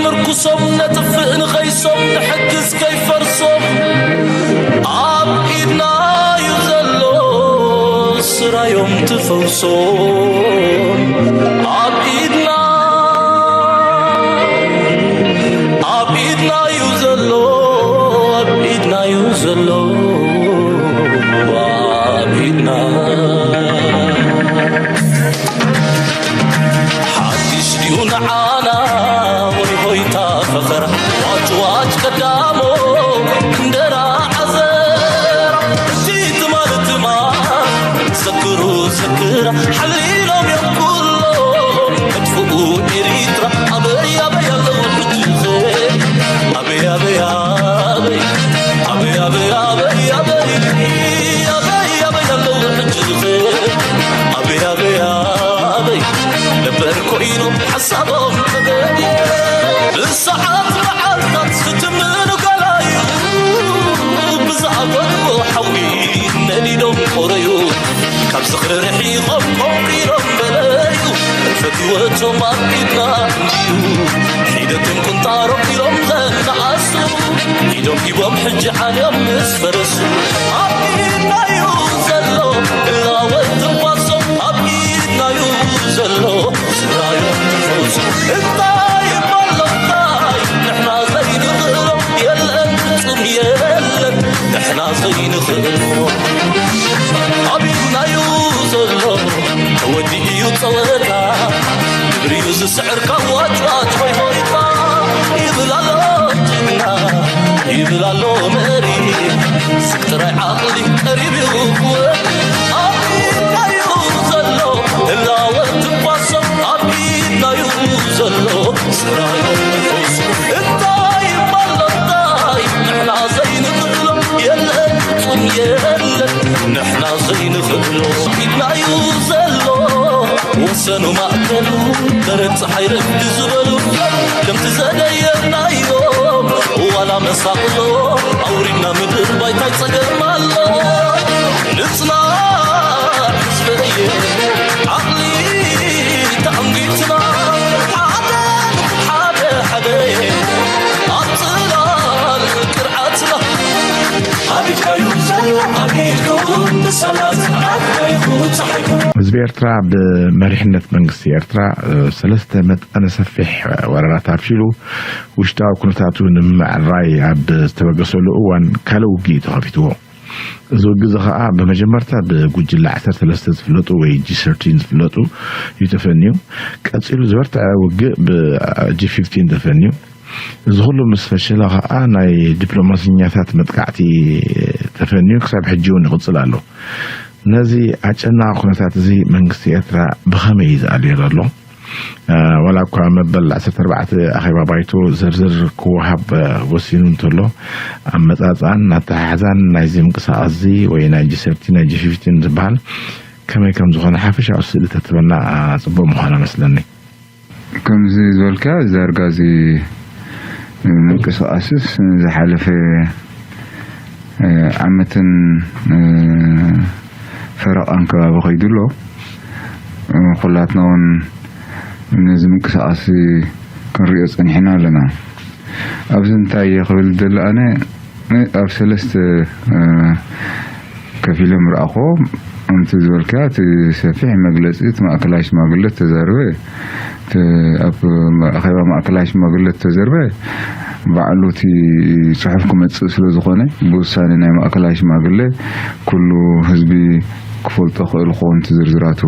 ምርኩሶም ነጥፍእ ንኸይሶም ንሕግዝ ከይፈርሶም ኣብ ኢድና እዩ ዘሎ ስራዮም ትፈውሶም ኣብ ኢድና ኣብ ኢድና እዩ ዘሎ ኣብ ኢድና እዩ ዘሎ ኣብ ኢድና ሓድሽ ድዩ ንዓና ወይ ሆይታ ፈኸራ ዋጭዋጭ ቀዳሞ እንደራ ዓዘራ እቲ ትማል ትማል ዘክሩ ዘክራ ሓሊሎም እዮም ኩሎም መጥፍኡ ኤሪትራ ኣበይ ኣበይ ኣለዉ ሕጂ ኣበይ ኣበይ ኣበይ ኣበይ ኣበይ ኣበይ ኣበይ ኣበይ ኣበይ ኣለዉ ሕጂ ኣበይ ኣበይ ኣበይ ነበር ኮይኖም ሓሳቦም ተገዲ ብሰዓት መዓልታት ክትምኑ ገላዩ ብዝኣፈትዎ ሓዊ ነዲዶም ቆረዩ ካብ ዝኽሪ ርሒቖም ቆንቂሮም በለዩ ፈትወቶም ኣብ ኢድና እንድዩ ሒደቶም ቁንጣሮም ኢሎም ዘነኣሱ ኢዶም ሂቦም ሕጂ ዓልዮም ምስ ፈረሱ ኣብ ኢድናዩ ዘሎ እላወት ትንፋሶም ኣብ ኢድናዩ ዘሎ ስራዮም ትፈውሱ እንታይ እሞ ኣሎ እንታይ ንሕና ዘይንኽእሎ የለን ፍጹም የለን ንሕና ዘይንኽእሎ ኣብ ኢድናዩ ዘሎ ተወዲኡ እዩ ጸወታ ግብሪዩ ዝስዕር ካብ ዋጭዋጭ ሆይ ሆይታ ይብል ኣሎ ጅግና ይብል ኣሎ መሪ ስብ ጥራይ ዓቕሊ ቀሪብ እዩ ክወዲ ኣብ ኢድናዩ ዘሎ ህላወ ትንፋሶም ኣብ ኢድናዩ ዘሎ ስራዮም ንፈውሱ እንታይ እሞ ኣሎ እንታይ ንሕና ዘይንኽእሎ የለን ፍጹም የለን ንሕና ዘይንኽእሎ ኢድናዩ ዘሎ ወሰኑ ማእከሉ ደረት ፀሓይ ረግዲ ዝበሉ ከምቲ ዘደየናዮም ዋላ መሳቕሎ ኣውሪድና ምድር ባይታይ ፀገም ኣሎ ንፅናዕ ህዝበየ ዓቕሊ ተኣንጊትና ሓደ ሓደ ሓደ ኣብ ፅላል ቅርዓትና ኣቢትካዩ ዘሎ ኣቢትኩም ብሰላ ፅንዓት ናይኹ ፀሓይኩም ህዝቢ ኤርትራ ብመሪሕነት መንግስቲ ኤርትራ ሰለስተ መጠነ ሰፊሕ ወረራት ኣፍሺሉ ውሽጣዊ ኩነታቱ ንምምዕራይ ኣብ ዝተበገሰሉ እዋን ካልእ ውግእ እዩ ተኸፊትዎ። እዚ ውግእ እዚ ኸዓ ብመጀመርታ ብጉጅለ ዓሰርተ ሰለስተ ዝፍለጡ ወይ ጂ ሰርቲን ዝፍለጡ እዩ ተፈንዩ። ቀፂሉ ዝበርትዐ ውግእ ብ ጂ ፊፍቲን ተፈንዩ። እዚ ኩሉ ምስ ፈሸለ ኸዓ ናይ ዲፕሎማሰኛታት መጥቃዕቲ ተፈንዩ ክሳብ ሕጂ እውን ይቕፅል ኣሎ። ነዚ ኣጨናቒ ኩነታት እዚ መንግስቲ ኤርትራ ብኸመይ እዩ ዝኣልዮ ዘሎ? ዋላ እኳ መበል ዓሰርተ ኣርባዕተ ኣኼባ ባይቶ ዝርዝር ክወሃብ ወሲኑ እንተሎ ኣመፃፅኣን ኣተሓሕዛን ናይዚ ምንቅስቃስ እዚ ወይ ናይ ጂ ሰርቲ ናይ ጂ ፊፍቲን ዝበሃል ከመይ ከም ዝኾነ ሓፈሻዊ ስእሊ ተትበና ፅቡቅ ምዃና መስለኒ። ከምዚ ዝበልካ ዛርጋ እዚ ምንቅስቃስስ ዝሓለፈ ዓመትን ፈረቓን ከባቢ ከይዱ ኣሎ። ኩላትና እውን ነዚ ምንቅስቃስ ክንሪኦ ጸኒሕና ኣለና። ኣብዚ እንታይ እየ ክብል ዝደሊ ኣነ ኣብ ሰለስተ ከፊሎም ረኣኽዎ። ከምቲ ዝበልካ እቲ ሰፊሕ መግለፂ እቲ ማእከላይ ሽማግለ ተዛረበ። እቲ ኣብ ኣኼባ ማእከላይ ሽማግለ ተዘርበ ባዕሉ እቲ ፅሑፍ ክመፅእ ስለ ዝኾነ ብውሳኔ ናይ ማእከላይ ሽማግለ ኩሉ ህዝቢ ክፈልጦ ክእል ክኸውን እቲ ዝርዝራቱ።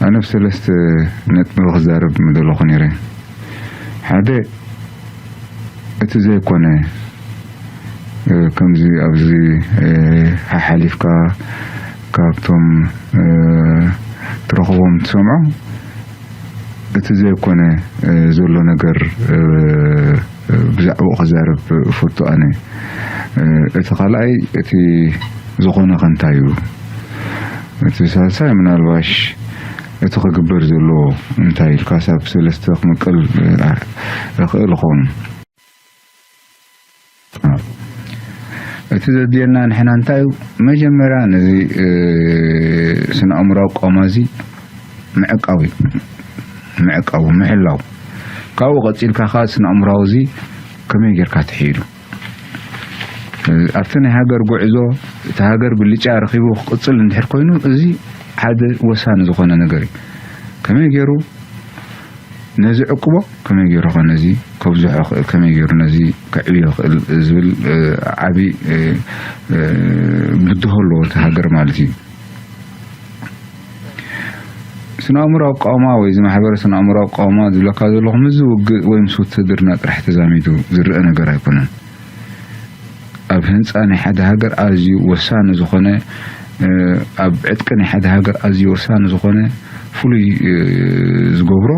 ኣነ ብሰለስተ ነጥቢ ክዛረብ ምደለኹ ነይረ። ሓደ እቲ ዘይኮነ ከምዚ ኣብዚ ሓሓሊፍካ ካብቶም ትረኽቦም ትሰምዖ እቲ ዘይኮነ ዘሎ ነገር ብዛዕባኡ ክዛረብ እፈቱ ኣነ። እቲ ካልኣይ እቲ ዝኾነ ከ እንታይ እዩ? እቲ ሳልሳይ ምናልባሽ እቲ ክግበር ዘለዎ እንታይ ኢልካ ሳብ ሰለስተ ክምቅል እኽእል እኸውን። እቲ ዘድልየና ንሕና እንታይ እዩ? መጀመርያ ነዚ ስነ ኣእምራዊ ቆማ እዚ ምዕቃብ እዩ። ምዕቃቡ፣ ምሕላው። ካብኡ ቀጺልካ ከኣ ስነ ኣእምራዊ እዚ ከመይ ጌርካ ትሕይሉ? ኣብቲ ናይ ሃገር ጉዕዞ፣ እቲ ሃገር ብልጫ ረኺቡ ክቕጽል እንድሕር ኮይኑ፣ እዚ ሓደ ወሳኒ ዝኾነ ነገር እዩ። ከመይ ገይሩ ነዚ ዕቅቦ፣ ከመይ ገይሩ ኸ ነዚ ከብዝሖ ይኽእል፣ ከመይ ገይሩ ነዚ ከዕብዮ ይኽእል ዝብል፣ እ፣ ዓቢ፣ እ፣ እ፣ ብድሆ ኣለዎ እቲ ሃገር ማለት እዩ። ስነ ኣእምሮ ኣቃውማ ወይ እዚ ማሕበረ ስነ ኣእምሮ ኣቃውማ ዝብለካ ዘለኹ ምስዚ ውግእ ወይ ምስ ውትድርና ጥራሕ ተዛሚዱ ዝረኣ ነገር ኣይኮነን። ኣብ ህንጻ ናይ ሓደ ሃገር ኣዝዩ ወሳኒ ዝኾነ፣ እ፣ ኣብ ዕጥቂ ናይ ሓደ ሃገር ኣዝዩ ወሳኒ ዝኾነ ፍሉይ፣ እ፣ ዝገብሮ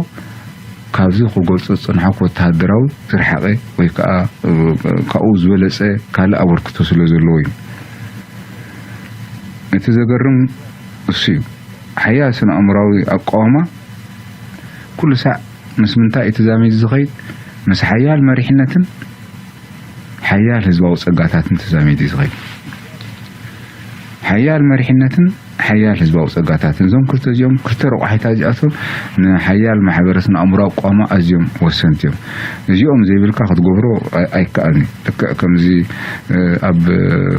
ካብዚ ክገልጾ ዝጸንሐኩ ወተሃደራዊ ዝረሓቐ ወይ ከኣ፣ እ፣ ካብኡ ዝበለጸ ካልእ ኣበርክቶ ስለ ዘለዎ እዩ። እቲ ዘገርም እሱ እዩ። ሓያል ስነ ኣእምራዊ ኣቃውማ ኩሉ ሳዕ ምስ ምንታይ እዩ ተዛሚዱ ዝኸይድ? ምስ ሓያል መሪሕነትን ሓያል ህዝባዊ ጸጋታትን ተዛሚዱ እዩ ዝኸይድ። ሓያል መሪሕነትን ሓያል ህዝባዊ ጸጋታትን፣ እዞም ክልተ እዚኦም፣ ክልተ ረቋሒታት እዚኣቶም ንሓያል ማሕበረ ስነ ኣእምራዊ ኣቃውማ ኣዝዮም ወሰንቲ እዮም። እዚኦም ዘይብልካ ክትገብሮ ኣይ-፣ ኣይከኣልን እዩ። ልክዕ ከምዚ፣ እ፣ ኣብ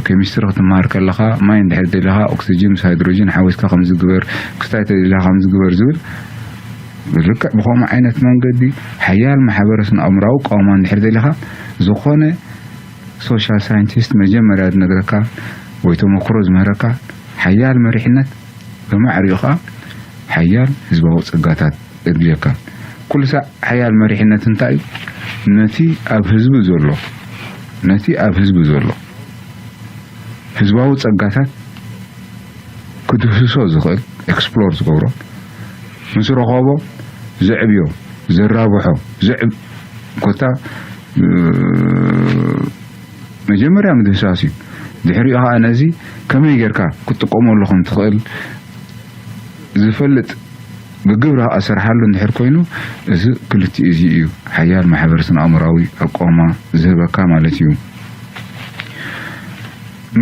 ኬሚስትሪ ክትመሃር ከለኻ ማይ እንድሕር ደሊኻ ኦክሲጅን ምስ ሃይድሮጅን ሓዊስካ ከምዚ ግበር፣ ክስታይ ተደሊኻ ከምዚ ግበር ዝብል፣ ልክዕ ብኸምኡ ዓይነት መንገዲ ሓያል ማሕበረ ስነ ኣእምራዊ ኣቃውማ እንድሕር ደሊኻ፣ ዝኾነ ሶሻል ሳይንቲስት መጀመርያ ዝነግረካ ወይ ተመክሮ ዝምህረካ፣ ሓያል መሪሕነት ብማዕሪኡ ኸኣ ሓያል ህዝባዊ ጸጋታት የድልየካ። ኩሉ ሳዕ ሓያል መሪሕነት እንታይ እዩ? ነቲ ኣብ ህዝቢ ዘሎ፣ ነቲ ኣብ ህዝቢ ዘሎ ህዝባዊ ጸጋታት ክድህስሶ ዝኽእል፣ ኤክስፕሎር ዝገብሮ፣ ምስ ረኸቦ ዘዕብዮ፣ ዘራብሖ፣ ዘዕብ-፣ ኮታ፣ እ፣ መጀመርያ ምድህሳስ እዩ። ድሕሪኡ ኸኣ ነዚ ከመይ ጌርካ ክትጥቀመሉ ከም ትኽእል ዝፈልጥ፣ ብግብሪ ኸኣ ዝሰርሓሉ እንድሕር ኮይኑ፣ እዚ ክልቲኡ እዚ እዩ ሓያል ማሕበረ ስነ ኣእምራዊ ኣቃውማ ዝህበካ ማለት እዩ።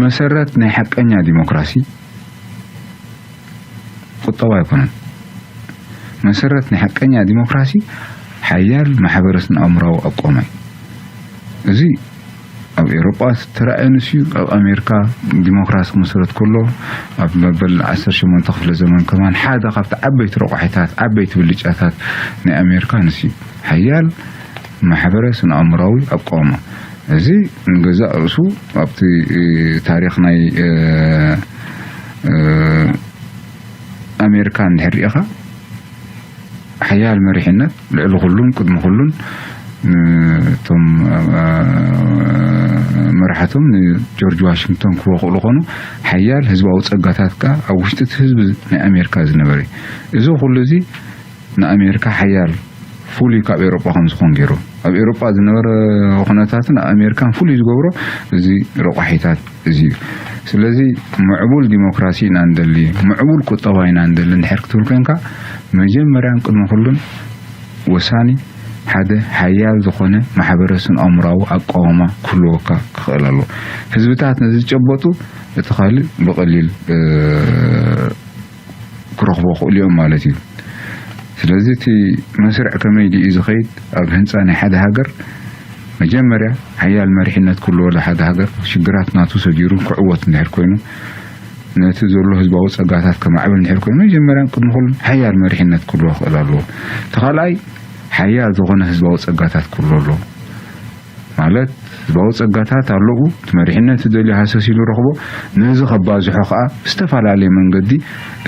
መሰረት ናይ ሓቀኛ ዲሞክራሲ ቁጠባ ኣይኮነን። መሰረት ናይ ሓቀኛ ዲሞክራሲ ሓያል ማሕበረ ስነ ኣእምራዊ ኣቃውማ እዩ። እዚ ኣብ ኤውሮጳ ዝተራእየ ንሱ እዩ። ኣብ ኣሜሪካ ዲሞክራሲ ክምስረት ከሎ፣ ኣብ መበል ዓሰርተ ሸሞንተ ክፍለ ዘመን ከማን ሓደ ካብቲ ዓበይቲ ረቋሒታት፣ ዓበይቲ ብልጫታት ናይ ኣሜሪካ ንሱ እዩ። ሓያል ማሕበረ ስነ ኣእምራዊ ኣቃውማ። እዚ ንገዛእ ርእሱ ኣብቲ፣ እ፣ ታሪኽ ናይ፣ እ፣ እ፣ ኣሜሪካ እንድሕር ርኢኻ፣ ሓያል መሪሕነት ልዕሊ ኩሉን ቅድሚ ኩሉን፣ እ፣ እቶም፣ እ፣ መራሕቶም ንጆርጅ ዋሽንግቶን ክህቦ ክእሉ ኮኑ፣ ሓያል ህዝባዊ ጸጋታት ከኣ ኣብ ውሽጢ እቲ ህዝቢ ናይ ኣሜሪካ ዝነበረ እዩ። እዚ ኩሉ እዚ ንኣሜሪካ ሓያል ፍሉይ ካብ ኤውሮጳ ከም ዝኾን ገይሩ። ኣብ ኤውሮጳ ዝነበረ ኩነታትን ኣብ ኣሜሪካን ፍሉይ ዝገብሮ እዚ ረቋሒታት እዚ እዩ። ስለዚ ምዕቡል ዲሞክራሲ ኢና ንደሊ፣ ምዕቡል ቁጠባ ኢና ንደሊ እንድሕር ክትብል ኮንካ፣ መጀመርያን ቅድሚ ኩሉን ወሳኒ ሓደ ሓያል ዝኾነ ማሕበረ ስነ ኣእምራዊ ኣቃውማ ክህልወካ ክኽእል ኣለዎ። ህዝብታት ነዚ ዝጨበጡ እቲ ካልእ ብቐሊል፣ እ፣ ክረኽቦ ክእሉ እዮም ማለት እዩ። ስለዚ እቲ መስርዕ ከመይ ድዩ ዝኸይድ? ኣብ ህንጻ ናይ ሓደ ሃገር መጀመርያ ሓያል መሪሕነት ክህልዎ ለሓደ ሃገር ሽግራት ናቱ ሰጊሩ ክዕወት እንድሕር ኮይኑ፣ ነቲ ዘሎ ህዝባዊ ጸጋታት ከማዕብል እንድሕር ኮይኑ፣ መጀመርያን ቅድሚ ኩሉን ሓያል መሪሕነት ክህልዎ ክኽእል ኣለዎ። እቲ ካልኣይ ሓያል ዝኾነ ህዝባዊ ጸጋታት ክህልዎ ኣለዎ። ማለት ህዝባዊ ጸጋታት ኣለዉ፣ እቲ መሪሕነት ዝደልዮ ሃሰስ ኢሉ ረኽቦ፣ ነዚ ከባዝሖ ከኣ ብዝተፈላለየ መንገዲ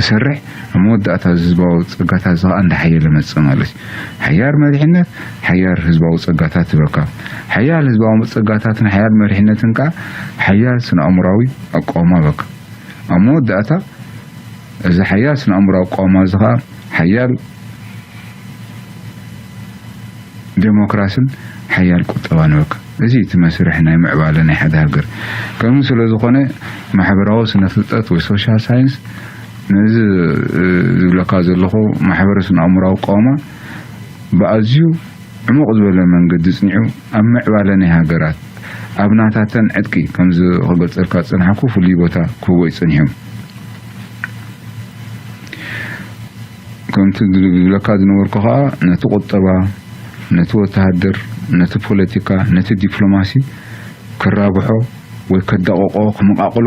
እሰርሕ፣ ኣብ መወዳእታ እዚ ህዝባዊ ጸጋታት እዚ ከኣ እንዳሓየለ መጽእ ማለት እዩ። ሓያል መሪሕነት ሓያል ህዝባዊ ጸጋታት ይህበካ። ሓያል ህዝባዊ ጸጋታትን ሓያል መሪሕነትን ከኣ ሓያል ስነ ኣእምራዊ ኣቃውማ ይህበካ። ኣብ መወዳእታ እዚ ሓያል ስነ ኣእምራዊ ኣቃውማ እዚ ከኣ ሓያል ዴሞክራስን ሓያል ቁጠባን ይህበካ። እዚ እቲ መስርሕ ናይ ምዕባለ ናይ ሓደ ሃገር። ከምኡ ስለ ዝኾነ ማሕበራዊ ስነ ፍልጠት ወይ ሶሻል ሳይንስ ነዚ፣ እ፣ ዝብለካ ዘለኹ ማሕበረ ስነ ኣእምራዊ ኣቃውማ ብኣዝዩ ዕሙቕ ዝበለ መንገዲ ጽኒዑ ኣብ ምዕባለ ናይ ሃገራት፣ ኣብ ናታተን ዕጥቂ ከምዚ ክገልጸልካ ዝጸናሕኩ ፍሉይ ቦታ ክህቦ እዩ ጸኒሑ። ከምቲ ዝብለካ ዝነበርኩ ከኣ ነቲ ቁጠባ፣ ነቲ ወተሃደር፣ ነቲ ፖለቲካ፣ ነቲ ዲፕሎማሲ ክራብሖ ወይ ከዳቕቖ፣ ክመቓቕሎ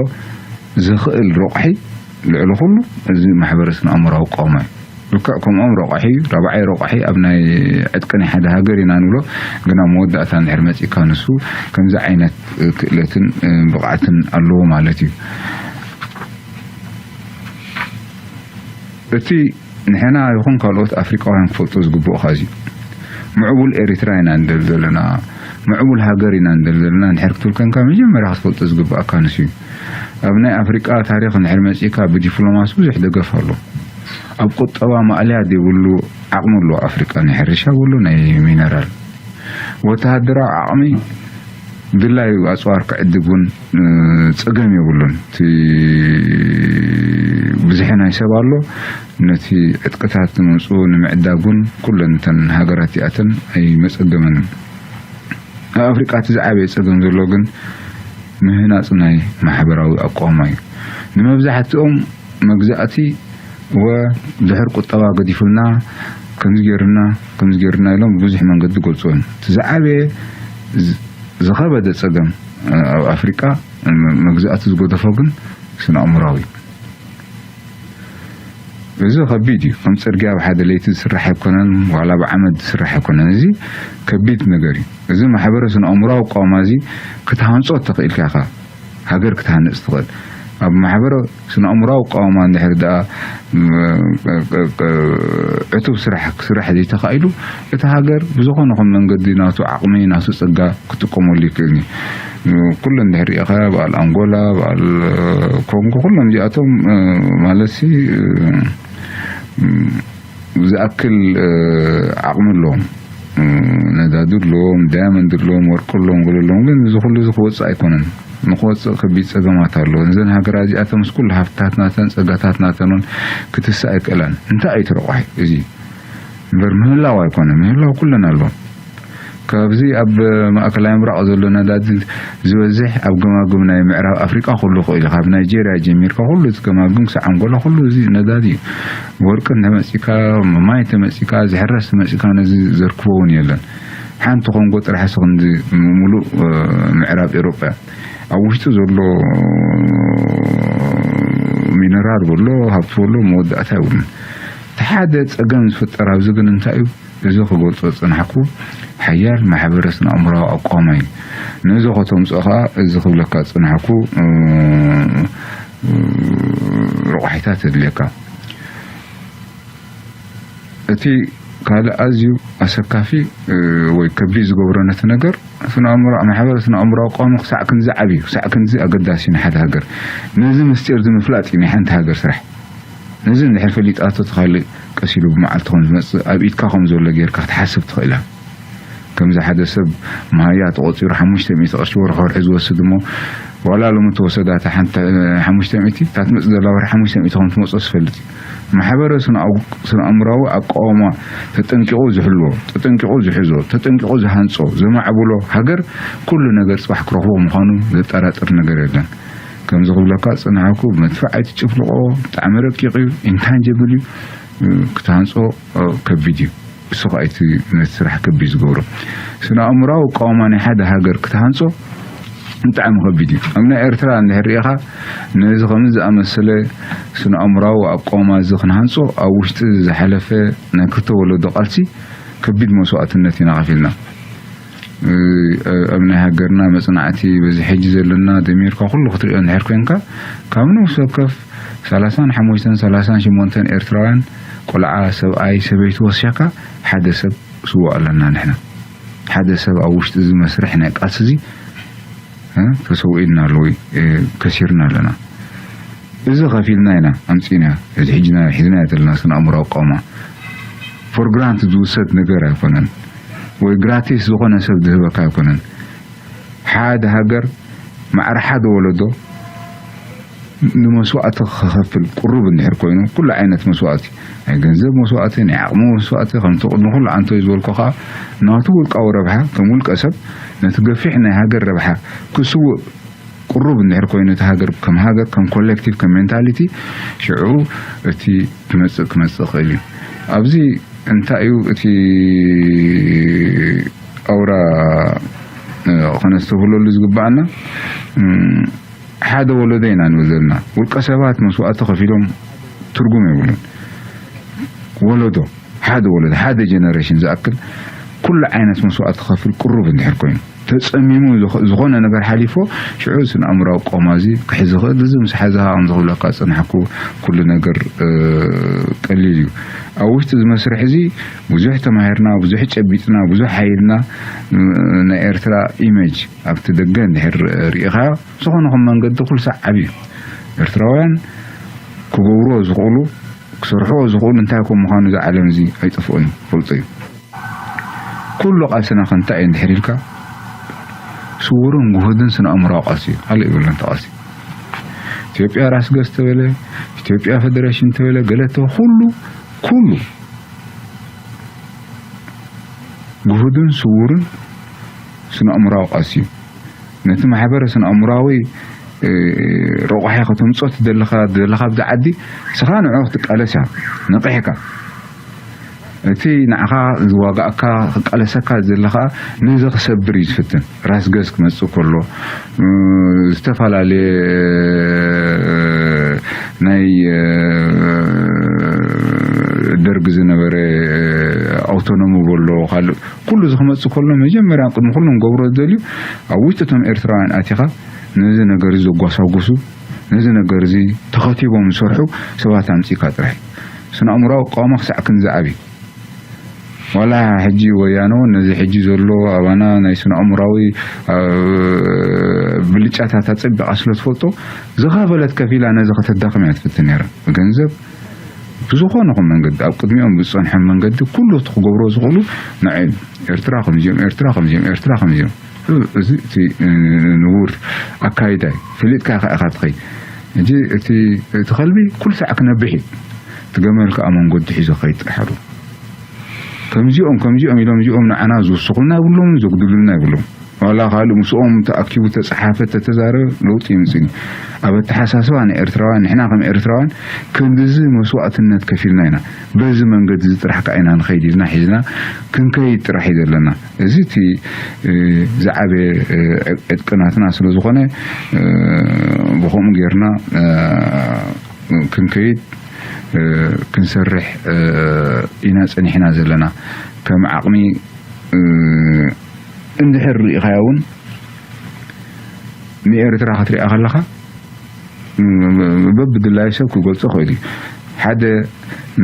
ዝኽእል ረቑሒ ልዕሊ ኩሉ እዚ ማሕበረ ስነ ኣእምሮኣዊ ኣቃውማ እዩ። ልክዕ ከምኦም ረቑሒ፣ ራብዓይ ረቑሒ ኣብ ናይ ዕጥቂ ናይ ሓደ ሃገር ኢና ንብሎ፣ ግና መወዳእታ እንድሕር መጺእካ ንሱ ከምዚ ዓይነት ክእለትን ብቕዓትን ኣለዎ ማለት እዩ። እቲ ንሕና ይኹን ካልኦት ኣፍሪቃውያን ክፈልጡ ዝግብኦ ኸዚ ምዕቡል ኤሪትራ ኢና ንደል ዘለና፣ ምዕቡል ሃገር ኢና ንደል ዘለና እንድሕር ክትብል ከንካ መጀመርያ ክትፈልጡ ዝግብኣካ ንሱ እዩ። ኣብ ናይ ኣፍሪቃ ታሪኽ እንድሕር መጺእካ ብዲፕሎማሲ ብዙሕ ደገፍ ኣሎ። ኣብ ቁጠባ ማእለያ ዘይብሉ ዓቕሚ ኣሎ ኣፍሪቃ፣ ናይ ሕርሻ በሎ ናይ ሚነራል። ወተሃደራዊ ዓቕሚ ድላዩ ኣጽዋር ክዕድግ እውን ጸገም የብሉን። እቲ ብዝሒ ናይ ሰብ ኣሎ፣ ነቲ ዕጥቅታት ዝመጽኡ ንምዕዳግ እውን ኩለን እተን ሃገራት እዚኣተን ኣይመጸገመንን። ኣብ ኣፍሪቃ እቲ ዝዓበየ ጸገም ዘሎ ግን ምህናጽ ናይ ማሕበራዊ ኣቃውማ እዩ። ንመብዛሕትኦም መግዛእቲ ወድሕር ቁጠባ ገዲፉልና ከምዚ ገይርና ከምዚ ገይርና ኢሎም ብብዙሕ መንገዲ ይገልፅዎን። እቲ ዝዓበየ ዝኸበደ ፀገም ኣብ ኣፍሪቃ መግዛእቲ ዝገደፎ ግን ስነ ኣእምራዊ። እዚ ከቢድ እዩ። ከም ፅርግያ ብሓደ ለይቲ ዝስራሕ ኣይኮነን፣ ዋላ ብዓመት ዝስራሕ ኣይኮነን። እዚ ከቢድ ነገር እዩ። እዚ ማሕበረ ስነ ኣእምራዊ ኣቃውማ እዚ ክትሃንፆ ተኽኢልካ ኢኻ ሃገር ክትሃንፅ ትኽእል። ኣብ ማሕበረ ስነ ኣእምራዊ ኣቃውማ እንድሕር ደኣ ዕቱብ ስራሕ ክስራሕ ዘይተኻኢሉ፣ እቲ ሃገር ብዝኾነ ኹን መንገዲ ናቱ ዓቕሚ ናቱ ፀጋ ክጥቀመሉ ይክእል እዩ። ኩሉ እንድሕር ሪኢኻ በዓል ኣንጎላ፣ በዓል ኮንጎ፣ ኩሎም እዚኣቶም ማለት ሲ ዝኣክል ዓቕሚ ኣለዎም። ነዳዲ ኣለዎም፣ ዳያመንድ ኣለዎም፣ ወርቂ ኣለዎም፣ ገለ ኣለዎም። ግን እዚ ኩሉ እዚ ክወፅእ ኣይኮነን። ንክወፅእ ከቢድ ፀገማት ኣለዎ። እዘን ሃገራት እዚኣተን ምስ ኩሉ ሃብትታት ናተን፣ ፀጋታት ናተን እውን ክትስእ ኣይክእላን። እንታይ እዩ እቲ ረቋሒ እዚ? እምበር ምህላው ኣይኮነን። ምህላው ኩለን ኣለዎ። ካብዚ ኣብ ማእከላይ ምብራቕ ዘሎ ነዳዲ ዝበዝሕ ኣብ ገማግም ናይ ምዕራብ ኣፍሪቃ ኩሉ ክእል እዩ። ካብ ናይጄርያ ጀሚርካ ኩሉ እቲ ገማግም ክሳዕ ኣንጎላ ኩሉ እዚ ነዳዲ እዩ። ወርቂ እንተመጺካ፣ ማይ እንተመጺካ፣ ዝሕረስ እንተመጺካ ነዚ ዘርክቦ እውን የለን። ሓንቲ ኮንጎ ጥራሕ ሲ ክንዲ ሙሉእ ምዕራብ ኤውሮጳ ኣብ ውሽጡ ዘሎ ሚነራል በሎ ሃብቲ በሎ መወዳእታ የብሉን። እቲ ሓደ ጸገም ዝፍጠር ኣብዚ ግን እንታይ እዩ? እዚ ክገልጾ ዝጸናሕኩ ሓያል ማሕበረ ስነ ኣእምሮኣዊ ኣቃውማ እዩ። ነዚ ከተምጽኦ ከኣ እዚ ክብለካ ዝጸናሕኩ ረቋሒታት የድልየካ። እቲ ካልእ ኣዝዩ ኣሰካፊ ወይ ከቢድ ዝገብሮ ነቲ ነገር ስነ ኣእምሮ ማሕበረ ስነ ኣእምሮኣዊ ኣቃውማ ክሳዕ ክንዚ ዓብዩ ክሳዕ ክንዚ ኣገዳሲ እዩ ንሓደ ሃገር። ነዚ ምስጢር እዚ ምፍላጥ እዩ ናይ ሓንቲ ሃገር ስራሕ። ነዚ እንድሕር ፈሊጣቶ እቲ ካልእ ቀስ ኢሉ ብመዓልቲ ከም ዝመጽእ ኣብ ኢድካ ከም ዘሎ ጌርካ ክትሓስብ ትኽእል ኢኻ። ከምዚ ሓደ ሰብ መሃያ ተቖጺሩ ሓሙሽተ ሚእቲ ቅርሺ ወርሒ ወርሒ ዝወስድ እሞ ዋላ ሎሚ ተወሰዳታ ሓንቲ ሓሙሽተ ሚእቲ እታ ትመጽእ ዘላ ወርሒ ሓሙሽተ ሚእቲ ከም ትመጽኦ ዝፈልጥ እዩ። ማሕበረ ስነ ኣእምራዊ ኣቃውማ ተጠንቂቑ ዝሕልዎ ተጠንቂቑ ዝሕዞ ተጠንቂቑ ዝሃንጾ ዘማዕብሎ ሃገር ኩሉ ነገር ጽባሕ ክረኽቦ ምዃኑ ዘጠራጥር ነገር የለን። ከምዚ ክብለካ ዝጸናሕኩ ብመድፍዕ ኣይትጭፍልቖ። ብጣዕሚ ረቂቕ እዩ። ኢንታንጀብል እዩ። ክትሃንጾ ከቢድ እዩ። እሱ ከዓ እቲ ነቲ ስራሕ ከቢድ ዝገብሮ ስነ ኣእምራዊ ኣቃውማ ናይ ሓደ ሃገር ክትሃንጾ ብጣዕሚ ከቢድ እዩ። ኣብ ናይ ኤርትራ እንድሕር ርኢኻ ነዚ ከምዚ ዝኣመሰለ ስነ ኣእምራዊ ኣቃውማ እዚ ክንሃንጾ ኣብ ውሽጢ ዝሓለፈ ናይ ክልተ ወለዶ ቃልሲ ከቢድ መስዋእትነት ኢና ከፊልና። ኣብ ናይ ሃገርና መጽናዕቲ በዚ ሕጂ ዘለና ደሚርካ ኩሉ ክትሪኦ እንድሕር ኮንካ ካብ ነፍሲ ወከፍ ሰላሳን ሓሙሽተን ሰላሳን ሸሞንተን ኤርትራውያን ቆልዓ ሰብኣይ ሰበይቲ ወሲኽካ ሓደ ሰብ ስዉእ ኣለና ንሕና። ሓደ ሰብ ኣብ ውሽጢ እዚ መስርሕ ናይ ቃልሲ እዚ ተሰዊእልና ኣሎ ወይ ከሲርና ኣለና። እዚ ከፊልና ኢና ኣምጺእና እዚ ሕጂ ሒዝናዮ ዘለና ስነ ኣእምራዊ ኣቃውማ for granted ዝውሰድ ነገር ኣይኮነን ወይ ግራቲስ ዝኾነ ሰብ ዝህበካ ኣይኮነን። ሓደ ሃገር ማዕረ ሓደ ወለዶ ንመስዋእቲ ክኸፍል ቅሩብ እንድሕር ኮይኑ ኩሉ ዓይነት መስዋእቲ ናይ ገንዘብ መስዋእቲ ናይ ዓቕሚ መስዋእቲ ከምቲ ቅድሚ ኩሉ ኣንቶይ ዝበልኩ ከዓ ናቱ ውልቃዊ ረብሓ ከም ውልቀ ሰብ ነቲ ገፊሕ ናይ ሃገር ረብሓ ክስውእ ቅሩብ እንድሕር ኮይኑ እቲ ሃገር ከም ሃገር ከም ኮሌክቲቭ ከም ሜንታሊቲ ሽዑ እቲ ክመፅእ ክመፅእ ይኽእል እዩ። ኣብዚ እንታይ እዩ እቲ ኣውራ ከነስተብህለሉ ዝግባኣና? ሓደ ወለዶ ኢና ንብል ዘለና። ውልቀ ሰባት መስዋእቲ ከፊሎም ትርጉም የብሉን። ወለዶ፣ ሓደ ወለዶ፣ ሓደ ጀነሬሽን ዝኣክል ኩሉ ዓይነት መስዋእቲ ከፍል ቅሩብ እንድሕር ኮይኑ፣ ተጸሚሙ ዝኾነ ነገር ሓሊፎ፣ ሽዑ ስነ ኣእምራዊ ቆማ እዚ ክሕዝ ይኽእል። እዚ ምስ ሓዝኻ ከም ዝኽብለካ ዝጸናሕኩ ኩሉ ነገር ቀሊል እዩ። ኣብ ውሽጢ እዚ መስርሕ እዚ ብዙሕ ተማሂርና፣ ብዙሕ ጨቢጥና፣ ብዙሕ ሓይልና፣ ናይ ኤርትራ ኢሜጅ ኣብቲ ደገ እንድሕር ርኢኻዮ ዝኾነ ኹን መንገዲ ኩሉ ሳዕ ዓብዩ። ኤርትራውያን ክገብርዎ ዝኽእሉ፣ ክሰርሕዎ ዝኽእሉ እንታይ ከም ምዃኑ እዚ ዓለም እዚ ኣይጠፍኦን እዩ፣ ፈልጦ እዩ። ኩሉ ቃልስና ከ እንታይ እዩ እንድሕር ኢልካ፣ ስውርን ግሁድን ስነ ኣእምራዊ ቃልሲ እዩ። ካልእ የብሉን እቲ ቃልሲ። ኢትዮጵያ ራስ ገዝ ተበለ፣ ኢትዮጵያ ፌደሬሽን ተበለ፣ ገለ ተበ-፣ ኩሉ፣ ኩሉ ግሁድን ስውርን ስነ ኣእምራዊ ቃልሲ እዩ። ነቲ ማሕበረ ስነ ኣእምራዊ ረቋሒ ከተምፅኦ ትደለኻ ዘለኻ ኣብዚ ዓዲ፣ ንስኻ ንዕኡ ክትቃለስ እያ ነቒሕካ። እቲ ንዓኻ ዝዋጋእካ ክቃለሰካ ዘለኻ ነዚ ክሰብር እዩ ዝፍትን። ራስ ገዝ ክመጽእ ከሎ፣ እ፣ ዝተፈላለየ ናይ፣ እ፣ ደርግ ዝነበረ ኣውቶኖሚ በሎ፣ ካልእ ኩሉ እዚ ክመጽእ ከሎ መጀመርያ ቅድሚ ኩሉ ንገብሮ ዝደልዩ ኣብ ውሽጢ እቶም ኤርትራውያን ኣቲኻ ነዚ ነገር እዚ ዘጓሳጉሱ፣ ነዚ ነገር እዚ ተኸቲቦም ዝሰርሑ ሰባት ኣምጺእካ ጥራሕ እዩ። ስነ ኣእምራዊ ኣቃውማ ክሳዕ ክንዚ ዓቢ። ዋላ ሕጂ ወያነ እውን ነዚ ሕጂ ዘሎ ኣባና ናይ ስነ ኣእምራዊ፣ እ፣ ብልጫታት ኣጸቢቓ ስለ ትፈልጦ ዝኸፈለት ከፊላ ነዚ ከተዳኽም እያ ትፍትን ነይራ። ብገንዘብ ብዝኾነ ኹን መንገዲ ኣብ ቅድሚኦም ብዝጸንሐ መንገዲ ኩሉ እቲ ክገብሮ ዝኽእሉ ንዕኡ ኤርትራ ከምዚኦም፣ ኤርትራ ከምዚኦም፣ ኤርትራ ከምዚኦም። እዚ እቲ፣ እ፣ ንቡር ኣካይዳ እዩ። ፈሊጥካ ኢኻ፣ ኢኻ ትኸይድ። ሕጂ እቲ፣ እቲ ከልቢ ኩሉ ሳዕ ክነብሕ እዩ። እቲ ገመል ከኣ መንገዱ ሒዙ ክኸይድ ጥራሕ ኣለዎ። ከምዚኦም፣ ከምዚኦም ኢሎም እዚኦም ንዓና ዝውስኹልና የብሎምን፣ ዘጉድሉልና የብሎም። ዋላ ካልእ ምስኦም ተኣኪቡ ተጸሓፈ፣ ተተዛረበ ለውጢ ይምጽእ እዩ። ኣብ ኣተሓሳስባ ንኤርትራውያን፣ ንሕና ከም ኤርትራውያን ክንድዚ መስዋእትነት ከፊልና ኢና። በዚ መንገዲ እዚ ጥራሕ ከኣ ኢና ንኸይድ ኢልና ሒዝና ክንከይድ ጥራሕ እዩ ዘለና። እዚ እቲ፣ እ፣ ዝዓበየ፣ እ፣ ዕጥቂ ናትና ስለ ዝኾነ፣ እ፣ ብኸምኡ ጌርና፣ እ፣ ክንከይድ፣ እ፣ ክንሰርሕ፣ እ፣ ኢና ጸኒሕና ዘለና። ከም ዓቕሚ፣ እ፣ እንድሕር ርኢኻዮ እውን ንኤርትራ ክትሪኣ ከለኻ፣ በብድላዩ ሰብ ክገልጾ ይኽእል እዩ። ሓደ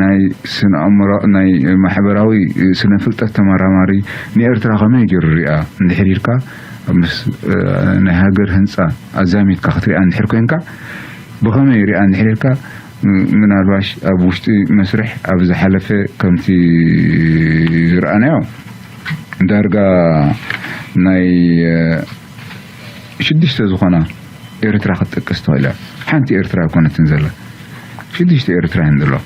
ናይ ስነ ኣእምሮ፣ ናይ ማሕበራዊ ስነ ፍልጠት ተመራማሪ ንኤርትራ ከመይ ገይሩ ሪኣ እንድሕር ኢልካ፣ ምስ፣ እ፣ ናይ ሃገር ህንጻ ኣዛሚድካ ክትሪኣ እንድሕር ኮንካ፣ ብኸመይ ሪኣ እንድሕር ኢልካ፣ ም-፣ ምናልባሽ ኣብ ውሽጢ መስርሕ ኣብ ዝሓለፈ ከምቲ ዝረኣናዮ ዳርጋ ናይ፣ እ፣ ሽዱሽተ ዝኾና ኤርትራ ክትጠቅስ ትኽእል እያ። ሓንቲ ኤርትራ ኣይኮነትን ዘላ። ሽዱሽተ ኤርትራ እየን ዘለዋ።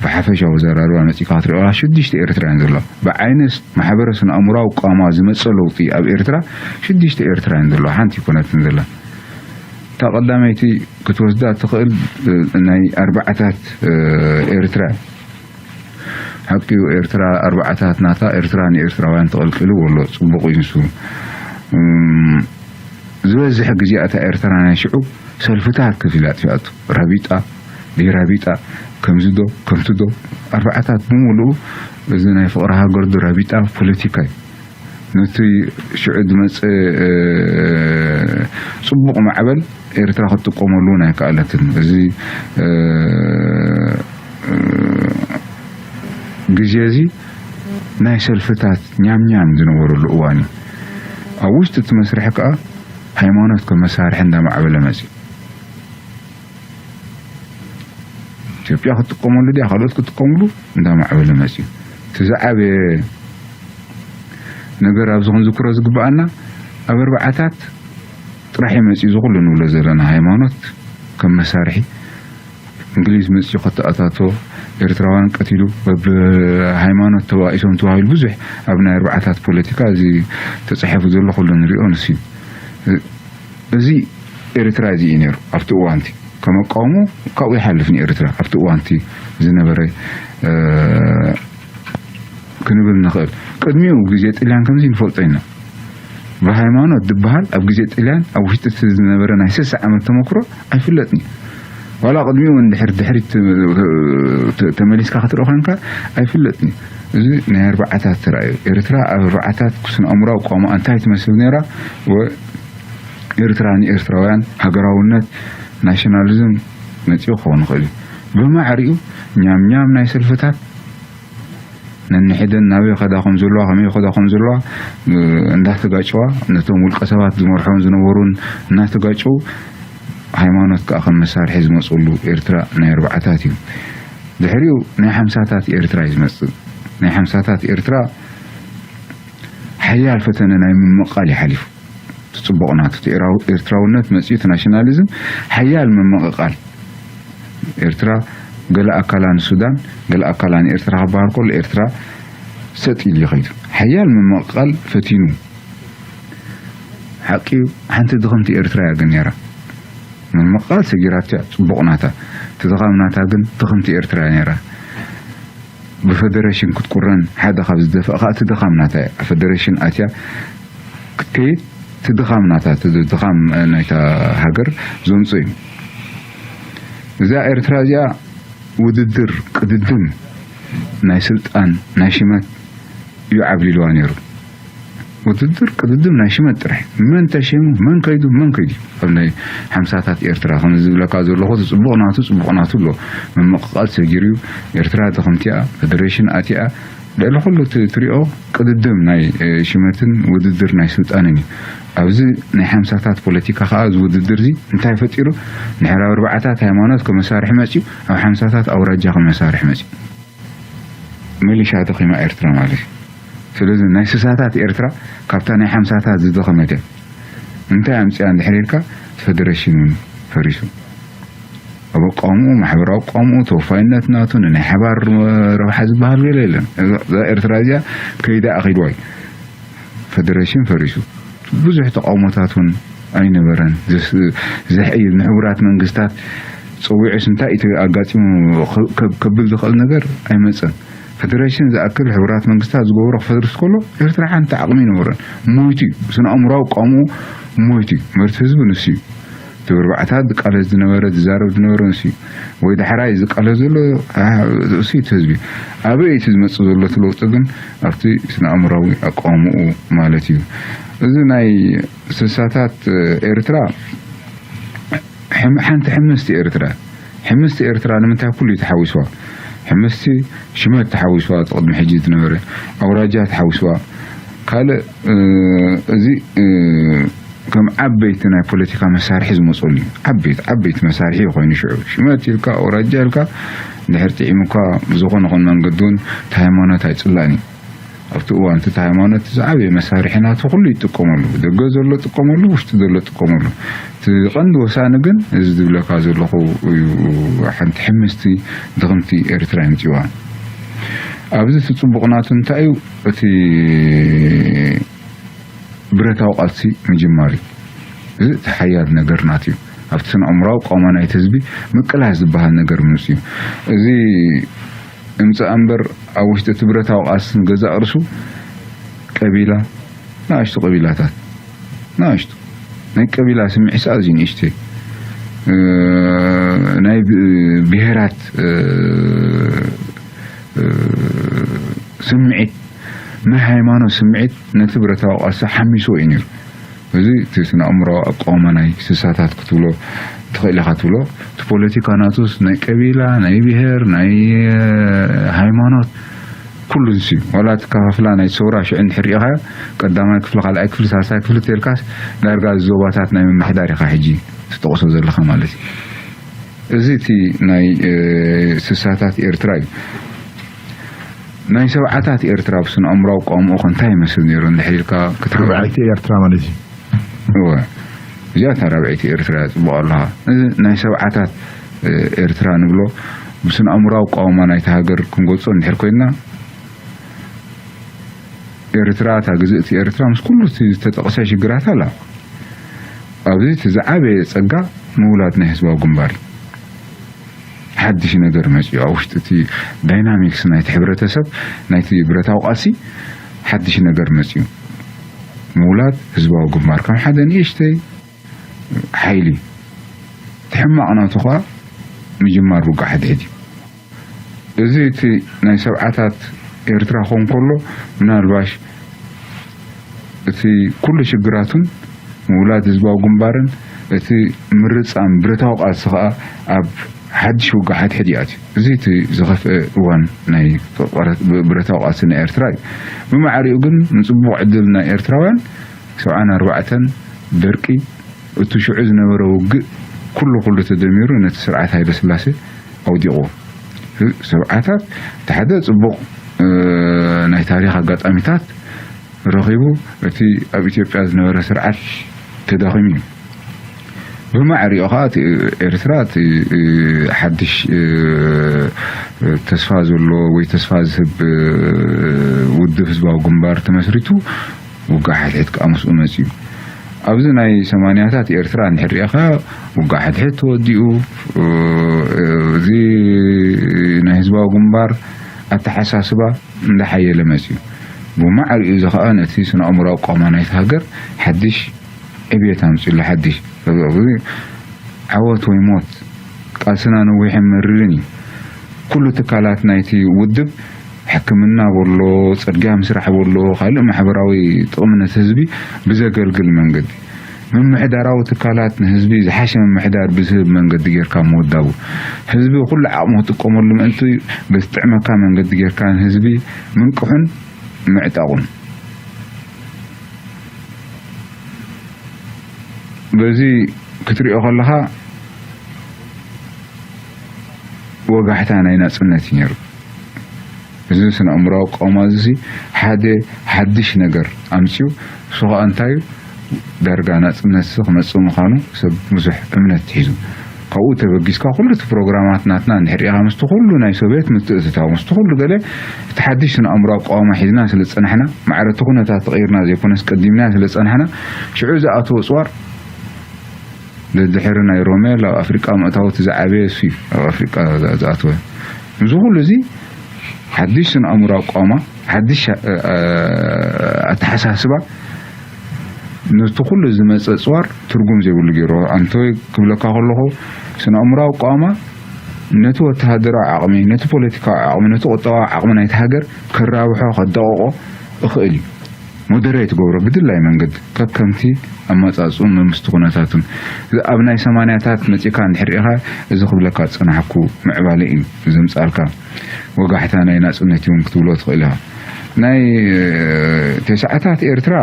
ብሓፈሻዊ ዘራርባ መጺእካ ክትሪኦ ከለኻ ሽዱሽተ ኤርትራ እየን ዘለዋ። ብዓይነት ማሕበረ ስነ ኣእምራዊ ቋማ ዝመጸ ለውጢ ኣብ ኤርትራ ሽዱሽተ ኤርትራ እየን ዘለዋ። ሓንቲ ኣይኮነትን ዘላ። እታ ቀዳመይቲ ክትወስዳ ትኽእል፣ እ፣ ናይ ኣርባዓታት፣ እ፣ ኤርትራ። ሓቂ እዩ፣ ኤርትራ ኣርባዓታት ናታ ኤርትራ ንኤርትራውያን ተቐልቂሉ ኣሎ። ጽቡቕ እዩ ንሱ። እም፣ ዝበዝሕ ግዜ እታ ኤርትራ ናይ ሽዑ ሰልፍታት ከፊላ ኣጥፊኣቶ። ራቢጣ፣ ደይራቢጣ፣ ከምዚ ዶ፣ ከምቲ ዶ፣ ኣርባዓታት ብምሉኡ እዚ ናይ ፍቕሪ ሃገር ዶ ራቢጣ ፖለቲካ እዩ። ነቲ ሽዑ ዝመጸ፣ እ፣ ጽቡቕ ማዕበል ኤርትራ ክትጥቀመሉ እውን ኣይከኣለትን። እዚ፣ እ፣ እ፣ ግዜ እዚ ናይ ሰልፍታት ኛምኛም ዝነበረሉ እዋን እዩ። ኣብ ውሽጢ እቲ መስርሕ ከኣ ሃይማኖት ከም መሳርሒ እንዳማዕበለ መጺኡ። ኢትዮጵያ ክትጥቀመሉ ድያ፣ ካልኦት ክትጥቀምሉ እንዳማዕበለ መጺኡ። እቲ ዝዓበየ ነገር ኣብዚ ክንዝክሮ ዝግበኣና፣ ኣብ ኣርባዓታት ጥራሕ እዩ መጺኡ፣ እዚ ኩሉ ንብሎ ዘለና ሃይማኖት ከም መሳርሒ። እንግሊዝ መጺኡ ከተኣታቶ፣ ኤርትራውያን ቀቲሉ፣ በብሃይማኖት ተባኢሶም ተባሂሉ ብዙሕ ኣብ ናይ ኣርባዓታት ፖለቲካ እዚ ተጻሒፉ ዘሎ ኩሉ ንሪኦ ንሱ እዩ። እዚ ኤርትራ እዚ እዩ ነይሩ ኣብቲ እዋንቲ። መቃወሙ ካብኡ ይሓልፍ ንኤርትራ ኣብቲ እዋንቲ ዝነበረ ክንብል ንኽእል። ቅድሚኡ ግዜ ጥልያን ከምዚ ንፈልጦ ኢና። ብሃይማኖት ዝበሃል ኣብ ግዜ ጥልያን ኣብ ውሽጢ እቲ ዝነበረ ናይ ስሳ ዓመት ተመክሮ ኣይፍለጥን እዩ። ዋላ ቅድሚኡ እውን ድሕር ድሕሪት ተመሊስካ ክትርኢ ኮንካ ኣይፍለጥን እዩ። እዚ ናይ ኣርባዓታት ተራእዩ ኤርትራ ኣብ ኣርባዓታት ስነ ኣእምራዊ ቋማ እንታይ ትመስል ነይራ? ኤርትራ ንኤርትራውያን ሃገራውነት ናሽናሊዝም መፂኡ ክኸውን ይኽእል እዩ። ብማዕሪኡ ኛም ኛም ናይ ሰልፍታት ነንሕደን ናበይ ከዳ ከም ዘለዋ ከመይ ከዳ ከም ዘለዋ እንዳተጋጨዋ ነቶም ውልቀ ሰባት ዝመርሖም ዝነበሩን እናተጋጨው ሃይማኖት ከዓ ከም መሳርሒ ዝመፅሉ ኤርትራ ናይ ኣርባዓታት እዩ። ድሕሪኡ ናይ ሓምሳታት ኤርትራ እዩ ዝመፅእ። ናይ ሓምሳታት ኤርትራ ሓያል ፈተነ ናይ ምምቕቓል እዩ ሓሊፉ። እቲ ፅቡቕ ናቱ እቲ ኤርትራውነት መፅኡ እቲ ናሽናሊዝም ሓያል ምምቕቓል ኤርትራ ገለ ኣካላ ንሱዳን ገለ ኣካላ ንኤርትራ ክበሃል ከሎ ኤርትራ ሰጥ ኢሉ ይኸይዱ ሓያል ምምቕቓል ፈቲኑ። ሓቂ ሓንቲ ድኽምቲ ኤርትራ እያ ግን ነይራ። ምምቕቓል ሰጊራትያ ፅቡቕ ናታ እቲ ድኻም ናታ ግን ድኽምቲ ኤርትራ እያ ነይራ። ብፈደረሽን ክትቁረን ሓደ ካብ ዝደፍእ ከዓ እቲ ድኻም ናታ እያ። ኣብ ፈደረሽን ኣትያ ክትከይድ እቲ ድኻም ናታ እቲ ድኻም ናይታ ሃገር ዘምፅኦ እዩ። እዛ ኤርትራ እዚኣ ውድድር ቅድድም ናይ ስልጣን ናይ ሽመት እዩ ዓብሊልዋ ነይሩ። ውድድር ቅድድም ናይ ሽመት ጥራሕ መን ተሸይሙ መን ከይዱ መን ከይዱ ኣብ ናይ ሓምሳታት ኤርትራ ከም ዝብለካ ዘለኹ እቲ ፅቡቕ ናቱ ፅቡቕ ናቱ ኣሎ። ምምቕቓል ሰጊሩ እዩ። ኤርትራ ድኽምቲኣ ፈደሬሽን ኣቲኣ ልዕሊ ኩሉ እቲ ትሪኦ ቅድድም ናይ ሽመትን ውድድር ናይ ስልጣንን እዩ። ኣብዚ ናይ ሓምሳታት ፖለቲካ ከዓ እዚ ውድድር እዚ እንታይ ፈጢሩ? ንሕራብ ኣርባዕታት ሃይማኖት ከመሳርሒ መፅዩ ኣብ ሓምሳታት ኣውራጃ ከመሳርሒ መፅዩ። ሚሊሻ ደኺማ ኤርትራ ማለት እዩ። ስለዚ ናይ ስሳታት ኤርትራ ካብታ ናይ ሓምሳታት ዝደኸመት እያ። እንታይ ኣምፅያ እንድሕር ኢልካ እቲ ፈደረሽን እውን ፈሪሱ። ኣብ ኣቋምኡ ማሕበራዊ ኣቋምኡ ተወፋይነት ናቱ ንናይ ሓባር ረብሓ ዝበሃል ገለ የለን። እዛ ኤርትራ እዚኣ ከይዳ ኣኺድዋ እዩ። ፈደረሽን ፈሪሱ ብዙሕ ተቃውሞታት እውን ኣይነበረን። ዘሕይል ንሕቡራት መንግስታት ፀዊዑስ እንታይ እቲ ኣጋጢሙ ከብል ዝኽእል ነገር ኣይመፀን። ፈደረሽን ዝኣክል ሕቡራት መንግስታት ዝገብሮ ክፈርስ ከሎ ኤርትራ ሓንቲ ዓቕሚ ይነበረን ሞይቱ እዩ። ስነ ኣእምራዊ ቋምኡ ሞይቱ እዩ። መርቲ ህዝቢ ንሱ እዩ። እቲ ብርባዕታት ዝቃለስ ዝነበረ ዝዛረብ ዝነበረ ንሱ እዩ። ወይ ዳሕራይ ዝቃለስ ዘሎ እሱ እቲ ህዝቢ ኣበይ እቲ ዝመፅእ ዘሎ እቲ ለውጢ ግን ኣብቲ ስነ ኣእምራዊ ኣቃውምኡ ማለት እዩ። እዚ ናይ ስሳታት ኤርትራ ሓንቲ ሕምስቲ ኤርትራ ሕምስቲ ኤርትራ ንምንታይ ኩሉ እዩ ተሓዊስዋ? ሕምስቲ ሽመት ተሓዊስዋ፣ ቅድሚ ሕጂ ዝነበረ ኣውራጃ ተሓዊስዋ። ካልእ እዚ ከም ዓበይቲ ናይ ፖለቲካ መሳርሒ ዝመፀሉ እዩ። ዓበይቲ ዓበይቲ መሳርሒ ኮይኑ ሽዑ ሽመት ኢልካ ኣውራጃ ኢልካ ድሕር ጥዒሙካ ብዝኾነ ኾን መንገዲ እውን እቲ ሃይማኖት ኣይፅላእን እዩ። ኣብቲ እዋን እቲ ሃይማኖት ዝዓበየ መሳርሒ ናቱ ኩሉ ይጥቀመሉ፣ ደገ ዘሎ ጥቀመሉ፣ ውሽጢ ዘሎ ጥቀመሉ። እቲ ቀንዲ ወሳኒ ግን እዚ ዝብለካ ዘለኹ እዩ። ሓንቲ ሕምስቲ ድኽምቲ ኤርትራ የምፅዋ። ኣብዚ እቲ ፅቡቕ ናቱ እንታይ እዩ? እቲ ብረታዊ ቃልሲ ምጅማር እዩ። እዚ እቲ ሓያል ነገር ናቱ እዩ። ኣብቲ ስነ ኣእምራዊ ቋማ ናይቲ ህዝቢ ምቅላስ ዝበሃል ነገር ምምፅ እዩ። እዚ እምፅኣ እምበር ኣብ ውሽጢ እቲ ብረታዊ ቃልሲ ንገዛእ ርእሱ ቀቢላ ንኣሽቱ ቀቢላታት ንኣሽቱ ናይ ቀቢላ ስምዒት ኣዝዩ ንእሽተይ ናይ ብሄራት ስምዒት ናይ ሃይማኖት ስምዒት ነቲ ብረታዊ ቃልሲ ሓሚስዎ እዩ ነይሩ። እዚ እቲ ስነ ኣእምራዊ ኣቃውማ ናይ ስሳታት ክትብሎ ትኽእል ኢኻ ትብሎ። እቲ ፖለቲካ ናቱስ ናይ ቀቢላ ናይ ብሄር ናይ ሃይማኖት ኩሉ ንሱ እዩ። ዋላ እቲ ከፋፍላ ናይ ሰውራ ሽዑ እንድሕር ሪኢኻዮ ቀዳማይ ክፍሊ ካልኣይ ክፍሊ ሳልሳይ ክፍሊ ተልካስ ዳርጋ ዞባታት ናይ ምምሕዳር ኢኻ ሕጂ ትጠቕሶ ዘለኻ ማለት እዩ። እዚ እቲ ናይ ስሳታት ኤርትራ እዩ። ናይ ሰብዓታት ኤርትራ ብስነ ኣእምራዊ ቋምኡ ከ እንታይ ይመስል ነይሩ እንድሕር ኢልካ ክትርብዓይቲ ኤርትራ ማለት እዩ። እወ እዚኣ እታ ራብዐይቲ ኤርትራ እያ ፅቡቕ ኣለኻ። እዚ ናይ ሰብዓታት ኤርትራ ንብሎ ብስነ ኣእምራዊ ቋውማ ናይቲ ሃገር ክንገልፆ እንድሕር ኮይንና ኤርትራ እታ ግዝእቲ ኤርትራ ምስ ኩሉ እቲ ዝተጠቕሰ ሽግራት ኣላ። ኣብዚ እቲ ዝዓበየ ፀጋ ምውላድ ናይ ህዝባዊ ግንባር እዩ። ሓድሽ ነገር መፅዩ። ኣብ ውሽጢ እቲ ዳይናሚክስ ናይቲ ሕብረተሰብ፣ ናይቲ ብረታዊ ቃልሲ ሓድሽ ነገር መፅዩ። ምውላድ ህዝባዊ ግንባር ከም ሓደ ንእሽተይ ሓይሊ፣ እቲ ሕማቕ ናቱ ኸዓ ምጅማር ውግእ ሓድሕድ እዩ። እዚ እቲ ናይ ሰብዓታት ኤርትራ ክኸውን ከሎ፣ ምናልባሽ እቲ ኩሉ ሽግራቱን ምውላድ ህዝባዊ ግንባርን እቲ ምርጻም ብረታዊ ቃልሲ ኸኣ ኣብ ሓድሽ ውግእ ሓድሕድ ይኣትዩ። እዚ እቲ ዝኸፍአ እዋን ናይ ብረታዊ ቃልሲ ናይ ኤርትራ እዩ። ብማዕሪኡ ግን ንጽቡቕ ዕድል ናይ ኤርትራውያን፣ ሰብዓን ኣርባዕተን ደርቂ፣ እቲ ሽዑ ዝነበረ ውግእ ኩሉ ኩሉ ተደሚሩ ነቲ ስርዓት ሃይለ ስላሴ ኣውዲቕዎ። ሰብዓታት እቲ ሓደ ጽቡቕ፣ እ፣ ናይ ታሪኽ ኣጋጣሚታት ረኺቡ፣ እቲ ኣብ ኢትዮጵያ ዝነበረ ስርዓት ተዳኺሙ እዩ። ብማዕሪኡ ኸዓ እቲ ኤርትራ እቲ፣ እ፣ ሓድሽ፣ እ፣ ተስፋ ዘሎ ወይ ተስፋ ዝህብ፣ እ፣ ውድብ ህዝባዊ ግንባር ተመስሪቱ፣ ውግእ ሓድሕድ ከኣ ምስኡ መጺኡ። ኣብዚ ናይ ሰማንያታት ኤርትራ እንድሕር ርኢኻ፣ ውግእ ሓድሕድ ተወዲኡ፣ እ፣ እዚ ናይ ህዝባዊ ግንባር ኣተሓሳስባ እንዳሓየለ መጺኡ። ብማዕሪኡ እዚ ኸኣ ነቲ ስነ-ኣእምሮኣዊ ኣቋማ ናይቲ ሃገር ሓድሽ ዕብየት ኣምጺኡሉ። ሓድሽ፣ ዓወት ወይ ሞት፣ ቃልስና ነዊሕን መሪርን እዩ። ኩሉ ትካላት ናይቲ ውድብ፣ ሕክምና በሎ፣ ጽርግያ ምስራሕ በሎ፣ ካልእ ማሕበራዊ ጥቕሚ ነቲ ህዝቢ ብዘገልግል መንገዲ፣ ምምሕዳራዊ ትካላት ንህዝቢ ዝሓሸ ምምሕዳር ብዝህብ መንገዲ ጌርካ ምውዳቡ፣ ህዝቢ ኩሉ ዓቕሙ ክጥቀመሉ ምእንቲ ብዝጥዕመካ መንገዲ ጌርካ ንህዝቢ ምንቅሑን ምዕጣቑን። በዚ ክትሪኦ ከለኻ ወጋሕታ ናይ ናጽነት እዩ ነይሩ። እዚ ስነ ኣእምሮኣዊ ኣቃውማ እዚ ሓደ ሓድሽ ነገር ኣምጺኡ፣ እሱ ኸኣ እንታይ እዩ? ዳርጋ ናጽነት ክመጽእ ምዃኑ ሰብ ብዙሕ እምነት ሒዙ። ካብኡ ተበጊስካ ኩሉ እቲ ፕሮግራማት ናትና እንድሕር ርኢኻ፣ ምስቲ ኩሉ ናይ ሶቭየት ምትእትታው፣ ምስቲ ኩሉ ገለ፣ እቲ ሓድሽ ስነ ኣእምሮኣዊ ኣቃውማ ሒዝና ስለ ዝጸናሕና፣ ማዕረ እቲ ኩነታት ተቐይርና ዘይኮነስ ቀዲምና ስለ ዝጸናሕና፣ ሽዑ ዝኣተወ ጽዋር፣ ድሕሪ ናይ ሮሜል ኣብ ኣፍሪቃ ምእታው እቲ ዝዓበየ እሱ እዩ። ኣብ ኣፍሪቃ ዝኣ-፣ ዝኣተወ። እዚ ኩሉ እዚ ሓድሽ ስነ ኣእምሮ ኣቋማ፣ ሓድሽ፣ እ፣ እ፣ ኣተሓሳስባ፣ ነቲ ኩሉ ዝመጸ ጽዋር ትርጉም ዘይብሉ ገይርዎ። ኣንቶይ ክብለካ ከለኹ፣ ስነ ኣእምሮ ኣቋማ ነቲ ወተሃደራዊ ዓቕሚ፣ ነቲ ፖለቲካዊ ዓቕሚ፣ ነቲ ቁጠባዊ ዓቕሚ ናይቲ ሃገር ከራብሖ፣ ከዳቕቖ እኽእል እዩ። ሞደሬት ገብሮ ብድላይ መንገዲ ከከምቲ ኣመጻጽኡን መምስቲ ኩነታቱን። እዚ ኣብ ናይ ሰማንያታት መጺእካ እንድሕር ርኢኻ፣ እዚ ክብለካ ዝጸናሕኩ ምዕባለ እዩ ዘምጻልካ። ወጋሕታ ናይ ናጽነት እውን ክትብሎ ትኽእል ኢኻ። ናይ፣ እ፣ ተስዓታት ኤርትራ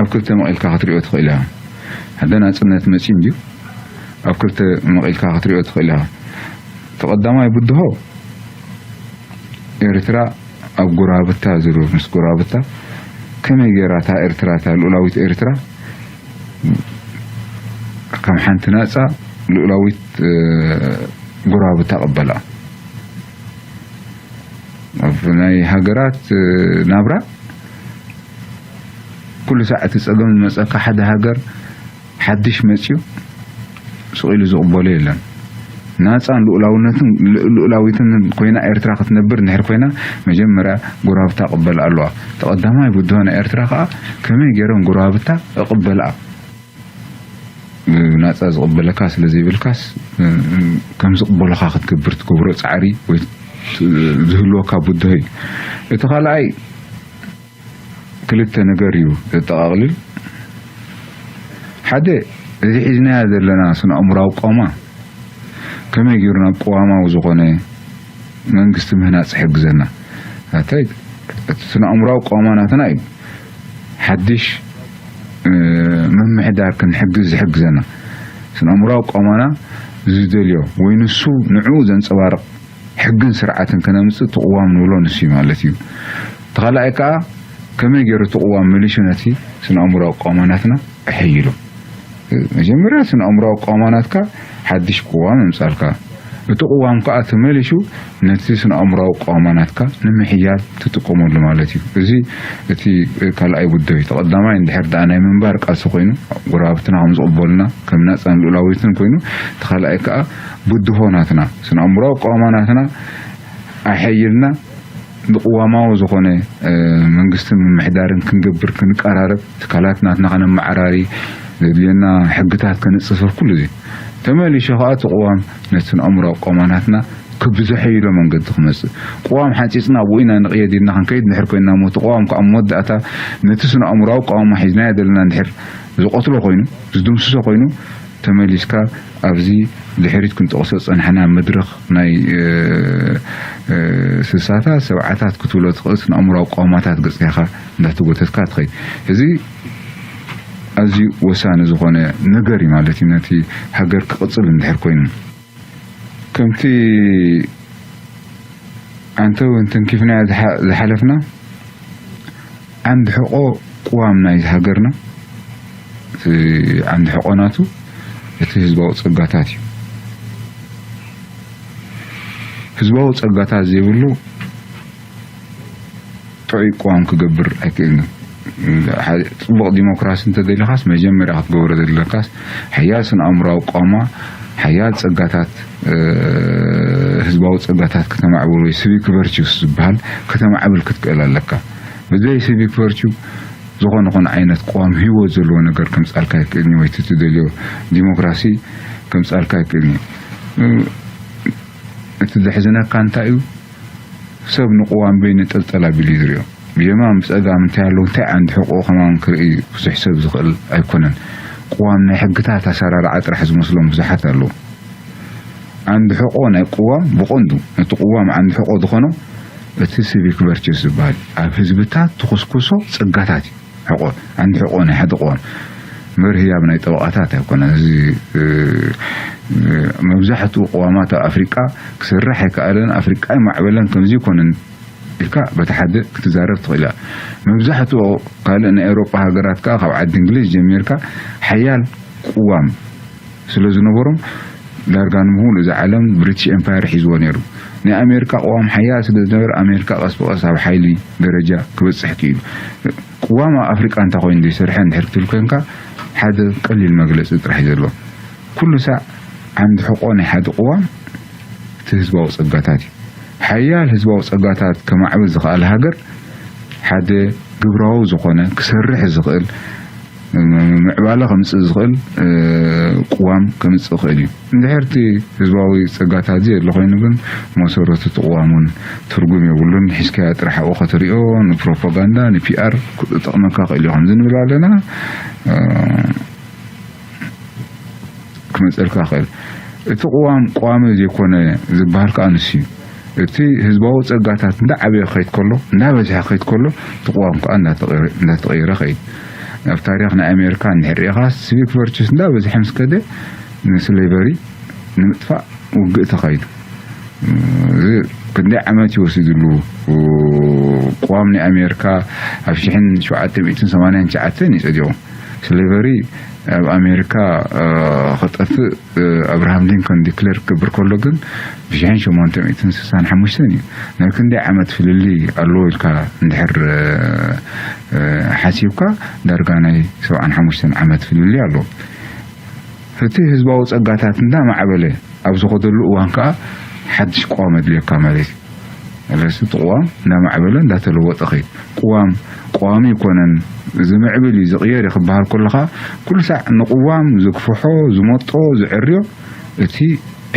ኣብ ክልተ መቒልካ ክትሪኦ ትኽእል ኢኻ። ሓደ ናጽነት መጺኡ እንድዩ፣ ኣብ ክልተ መቒልካ ክትሪኦ ትኽእል ኢኻ። እቲ ቀዳማይ ብድሆ ኤርትራ ኣብ ጎራብታ ዝሩ-፣ ምስ ጎራብታ ከመይ ገይራ እታ ኤርትራ፣ እታ ልኡላዊት ኤርትራ ከም ሓንቲ ናጻ ልኡላዊት፣ እ፣ ጎራብታ ቀበላ? ኣብ ናይ ሃገራት፣ እ፣ ናብራ ኩሉ ሳዕ እቲ ጸገም ዝመጸካ ሓደ ሃገር ሓድሽ መጽዩ ስቕ ኢሉ ዝቕበሎ የለን። ናጻን ልኡላውነትን፣ ል-፣ ልኡላዊትን ኮይና ኤርትራ ክትነብር እንድሕር ኮይና፣ መጀመርያ ጎረባብታ ክቕበልኣ ኣለዋ። እቲ ቀዳማይ ብድሆ ናይ ኤርትራ ከኣ ከመይ ገይረን ጎረባብታ ይቕበልኣ? ናጻ ዝቕበለካ ስለ ዘይብልካስ፣ ከም ዝቕበሉኻ ክትገብር ትገብሮ ጻዕሪ ወይ ዝህልወካ ብድሆ እዩ። እቲ ካልኣይ ክልተ ነገር እዩ ዘጠቓቕልል። ሓደ፣ እዚ ሒዝናዮ ዘለና ስነ-ኣእምሮኣዊ ኣቃውማ ከመይ ገይሩ ናብ ቅዋማዊ ዝኾነ መንግስቲ ምህናጽ ይሕግዘና? ኣታይ፣ እቲ ስነ-ኣእምሮኣዊ ኣቃውማ ናትና እዩ። ሓድሽ፣ እ፣ ምምሕዳር ክንሕግዝ ዝሕግዘና። ስነ-ኣእምሮኣዊ ኣቃውማና ዝደልዮ ወይ ንሱ ንዕኡ ዘንጸባርቕ ሕግን ስርዓትን ከነምጽእ እቲ ቅዋም ንብሎ ንሱ እዩ ማለት እዩ። እቲ ካልኣይ ከኣ ከመይ ገይሩ እቲ ቅዋም መሊሱ ነቲ ስነ-ኣእምሮኣዊ ኣቃውማ ናትና ኣሐይሎ? መጀመርያ ስነ-ኣእምሮኣዊ ኣቃውማ ናትካ ሓድሽ ቅዋም ኣምጻልካ። እቲ ቅዋም ከዓ ተመሊሹ ነቲ ስነ ኣእምራዊ ቅዋማ ናትካ ንምሕያል ትጥቀመሉ ማለት እዩ። እዚ እቲ ካልኣይ ውደብ እዩ። ተቐዳማይ እንድሕር ደኣ ናይ ምንባር ቃልሲ ኮይኑ፣ ጎረባብትና ከም ዝቕበሉና፣ ከም ናፃን ልኡላዊትን ኮይኑ፣ እቲ ካልኣይ ከዓ ብድሆ ናትና፣ ስነ ኣእምራዊ ቅዋማ ናትና ኣሐይልና ብቅዋማዊ ዝኾነ መንግስትን ምምሕዳርን ክንገብር፣ ክንቀራረብ፣ ትካላት ናትና ከነመዓራሪ፣ ዘድልየና ሕግታት ከነፅፍፍ፣ ኩሉ እዚ ተመሊሹ ከዓ እቲ ቅዋም ነቲ ስነ ኣእምራዊ ቅዋማ ናትና ክብዝሐይሎ መንገዲ ክመፅእ፣ ቅዋም ሓፂፅና ኣብኡ ኢና ንቕየድ ኢልና ክንከይድ እንድሕር ኮይንና እሞ፣ እቲ ቅዋም ከዓ ኣብ መወዳእታ ነቲ ስነ ኣእምራዊ ቅዋማ ሒዝናዮ ዘለና እንድሕር ዝቐትሎ ኮይኑ፣ ዝድምስሶ ኮይኑ፣ ተመሊስካ ኣብዚ ድሕሪት ክንጠቕሶ ዝጸናሕና መድረኽ ናይ ስሳታት ሰብዓታት ክትብሎ ትኽእል፣ ስነ ኣእምራዊ ቅዋማታት ገጽካ እንዳተጎተትካ ትኸይድ። እዚ ኣዝዩ ወሳኒ ዝኾነ ነገር እዩ ማለት እዩ፣ ነቲ ሃገር ክቕጽል እንድሕር ኮይኑ። ከምቲ ኣንተ እውን ተንኪፍናዮ ዝሓለፍና፣ ዓንዲ ሕቆ ቅዋም ናይዚ ሃገርና፣ እቲ ዓንዲ ሕቆ ናቱ እቲ ህዝባዊ ጸጋታት እዩ። ህዝባዊ ጸጋታት ዘይብሉ ጥዑይ ቅዋም ክገብር ኣይክእልን እዩ። ጽቡቕ ዲሞክራሲ እንተደሊኻስ፣ መጀመርያ ክትገብሮ ዘለካስ ሓያል ስነ ኣእምራዊ ቅዋማ፣ ሓያል ጸጋታት፣ ህዝባዊ ጸጋታት ከተማዕብል ወይ ሲቪክ ቨርቹስ ዝበሃል ከተማዕብል ክትክእል ኣለካ። ብዘይ ሲቪክ ቨርቹ ዝኾነ ኾነ ዓይነት ቅዋም ህይወት ዘለዎ ነገር ከምጻልካ ኣይክእልን እዩ፣ ወይ እቲ ትደልዮ ዲሞክራሲ ከምጻልካ ኣይክእልን እዩ። እቲ ዘሕዝነካ እንታይ እዩ? ሰብ ንቅዋም በይኑ ጠልጠል ኣቢሉ እዩ ዝሪኦ። ብየማን ብጸጋም እንታይ ኣሎ፣ እንታይ ዓንዲ ሕቆ ከማን ክርኢ ብዙሕ ሰብ ዝኽእል ኣይኮነን። ቅዋም ናይ ሕግታት ኣሰራርዓ ጥራሕ ዝመስሎም ብዙሓት ኣለዉ። ዓንዲ ሕቆ ናይ ቅዋም ብቐንዱ፣ ነቲ ቅዋም ዓንዲ ሕቆ ዝኾኖ እቲ ሲቪክ ቨርቹስ ዝበሃል ኣብ ህዝብታት ትኹስኩሶ ጸጋታት እዩ። ሕቆ፣ ዓንዲ ሕቆ ናይ ሓደ ቅዋም መርህያብ ናይ ጠበቓታት ኣይኮነን። እዚ መብዛሕትኡ ቅዋማት ኣብ ኣፍሪቃ ክሰርሕ ኣይከኣለን፣ ኣፍሪቃ ኣይማዕበለን፣ ከምዚ ይኮንን ኢልካ በቲ ሓደ ክትዛረብ ትኽእል ኢኻ። መብዛሕትኡ ካልእ ናይ ኤውሮጳ ሃገራት ከኣ ካብ ዓዲ እንግሊዝ ጀሚርካ ሓያል ቅዋም ስለ ዝነበሮም ዳርጋ ንምሉእ እዚ ዓለም ብሪቲሽ ኤምፓየር ሒዝዎ ነይሩ። ናይ ኣሜሪካ ቅዋም ሓያል ስለ ዝነበረ ኣሜሪካ ቀስ ብቐስ ኣብ ሓይሊ ደረጃ ክበጽሕ ክኢሉ። ቅዋም ኣብ ኣፍሪቃ እንታይ ኮይኑ ዘይሰርሐ እንድሕር ክትብል ኮንካ ሓደ ቀሊል መግለጺ ጥራሕ እዩ ዘሎ። ኩሉ ሳዕ ዓንዲ ሕቆ ናይ ሓደ ቅዋም እቲ ህዝባዊ ጸጋታት እዩ። ሓያል ህዝባዊ ጸጋታት ከማዕብል ዝኽኣለ ሃገር ሓደ ግብራዊ ዝኾነ ክሰርሕ ዝኽእል ምዕባለ ከምጽእ ዝኽእል ቅዋም ከምጽእ ይኽእል እዩ። እንድሕር እቲ ህዝባዊ ጸጋታት እዚ የለ ኮይኑ ግን መሰረቱ እቲ ቅዋም እውን ትርጉም የብሉን። ሒዝካያ ጥራሕ ኣብኡ ከተርእዮ ንፕሮፓጋንዳ ንፒኣር ክጠቕመካ ክእል እዩ ከምዚ ንብል ኣለና ክመፀልካ ይኽእል። እቲ ቅዋም ቋሚ ዘይኮነ ዝበሃል ከዓ ንሱ እዩ። እቲ ህዝባዊ ፀጋታት እንዳዓበየ ክኸይድ ከሎ እንዳበዝሐ ክኸይድ ከሎ እቲ ቅዋም ከዓ እንዳተቐየረ ከይድ። ኣብ ታሪክ ናይ ኣሜሪካ እንድሕር ሪኢኻ ሲቪክ ቨርቹስ እንዳበዝሐ ምስ ከደ ንስሌቨሪ ንምጥፋእ ውግእ ተኻይዱ። እዚ ክንደይ ዓመት እዩ ወሲድሉ። ቅዋም ናይ ኣሜሪካ ኣብ ሽሕን ሸውዓተ ሚእትን ሰማንያን ትሽዓተን እዩ ፀዲቑ። ስሌቨሪ ኣብ ኣሜሪካ ክጠፍእ ኣብርሃም ሊንኮን ዲክሌር ክገብር ከሎ ግን ብሽሕን ሸሞንተ ሚእትን ስሳን ሓሙሽተን እዩ። ናይ ክንደይ ዓመት ፍልልይ ኣለዎ ኢልካ እንድሕር ሓሲብካ ዳርጋ ናይ ሰብዓን ሓሙሽተን ዓመት ፍልልይ ኣለዎ። እቲ ህዝባዊ ፀጋታት እንዳማዕበለ ኣብ ዝኸደሉ እዋን ከዓ ሓድሽ ቅዋም ኣድልየካ ማለት እዩ። ስለዚ እቲ ቅዋም እንዳማዕበለ እንዳተለወጠ ኸይድ። ቅዋም ቀዋሚ ይኮነን፣ ዝምዕብል እዩ፣ ዝቕየር እዩ ክበሃል ከሎ ከዓ ኩሉ ሳዕ ንቅዋም ዝግፍሖ፣ ዝመጦ፣ ዝዕርዮ እቲ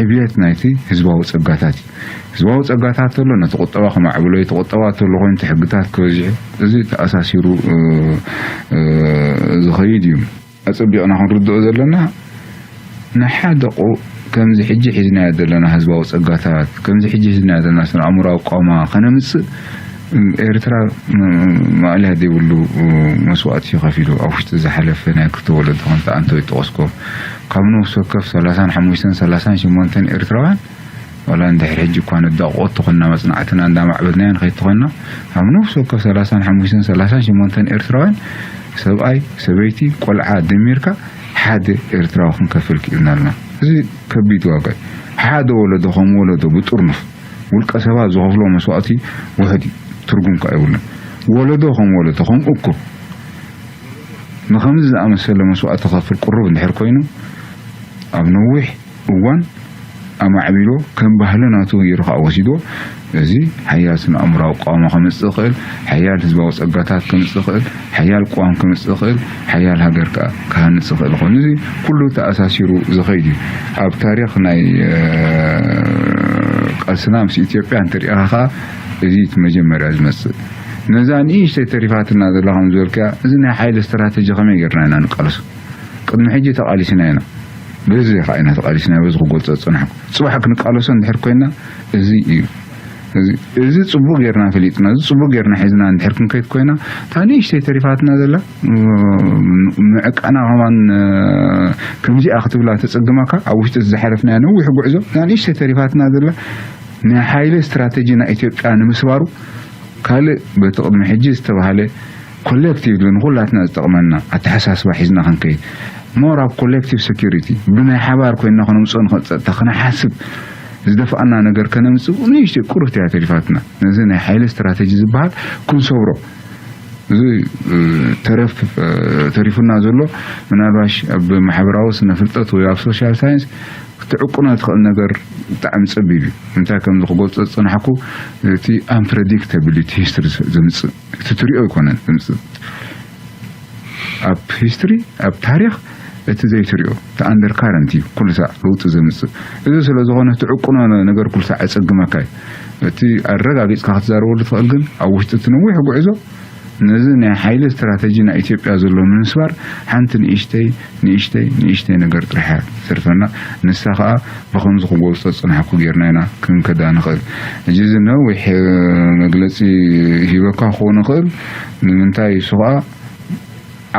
ዕብየት ናይቲ ህዝባዊ ፀጋታት እዩ። ህዝባዊ ፀጋታት ተሎ ነቲ ቁጠባ ከማዕብሎ እዩ። እቲ ቁጠባ ተሎ ኮይኑ እቲ ሕግታት ክበዝሑ፣ እዚ ተኣሳሲሩ ዝኸይድ እዩ። ኣጸቢቕና ክንርድኦ ዘለና ንሓደ ከምዚ ሕጂ ሒዝናዮ ዘለና ህዝባዊ ጸጋታት ከምዚ ሕጂ ሒዝናዮ ዘለና ስነ ኣእምራዊ ቆማ ከነምጽእ ኤርትራ ማእለያ ዘይብሉ መስዋእቲ እዩ ከፊሉ ኣብ ውሽጢ ዝሓለፈ ናይ ክልተ ወለዶ ከምቲ ኣንተ ይጠቐስኮ ካብ ነፍሲ ወከፍ ሰላሳን ሓሙሽተን ሰላሳን ሸሞንተን ኤርትራውያን ዋላ እንድሕር ሕጂ እኳ ነዳቕቆ ተኾንና መጽናዕትና እንዳማዕበልናዮ ንኸይድ ተኾንና ካብ ነፍሲ ወከፍ ሰላሳን ሓሙሽተን ሰላሳን ሸሞንተን ኤርትራውያን ሰብኣይ ሰበይቲ ቆልዓ ደሚርካ ሓደ ኤርትራዊ ክንከፍል ክኢልና ኣለና። እዚ ከቢድ ዋጋ እዩ። ሓደ ወለዶ ከም ወለዶ ብጥርኑፍ ውልቀ ሰባት ዝኸፍሎ መስዋእቲ ውሕድ እዩ፣ ትርጉም ከኣ የብሉን። ወለዶ ከም ወለዶ ከም እኩብ ንኸምዚ ዝኣመሰለ መስዋእቲ ክኸፍል ቅሩብ እንድሕር ኮይኑ፣ ኣብ ነዊሕ እዋን ኣማዕቢሎ ከም ባህሊ ናቱ ገይሩ ከኣ ወሲድዎ፣ እዚ ሓያል ስነ ኣእምራዊ ኣቃውማ ከምጽእ ይኽእል፣ ሓያል ህዝባዊ ጸጋታት ከምጽእ ይኽእል፣ ሓያል ቅዋም ከምጽእ ይኽእል፣ ሓያል ሃገር ከኣ ክሃንጽ ይኽእል ይኸውን። እዚ ኩሉ ተኣሳሲሩ ዝኸይድ እዩ። ኣብ ታሪኽ ናይ ቃልስና ምስ ኢትዮጵያ እንተሪኢኻ ከኣ እዚ እቲ መጀመርያ ዝመጽእ። ነዛ ንእሽተይ ተሪፋትና ዘላ ከም ዝበልካያ፣ እዚ ናይ ሓይሊ ስትራተጂ ከመይ ጌርና ኢና ንቃለሶ? ቅድሚ ሕጂ ተቓሊስና ኢና። በዚ ኸዓ ኢና ተቓሊስና፣ በዚ ክገልጾ ዝጸናሕኩ። ጽባሕ ክንቃለሶ እንድሕር ኮይና፣ እዚ እዩ። እዚ፣ እዚ ጽቡቕ ጌርና ፈሊጥና፣ እዚ ጽቡቕ ጌርና ሒዝና እንድሕር ክንከይድ ኮይና፣ እታ ንእሽተይ ተሪፋትና ዘላ፣ ም-፣ ምዕቃና ከማን፣ እ፣ ከምዚኣ ክትብላ ተጸግመካ፣ ኣብ ውሽጢ ዝሓለፍናዮ ነዊሕ ጉዕዞ፣ እታ ንእሽተይ ተሪፋትና ዘላ፣ ናይ ሓይሊ ስትራተጂ ናይ ኢትዮጵያ ንምስባሩ፣ ካልእ በቲ ቅድሚ ሕጂ ዝተባህለ ኮሌክቲቭ ንኹላትና ዝጠቕመና ኣተሓሳስባ ሒዝና ክንከይድ፣ ሞር ኣብ ኮሌክቲቭ ሴኩሪቲ ብናይ ሓባር ኮይንና ከነምፅኦ ንኽእል ፀጥታ ክንሓስብ ዝደፍኣና ነገር ከነምፅእ ንእሽተይ ቁርብቲ እያ ተሪፋትና። ነዚ ናይ ሓይሊ ስትራተጂ ዝበሃል ክንሰብሮ፣ እዚ፣ እ፣ ተረፍ፣ እ፣ ተሪፉና ዘሎ ምናልባሽ ኣብ ማሕበራዊ ስነ ፍልጠት ወይ ኣብ ሶሻል ሳይንስ ክትዕቅኖ ትኽእል ነገር ብጣዕሚ ጸቢብ እዩ። እንታይ ከም ዝኽገልጾ ዝጸናሕኩ፣ እቲ ኣምፕረዲክተብሊቲ ሂስትሪ ዘምጽእ፣ እቲ ትሪኦ ኣይኮነን ዘምጽእ። ኣብ ሂስትሪ፣ ኣብ ታሪኽ እቲ ዘይትሪኦ፣ እቲ ኣንደር ካረንት እዩ ኩሉ ሳዕ ለውጢ ዘምጽእ። እዚ ስለ ዝኾነ እቲ ዕቅኖ ነገር ኩሉ ሳዕ የጸግመካ እዩ። እቲ ኣረጋጊጽካ ክትዛረበሉ ትኽእል ግን ኣብ ውሽጢ እቲ ነዊሕ ጉዕዞ ነዚ ናይ ሓይሊ ስትራተጂ ናይ ኢትዮጵያ ዘሎ ንምስባር ሓንቲ ንእሽተይ፣ ንእሽተይ፣ ንእሽተይ ነገር ጥራሕ እያ ትተርፈና። ንሳ ኸኣ ብኸምዚ ክገልጾ ዝጸናሕኩ ጌርና ኢና ክንከዳ ንኽእል። ሕጂ እዚ ነዊሕ፣ እ፣ መግለጺ ሂበካ ክኸውን ይኽእል። ንምንታይ እሱ ኸኣ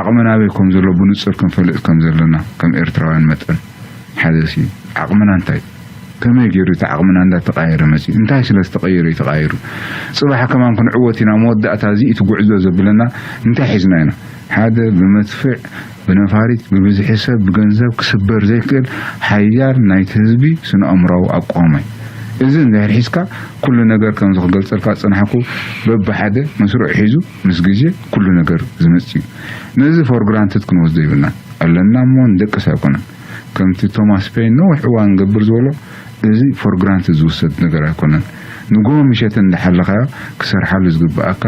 ዓቕምና ኣበይ ከም ዘሎ ብንጹር ክንፈልጥ ከም ዘለና ከም ኤርትራውያን መጠን። ሓደ ሲ ዓቕምና እንታይ? ከመይ ገይሩ እቲ ዓቕምና እንዳተቓየረ መጺኡ? እንታይ ስለ ዝተቐየረ እዩ ተቓይሩ? ጽባሕ ከማን ክንዕወት ኢና፣ መወዳእታ እዚ እቲ ጉዕዞ ዘብለና እንታይ ሒዝና ኢና? ሓደ ብመድፍዕ፣ ብነፋሪት፣ ብብዝሒ ሰብ፣ ብገንዘብ ክስበር ዘይክእል ሓያል ናይቲ ህዝቢ ስነ-ኣእምራዊ ኣቃውማ እዩ። እዚ እንድሕር ሒዝካ ኩሉ ነገር ከምዚ ክገልጸልካ ዝጸናሕኩ በብሓደ መስርዑ ሒዙ ምስ ግዜ ኩሉ ነገር ዝመጽእ እዩ። ነዚ ፎር ግራንትድ ክንወስዶ ይብልና ኣለና እሞ ንደቅስ ኣይኮነን። ከምቲ ቶማስ ፔይን ነዊሕ እዋን ንገብር ዝበሎ፣ እዚ ፎር ግራንትድ ዝውሰድ ነገር ኣይኮነን። ንግሆ ምሸት እንዳሓለኻዮ ክሰርሓሉ ዝግብኣካ፣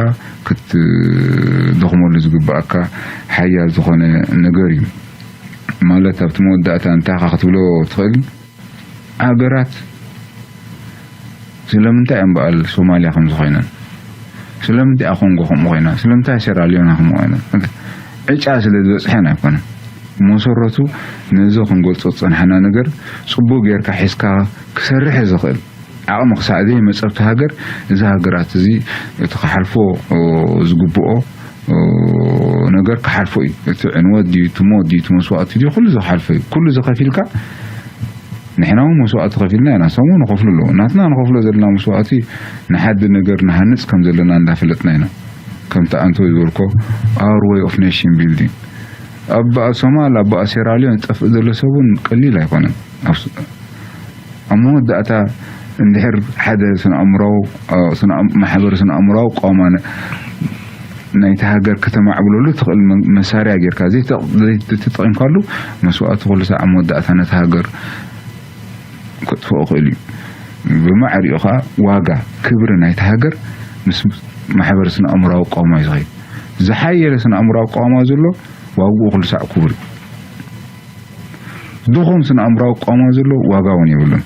ክትደኽመሉ ዝግብኣካ ሓያል ዝኾነ ነገር እዩ። ማለት ኣብቲ መወዳእታ እንታይ ኢኻ ክትብሎ ትኽእል? ሃገራት ስለምንታይ እየን በዓል ሶማልያ ከምዚ ኮይነን? ስለምንታይ እያ ኮንጎ ከምኡ ኮይና? ስለምንታይ ሴራሊዮን ከምኡ ኮይና? ዕጫ ስለ ዝበፅሐን ኣይኮነን። መሰረቱ ነዚ ክንገልፆ ዝፀናሕና ነገር ፅቡቅ ጌርካ ሒዝካ ክሰርሕ ዝኽእል ዓቕሚ ክሳዕ ዘይመፀ ኣብቲ ሃገር፣ እዚ ሃገራት እዚ እቲ ክሓልፎ ዝግብኦ ነገር ክሓልፎ እዩ። እቲ ዕንወት ድዩ፣ እቲ ሞት ድዩ፣ እቲ መስዋእቲ ድዩ፣ ኩሉ እዚ ክሓልፎ እዩ። ኩሉ እዚ ከፊልካ ንሕና እውን መስዋእቲ ከፊልና ኢና፣ እሶም እውን ይኸፍሉ ኣለዉ። ናትና ንኸፍሎ ዘለና መስዋእቲ ንሓዲ ነገር ንሃንጽ ከም ዘለና እንዳፈለጥና ኢና። ከምቲ ኣንቶይ ዝበልኮ፣ our way of nation building። ኣብ ሶማል፣ ኣብ ሴራሊዮን ዝጠፍእ ዘሎ ሰብ እውን ቀሊል ኣይኮነን። ኣብ ስ-፣ ኣብ መወዳእታ እንድሕር ሓደ ስነ ኣእምራዊ፣ እ፣ ስነ ኣም-፣ ማሕበር ስነ ኣእምራዊ ኣቃውማ ነ-፣ ናይቲ ሃገር ከተማዕብለሉ ትኽእል መ-፣ መሳርያ ጌርካ ዘይተ-፣ ዘይተጠቒምካሉ መስዋእቲ ኩሉ ሳዕ ኣብ መወዳእታ ነቲ ሃገር ከጥፍኦ ይኽእል እዩ። ብማዕሪኡ ኸዓ ዋጋ ክብሪ ናይቲ ሃገር ምስ ማሕበር ስነ ኣእምራዊ ኣቃውማ እዩ ዝኸይድ። ዝሓየለ ስነ ኣእምራዊ ኣቃውማ ዘሎ ዋግኡ ኩሉ ሳዕ ክቡር እዩ። ድኹም ስነ ኣእምራዊ ኣቃውማ ዘሎ ዋጋ እውን የብሉን።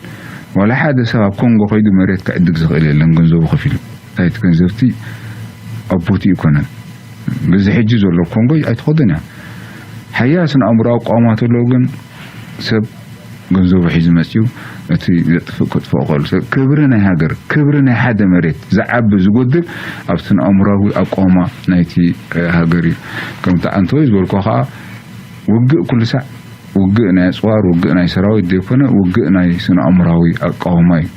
ዋላ ሓደ ሰብ ኣብ ኮንጎ ከይዱ መሬት ክዕድግ ዝኽእል የለን፣ ገንዘቡ ከፊሉ። እንታይ እቲ ገንዘብቲ ኣብ ቦትኡ ኣይኮነን። በዚ ሕጂ ዘሎ ኮንጎ ኣይትኸዶን እያ። ሓያል ስነ ኣእምራዊ ኣቃውማ ተለዉ ግን ሰብ ገንዘቡ ሒዙ መጺኡ እቲ ዘጥፍእ ከጥፍኦ ከሎ ሰብ ክብሪ ናይ ሃገር፣ ክብሪ ናይ ሓደ መሬት ዝዓቢ ዝጎድል ኣብ ስነ ኣእምራዊ ኣቃውማ ናይቲ፣ እ፣ ሃገር እዩ። ከምቲ ኣንቶይ ዝበልኮ ኸዓ ውግእ ኩሉ ሳዕ ውግእ ናይ ኣጽዋር፣ ውግእ ናይ ሰራዊት ዘይኮነ፣ ውግእ ናይ ስነ ኣእምራዊ ኣቃውማ እዩ።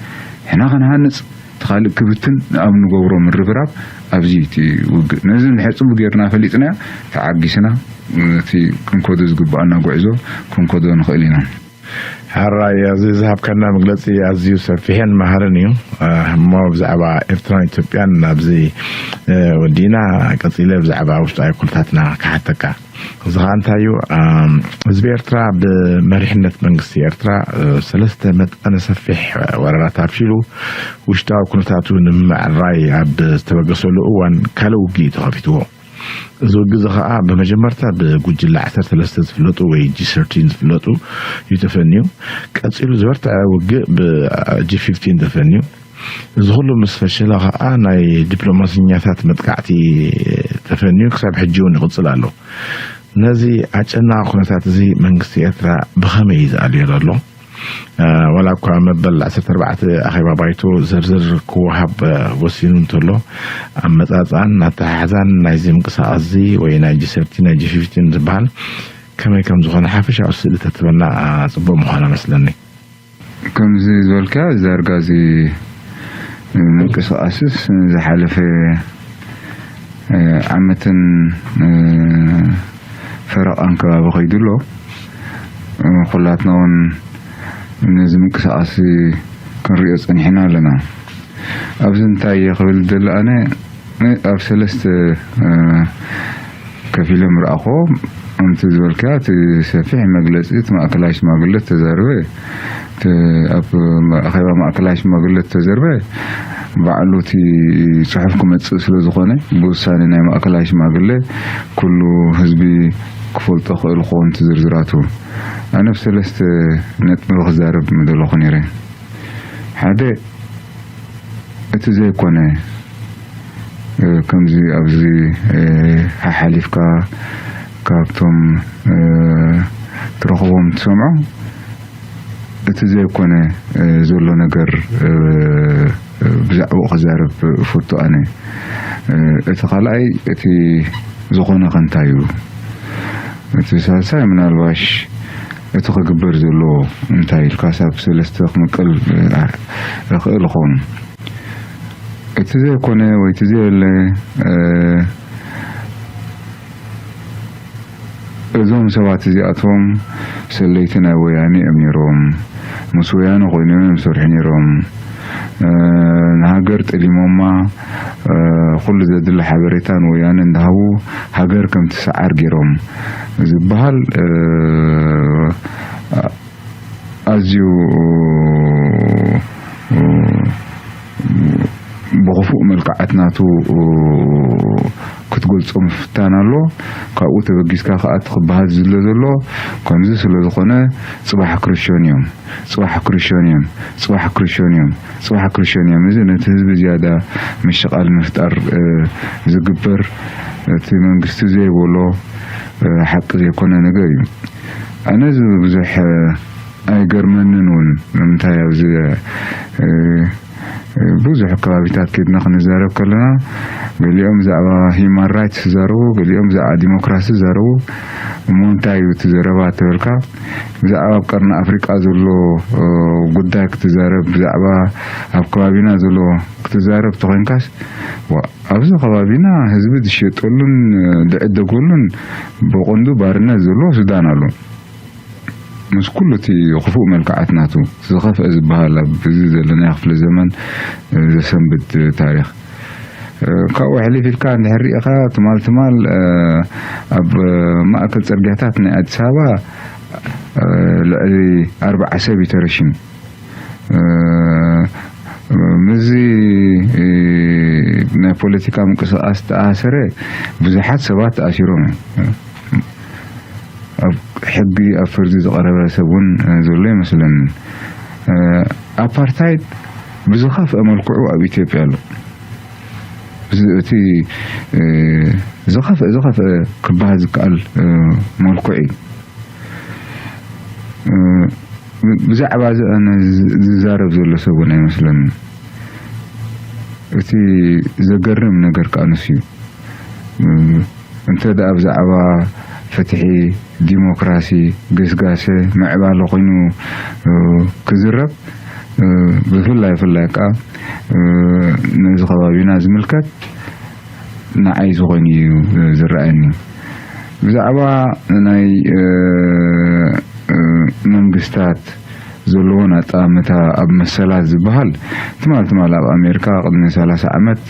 ንሕና ክንሃንጽ፣ እቲ ካልእ ክብትን ኣብ ንገብሮ ምርብራብ ኣብዚ እቲ ውግእ። ነዚ እንድሕር ጽቡቕ ጌርና ፈሊጥናዮ፣ ተዓጊስና፣ እቲ ክንከዶ ዝግብኣና ጉዕዞ ክንከዶ ንኽእል ኢና። ሕራይ፣ እዚ ዝሃብካና መግለጺ ኣዝዩ ሰፊሕን መሃርን እዩ። እሞ ብዛዕባ ኤርትራን ኢትዮጵያን ኣብዚ ወዲና፣ ቀጺለ ብዛዕባ ውሽጣዊ ኩነታትና ክሓተካ። እዚ ኸዓ እንታይ እዩ? ህዝቢ ኤርትራ ብመሪሕነት መንግስቲ ኤርትራ ሰለስተ መጠነ ሰፊሕ ወረራት ኣፍሺሉ፣ ውሽጣዊ ኩነታቱ ንምምዕራይ ኣብ ዝተበገሰሉ እዋን ካልእ ውግእ እዩ ተኸፊትዎ። እዚ ውግእ እዚ ኸዓ ብመጀመርታ ብጉጅለ ዓሰርተ ሰለስተ ዝፍለጡ ወይ ጂ ሰርቲን ዝፍለጡ እዩ ተፈንዩ። ቀጺሉ ዝበርትዐ ውግእ ብጂ ፊፍቲን ተፈንዩ። እዚ ኩሉ ምስ ፈሸለ ኸዓ ናይ ዲፕሎማሲኛታት መጥቃዕቲ ተፈንዩ ክሳብ ሕጂ እውን ይቕጽል ኣሎ። ነዚ ኣጨናቂ ኩነታት እዚ መንግስቲ ኤርትራ ብኸመይ እዩ ዝኣልዮ ዘሎ? ዋላ እኳ መበል ዓሰርተ ኣርባዕተ ኣኼባ ባይቶ ዝርዝር ክወሃብ ወሲኑ እንተሎ፣ ኣመጻጽኣን ኣተሓሕዛን ናይዚ ምንቅስቃስ እዚ ወይ ናይ ጂ ሰርቲን ናይ ጂ ፊፍቲን ዝበሃል ከመይ ከም ዝኾነ ሓፈሻዊ ስእሊ ተትበና ጽቡቅ ምዃና መስለኒ። ከምዚ ዝበልካ ዳርጋ እዚ ምንቅስቃስስ ዝሓለፈ ዓመትን ፈረቓን ከባቢ ከይዱ ኣሎ። ኩላትና እውን ነዚ ምንቅስቃስ ክንሪኦ ጸኒሕና ኣለና። ኣብዚ እንታይ እየ ክብል ዝደሊ ኣነ፣ ኣብ ሰለስተ ከፊለ ምርኣኹ። ከምቲ ዝበልካ እቲ ሰፊሕ መግለጺ እቲ ማእከላይ ሽማግለ ተዛርበ፣ እቲ ኣብ ኣኼባ ማእከላይ ሽማግለ ተዘርበ ባዕሉ እቲ ጽሑፍ ክመጽእ ስለ ዝኾነ፣ ብውሳኔ ናይ ማእከላይ ሽማግለ ኩሉ ህዝቢ ክፈልጦ ክእል ክኸውን እቲ ዝርዝራቱ። ኣነ ብሰለስተ ነጥቢ ክዛረብ ምደለኹ ነይረ። ሓደ፣ እቲ ዘይኮነ ከምዚ ኣብዚ ሓሓሊፍካ ካብቶም ትረኽቦም ትሰምዖ፣ እቲ ዘይኮነ ዘሎ ነገር ብዛዕባኡ ክዛረብ እፈቱ ኣነ። እቲ ካልኣይ፣ እቲ ዝኾነ ከ እንታይ እዩ? እቲ ሳልሳይ ምናልባሽ እቲ ክግበር ዘለዎ እንታይ ኢልካ ሳብ ሰለስተ ክምቅል እኽእል እኸውን። እቲ ዘይኮነ ወይ እቲ ዘየለ እዞም ሰባት እዚኣቶም ሰለይቲ ናይ ወያነ እዮም ነይሮም። ምስ ወያነ ኮይኖም እዮም ዝሰርሑ ነይሮም። ንሃገር ጠሊሞማ፣ ኩሉ ዘድሊ ሓበሬታ ንወያነ እንዳሃቡ ሃገር ከም ትሰዓር ገይሮም ዝበሃል ኣዝዩ ብኽፉእ መልክዓት ናቱ ክትገልጾ ምፍታን ኣሎ። ካብኡ ተበጊስካ ከኣ እቲ ክበሃል ዝድለ ዘሎ ከምዚ ስለ ዝኾነ ጽባሕ ክርሾን እዮም፣ ጽባሕ ክርሾን እዮም፣ ጽባሕ ክርሾን እዮም፣ ጽባሕ ክርሾን እዮም። እዚ ነቲ ህዝቢ ዝያዳ ምሽቓል ምፍጣር ዝግበር እቲ መንግስቲ ዘይበሎ ሓቂ ዘይኮነ ነገር እዩ። ኣነ እዚ ብዙሕ ኣይገርመንን እውን። ንምንታይ ኣብዚ ብዙሕ ከባቢታት ከድና ክንዛረብ ከለና ገሊኦም ብዛዕባ ሂማን ራይትስ ዝዛረቡ፣ ገሊኦም ብዛዕባ ዲሞክራሲ ዝዛረቡ። እሞ እንታይ እዩ እቲ ዘረባ ተበልካ ብዛዕባ ኣብ ቀርኒ ኣፍሪቃ ዘሎ ጉዳይ ክትዛረብ፣ ብዛዕባ ኣብ ከባቢና ዘሎ ክትዛረብ ተኾይንካስ ኣብዚ ከባቢና ህዝቢ ዝሸጠሉን ዝዕደገሉን ብቐንዱ ባርነት ዘለዎ ሱዳን ኣሎ። ምስ ኩሉ እቲ ክፉእ መልክዓት ናቱ ዝኸፍአ ዝበሃል ኣብ እዚ ዘለናዮ ክፍለ ዘመን ዘሰንብድ ታሪኽ። ካብኡ ሕልፍ ኢልካ እንድሕር ርኢኻ ትማል ትማል ኣብ ማእከል ጽርግያታት ናይ ኣዲስ ኣበባ ልዕሊ ኣርብዓ ሰብ እዩ ተረሺኑ። ምስዚ ናይ ፖለቲካ ምንቅስቃስ ዝተኣሳሰረ ብዙሓት ሰባት ተኣሲሮም እዮም። ኣብ ሕጊ ኣብ ፍርዲ ዝቐረበ ሰብ እውን ዘሎ ይመስለኒ። ኣፓርታይድ ብዝኸፍአ መልክዑ ኣብ ኢትዮጵያ ኣሎ። እዚ እቲ ዝኸፍአ ዝኸፍአ ክበሃል ዝከኣል መልክዑ እዩ። ብዛዕባ እዚ ኣነ ዝዛረብ ዘሎ ሰብ እውን ኣይመስለኒ። እቲ ዘገርም ነገር ከኣ ንሱ እዩ። እንተ ደኣ ብዛዕባ ፍትሒ፣ ዲሞክራሲ፣ ግስጋሰ፣ ምዕባለ ኮይኑ ክዝረብ፣ ብፍላይ ፍላይ ከኣ ነዚ ከባቢና ዝምልከት ንዓይ እዚ ኮይኑ እዩ ዝረኣየኒ። ብዛዕባ ናይ መንግስታት ዘለዎን ኣጠማምታ ኣብ መሰላት ዝበሃል ትማል ትማል ኣብ ኣሜሪካ ቅድሚ ሰላሳ ዓመት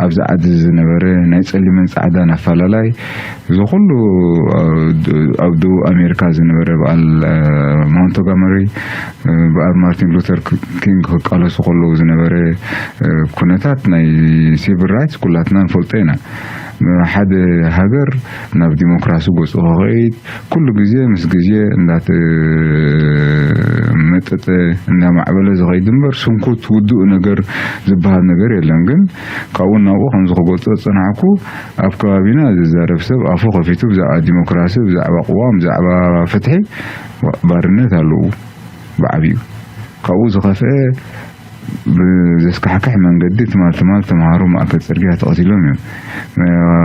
ኣብዚ ዓዲ ዝነበረ ናይ ጸሊምን ጻዕዳን ኣፈላላይ እዚ ኩሉ ኣብ ደቡብ ኣሜሪካ ዝነበረ በዓል ሞንቶጋመሪ በዓል ማርቲን ሉተር ኪንግ ክቃለሱ ከለዉ ዝነበረ ኩነታት ናይ ሲቪል ራይትስ ኩላትና ንፈልጦ ኢና። ሓደ ሃገር ናብ ዲሞክራሲ ገጹ ክኸይድ ኩሉ ግዜ ምስ ግዜ እንዳተመጠጠ እንዳማዕበለ ዝኸይድ እምበር ስንኩት ውዱእ ነገር ዝበሃል ነገር የለን። ግን ካብኡ ናብኡ ከምዚ ክገልጾ ዝጸናሕኩ ኣብ ከባቢና ዝዛረብ ሰብ ኣፉ ከፊቱ ብዛዕባ ዲሞክራሲ፣ ብዛዕባ ቅዋም፣ ብዛዕባ ፍትሒ ባርነት ኣለዉ ብዓቢኡ። ካብኡ ዝኸፍአ ብዘስካሕክሕ መንገዲ ትማል ትማል ተምሃሮ ማእከል ጽርግያ ተቐቲሎም እዮም።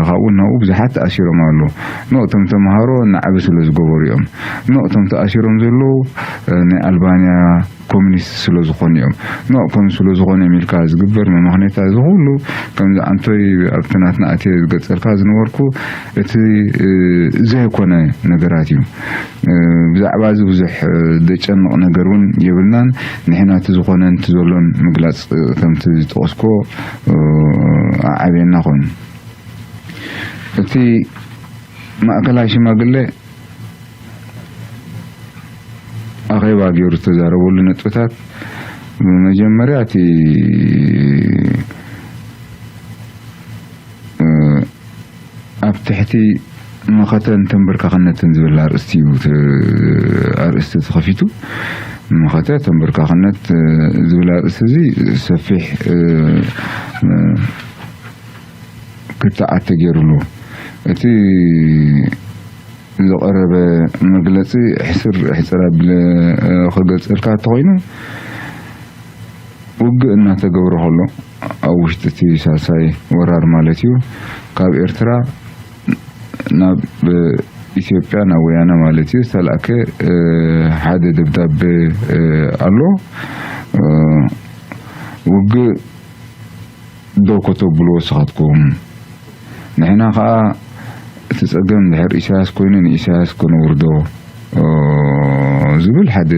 ካብኡ ናብኡ ብዙሓት ተኣሲሮም ኣለዉ። ኖ እቶም ተምሃሮ ናዕቢ ስለ ዝገበሩ እዮም። ኖ እቶም ተኣሲሮም ዘለዉ ናይ ኣልባንያ ኮሚኒስት ስለ ዝኾኑ እዮም። ኖ ከም ስለ ዝኾኑ እዮም ኢልካ ዝግበር መመኽኔታ እዚ ኩሉ ከምዚ ኣንቶይ ኣብቲ ናትና ኣትየ ዝገጸልካ ዝነበርኩ እቲ ዘይኮነ ነገራት እዩ። ብዛዕባ እዚ ብዙሕ ደጨንቕ ነገር እውን የብልናን። ንሕና እቲ ዝኾነን እቲ ዘሎን ምግላጽ ከምቲ ዝጠቐስኮ ኣዓብየና ኮይኑ እቲ ማእከላይ ሽማግለ ኣኼባ ገይሩ ዝተዛረበሉ ነጥብታት ብመጀመርያ እቲ ኣብ ትሕቲ መኸተን ተንበርካኽነትን ዝብል ኣርእስቲ እዩ ኣርእስቲ ተኸፊቱ። መኸተ ተንበርካኽነት ዝብል ኣርእስቲ እዚ ሰፊሕ ክትዓት ተገይሩሉ እቲ ዝቐረበ መግለጺ ሕስር ሕጽር ኣቢለ ክገልጸልካ እንተኾይኑ ውግእ እናተገብረ ከሎ ኣብ ውሽጢ እቲ ሳልሳይ ወራር ማለት እዩ ካብ ኤርትራ ናብ ኢትዮጵያ ናብ ወያነ ማለት እዩ ዝተላእከ ሓደ ደብዳቤ ኣሎ። ውግእ ደው ከተብልዎ ንስኻትኩም ንሕና ከዓ እቲ ጸገም ድሕር ኢሳያስ ኮይኑ ንኢሳያስ ከነውርዶ ዝብል ሓደ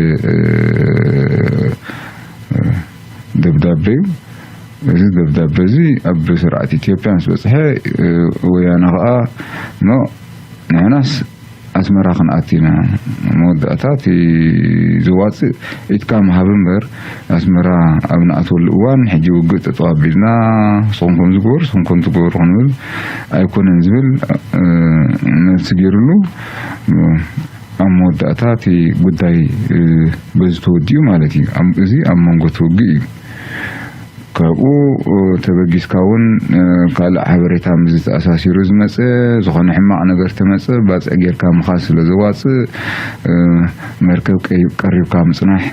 ደብዳቤ እዩ። እዚ ደብዳቤ እዚ ኣብ ስርዓት ኢትዮጵያ ምስ በጽሐ ወያነ ከዓ ኖ ንሕናስ ኣስመራ ክንኣቲ ኢና። መወዳእታ እቲ ዝዋፅእ ኢድካ ምሃብ እምበር ኣስመራ ኣብ ንኣትወሉ እዋን ሕጂ ውግእ ጠጠው ኣቢልና ንስኹም ከም ዝገበሩ ንስኹም ከም ትገበሩ ክንብል ኣይኮነን ዝብል መልሲ ገይሩሉ ኣብ መወዳእታ እቲ ጉዳይ በዚ ተወዲኡ ማለት እዩ። እዚ ኣብ መንጎ እቲ ውግእ እዩ። ካብኡ ተበጊስካ እውን ካልእ ሓበሬታ ምስ ዝተኣሳሲሩ ዝመፀ ዝኾነ ሕማቕ ነገር ተመፀ ባፅዕ ጌርካ ምኻድ ስለ ዘዋፅእ መርከብ ቀሪብካ ምፅናሕ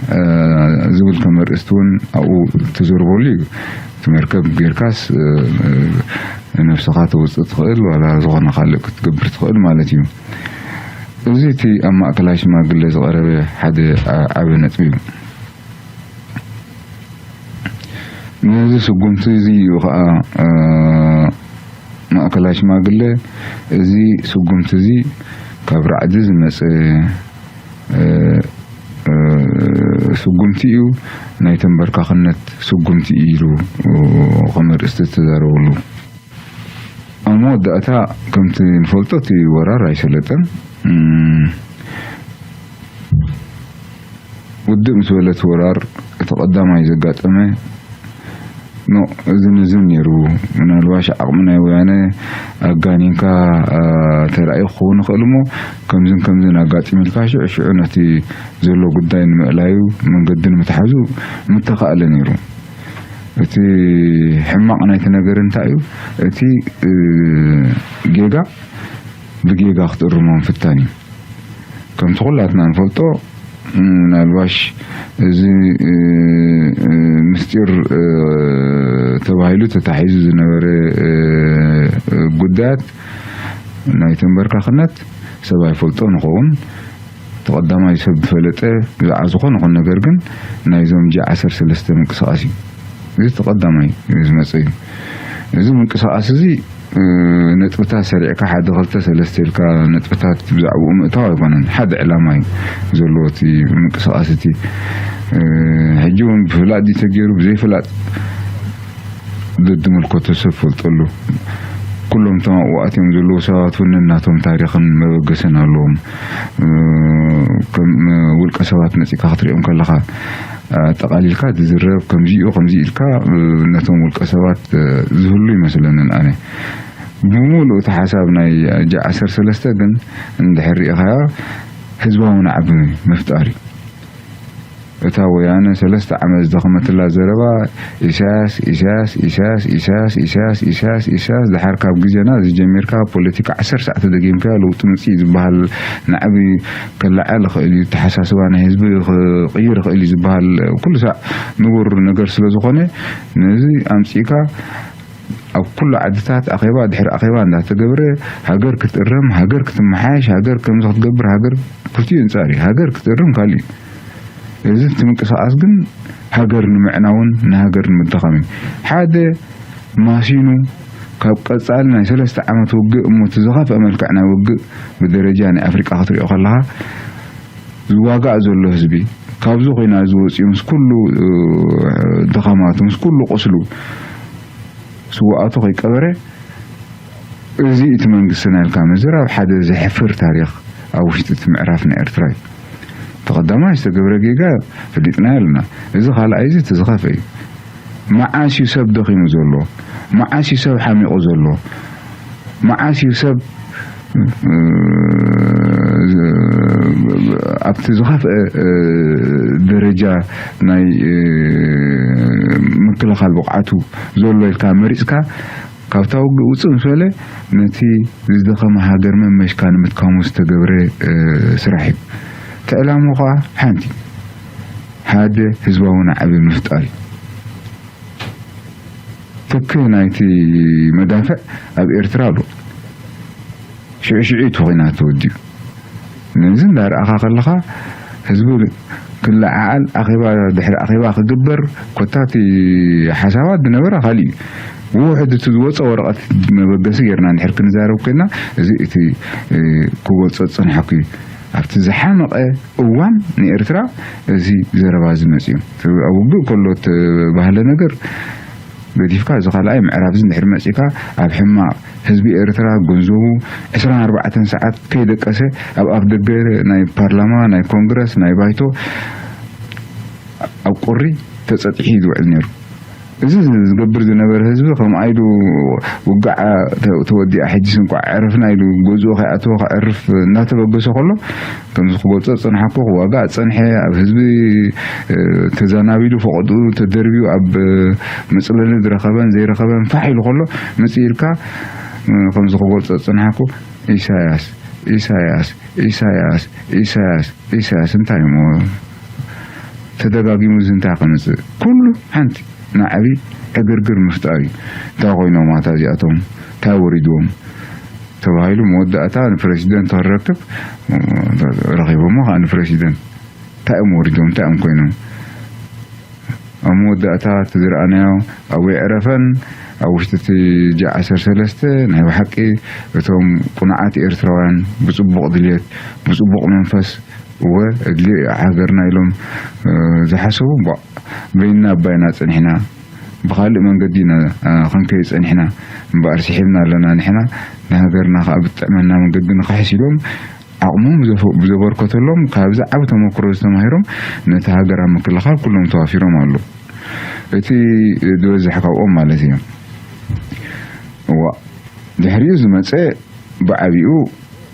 ዝብል ከም ኣርእስቲ እውን ኣብኡ ተዘርበሉ እዩ። እቲ መርከብ ጌርካስ ነብስኻ ተውፅእ ትኽእል ዋላ ዝኾነ ካልእ ክትገብር ትኽእል ማለት እዩ። እዚ እቲ ኣብ ማእከላይ ሽማግለ ዝቐረበ ሓደ ዓቢ ነጥቢ እዩ። ነዚ ስጉምቲ እዚ እዩ ኸዓ ማእከላይ ሽማግለ እዚ ስጉምቲ እዚ ካብ ራዕዲ ዝመፀ ስጉምቲ እዩ፣ ናይ ተንበርካኽነት ስጉምቲ እዩ ኢሉ ከም ኣርእስቲ ዝተዛረበሉ። ኣብ መወዳእታ ከምቲ ንፈልጦ እቲ ወራር ኣይሰለጠን። ውድእ ምስ በለ እቲ ወራር እቲ ቀዳማይ ዘጋጠመ ኖ እዝን እዝን ነይሩ። ምናልባሽ ዓቕሚ ናይ ወያነ ኣጋኒንካ ተራእዩ ክኸውን ይኽእል እሞ ከምዝን ከምዝን ኣጋጢሙ ኢልካ ሽዑ ሽዑ ነቲ ዘሎ ጉዳይ ንምእላዩ መንገዲ ንምትሓዙ ምተኻእለ ነይሩ። እቲ ሕማቕ ናይቲ ነገር እንታይ እዩ? እቲ ጌጋ ብጌጋ ክትእርሞ ምፍታን እዩ። ከምቲ ኩላትና ንፈልጦ ምናልባሽ እዚ ምስጢር ተባሂሉ ተታሒዙ ዝነበረ ጉዳያት ናይ ተንበርካኽነት ሰብ ኣይፈልጦ ንኸውን ተቐዳማይ ሰብ ዝፈለጠ ብዛዕባ ዝኾነ ኹን ነገር ግን ናይዞም ጂ ዓሰርተ ሰለስተ ምንቅስቃስ እዩ። እዚ ተቐዳማይ ዝመፀ እዩ። እዚ ምንቅስቃስ እዚ ነጥብታት ሰሪዕካ ሓደ ክልተ ሰለስተ ኢልካ ነጥብታት ብዛዕባኡ ምእታው ኣይኮነን። ሓደ ዕላማ እዩ ዘለዎ እቲ ምንቅስቃስ እቲ። ሕጂ እውን ብፍላጥ ድዩ ተገይሩ ብዘይፍላጥ ዝምልከቶ ሰብ ፈልጠሉ። ኩሎም እቶም ኣብኡ ኣትዮም ዘለዉ ሰባት እውን ነናቶም ታሪኽን መበገስን ኣለዎም። ከም ውልቀ ሰባት መጺእካ ክትሪኦም ከለኻ ኣጠቓሊልካ ዝዝረብ ከምዚኡ ከምዚ ኢልካ ነቶም ውልቀ ሰባት ዝህሉ ይመስለንን ኣነ። ብምሉእ እቲ ሓሳብ ናይ ጃ ዓሰርተ ሰለስተ ግን እንድሕር ርኢኻያ ህዝባዊ ናዕቢ ምፍጣር እዩ። እታ ወያነ ሰለስተ ዓመት ዝደኸመትላ ዘረባ ኢሳያስ ኢሳያስ ኢሳያስ ኢሳያስ ኢሳያስ ኢሳያስ ኢሳያስ ድሓር ካብ ግዜና እዚ ጀሚርካ ፖለቲካ ዓሰርተ ሰዓት ተደጊምካ ለውጢ ምጽእ ዝበሃል ናዕቢ ክለዓል ይኽእል እዩ፣ ኣተሓሳስባ ናይ ህዝቢ ክቕይር ይኽእል እዩ ዝበሃል ኩሉ ሳዕ ንቡር ነገር ስለ ዝኾነ ነዚ ኣምጺእካ ኣብ ኩሉ ዓድታት ኣኼባ ድሕሪ ኣኼባ እንዳተገብረ ሃገር ክትእረም፣ ሃገር ክትመሓየሽ፣ ሃገር ከምዚ ክትገብር፣ ሃገር ክልቲኡ ኣንጻር እዩ። ሃገር ክትእርም ካልእ እዩ። እዚ እቲ ምንቅስቃስ ግን ሃገር ንምዕናውን ንሃገር ንምድኻምን ሓደ ማሲኑ ካብ ቀጻሊ ናይ ሰለስተ ዓመት ውግእ እሞ እቲ ዝኸፍአ መልክዕ ናይ ውግእ ብደረጃ ናይ ኣፍሪቃ ክትሪኦ ከለኻ ዝዋጋእ ዘሎ ህዝቢ ካብዚ ኮይና ዝወፅኡ ምስ ኩሉ ድኻማቱ ምስ ኩሉ ቁስሉ ስውኣቱ ከይቀበረ እዚ እቲ መንግስትና ኢልካ ምዝራብ ሓደ ዘሕፍር ታሪኽ ኣብ ውሽጢ እቲ ምዕራፍ ናይ ኤርትራ እዩ። ተቐዳማይ ዝተገብረ ጌጋ ፈሊጥናዮ ኣለና። እዚ ካልኣይ እዚ እቲ ዝኸፍአ እዩ። መዓስ እዩ ሰብ ደኺሙ ዘሎ? መዓስ እዩ ሰብ ሓሚቑ ዘሎ? መዓስ እዩ ሰብ ኣብቲ ዝኸፍአ ደረጃ ናይ ምክልኻል ብቕዓቱ ዘሎ ኢልካ መሪፅካ ካብታ ውግእ ውፅእ ምስ በለ ነቲ ዝደኸመ ሃገር መመሽካ ንምትካሙ ዝተገብረ ስራሕ እዩ። እቲ ዕላምኡ ከዓ ሓንቲ ሓደ ህዝባዊ ናዕቢ ምፍጣር እዩ። ትኪ ናይቲ መዳፍዕ ኣብ ኤርትራ ኣሎ። ሽዑ ሽዑ እቲ ኹናት ተወዲኡ። ነዚ እንዳረኣኻ ከለኻ ህዝቢ ክለዓዓል ኣኼባ ድሕሪ ኣኼባ ክግበር ኮታ እቲ ሓሳባት ዝነበረ ካሊእ እዩ። ብውሕድ እቲ ዝወፀ ወረቐት መበገሲ ጌርና እንድሕር ክንዛረብ ኮይና እዚ እቲ ክወፀ ዝፀናሕኩ እዩ። ኣብቲ ዝሓመቐ እዋን ንኤርትራ እዚ ዘረባ እዚ መፅኡ። ኣብ ውግእ ከሎ እተባህለ ነገር ገዲፍካ እዚ ካልኣይ ምዕራፍ እዚ እንድሕር መፂእካ ኣብ ሕማቕ ህዝቢ ኤርትራ ገንዘቡ ዕስራን ኣርባዕተን ሰዓት ከይደቀሰ ኣብ ኣፍ ደገ ናይ ፓርላማ ናይ ኮንግረስ ናይ ባይቶ ኣብ ቁሪ ተፀጢሑ እዩ ዝውዕል ነይሩ። እዚ ዝገብር ዝነበረ ህዝቢ ከምኣ ኢሉ ውግዓ ተወዲኣ ሕጂስ እንቋዕ ዕረፍና ኢሉ ገዝኡ ከይኣተወ ከዕርፍ እናተበገሰ ከሎ ከምዚ ክገልጾ ዝጸንሓኩ ክዋጋእ ዝጸንሐ ኣብ ህዝቢ ተዛናቢሉ ፈቐድኡ ተደርብዩ ኣብ መጽለሊ ዝረኸበን ዘይረኸበን ፋሕ ኢሉ ከሎ ምጽእ ኢልካ ከምዚ ክገልጾ ዝጸንሓኩ ኢሳያስ ኢሳያስ ኢሳያስ ኢሳያስ ኢሳያስ እንታይ እሞ ተደጋጊሙ እዚ እንታይ ከምጽእ ኩሉ ሓንቲ ናዕቢ ዕግርግር ምፍጣር እዩ። እንታይ ኮይኖም ኣታ እዚኣቶም እንታይ ወሪድዎም ተባሂሉ መወዳእታ ንፕረሲደንት ክረክብ ረኺቦሞ ከዓ ንፕረሲደንት እንታይ እዮም ወሪዶም እንታይ እዮም ኮይኖም ኣብ መወዳእታ እቲ ዝረኣናዮ ኣብ የዕረፈን ኣብ ውሽጢ እቲ ጃ ዓሰርተ ሰለስተ ናይ ብሓቂ እቶም ቁኑዓት ኤርትራውያን ብፅቡቕ ድልየት ብፅቡቕ መንፈስ እወ እድልዮ እዩ ሃገርና ኢሎም ዝሓሰቡ እምቧእ በይንና ኣባይና ፀኒሕና ብካልእ መንገዲ ኢና ክንከይድ ፀኒሕና እምበኣር ስሒብና ኣለና ንሕና ንሃገርና ከዓ ብጥዕመና መንገዲ ንክሕስ ኢሎም ዓቕሞም ብዘበርከተሎም ካብዚ ዓቢ ተመክሮ ዝተማሂሮም ነቲ ሃገር ኣብ ምክልኻል ኩሎም ተዋፊሮም ኣለዉ። እቲ ዝበዝሕ ካብኦም ማለት እዩ። እዋ ድሕሪኡ ዝመፀ ብዓቢኡ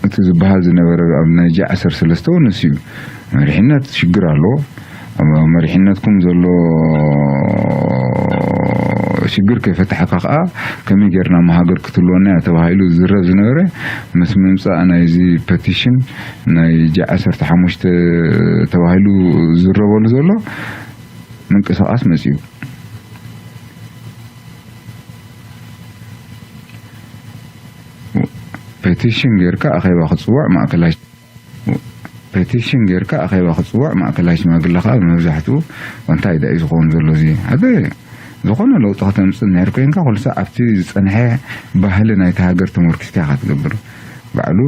እቲ ዝበሃል ዝነበረ ኣብ ናይ ጂ ዓሰርተ ሰለስተ እውን ንሱ እዩ። መሪሕነት ሽግር ኣለዎ። ኣብ መሪሕነትኩም ዘሎ ሽግር ከይፈታሕካ ከዓ ከመይ ጌርና እሞ ሃገር ክትህልወና እያ ተባሂሉ ዝዝረብ ዝነበረ ምስ ምምፃእ ናይዚ ፐቲሽን ናይ ጂ ዓሰርተ ሓሙሽተ ተባሂሉ ዝዝረበሉ ዘሎ ምንቅስቃስ መፂኡ። ፔቲሽን ጌርካ ኣኼባ ክፅዋዕ ማእከላይ ፔቲሽን ጌርካ ኣኼባ ክፅዋዕ ማእከላይ ሽማግለ ከዓ መብዛሕትኡ እንታይ ዳዩ ዝኸውን ዘሎ እዚ ሓደ ዝኾነ ለውጢ ከተምፅእ እንድሕር ኮይንካ ኩሉ ሳዕ ኣብቲ ዝፀንሐ ባህሊ ናይቲ ሃገር ተመርኪስካ ኢኻ ትገብር። ባዕሉ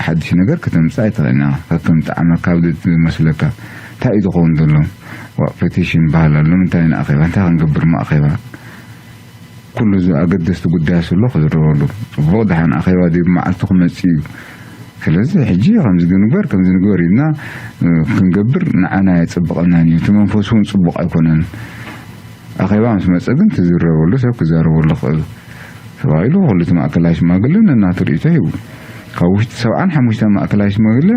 ሓድሽ ነገር ከተምፅእ ኣይትኽእልን ኢኻ። ከከም ጣዕመካ ኣብ ዝመስለካ እንታይ እዩ ዝኸውን ዘሎ? ዋ፣ ፔቲሽን በሃል ኣሎ። ምንታይ ንኣኼባ? እንታይ ክንገብር እሞ ኣኼባ? ኩሉ እዚ ኣገደስቲ ጉዳያት ዘሎ ክዝረበሉ። ጽቡቕ፣ ደሓን ኣኼባ ድዩ መዓልቱ ክመጽእ እዩ? ስለዚ ሕጂ ከምዚ ግንበር፣ ከምዚ ንግበር ኢልና፣ እ፣ ክንገብር ንዓና ኣየጸብቐናን እዩ። እቲ መንፈሱ እውን ጽቡቕ ኣይኮነን። ኣኼባ ምስ መጸ ግን ትዝረበሉ ሰብ ክዛረበሉ ክእል ተባሂሉ፣ ኩሉ እቲ ማእከላይ ሽማግለ ነናቱ ርእይቶ ሂቡ። ካብ ውሽጢ ሰብዓን ሓሙሽተን ማእከላይ ሽማግለ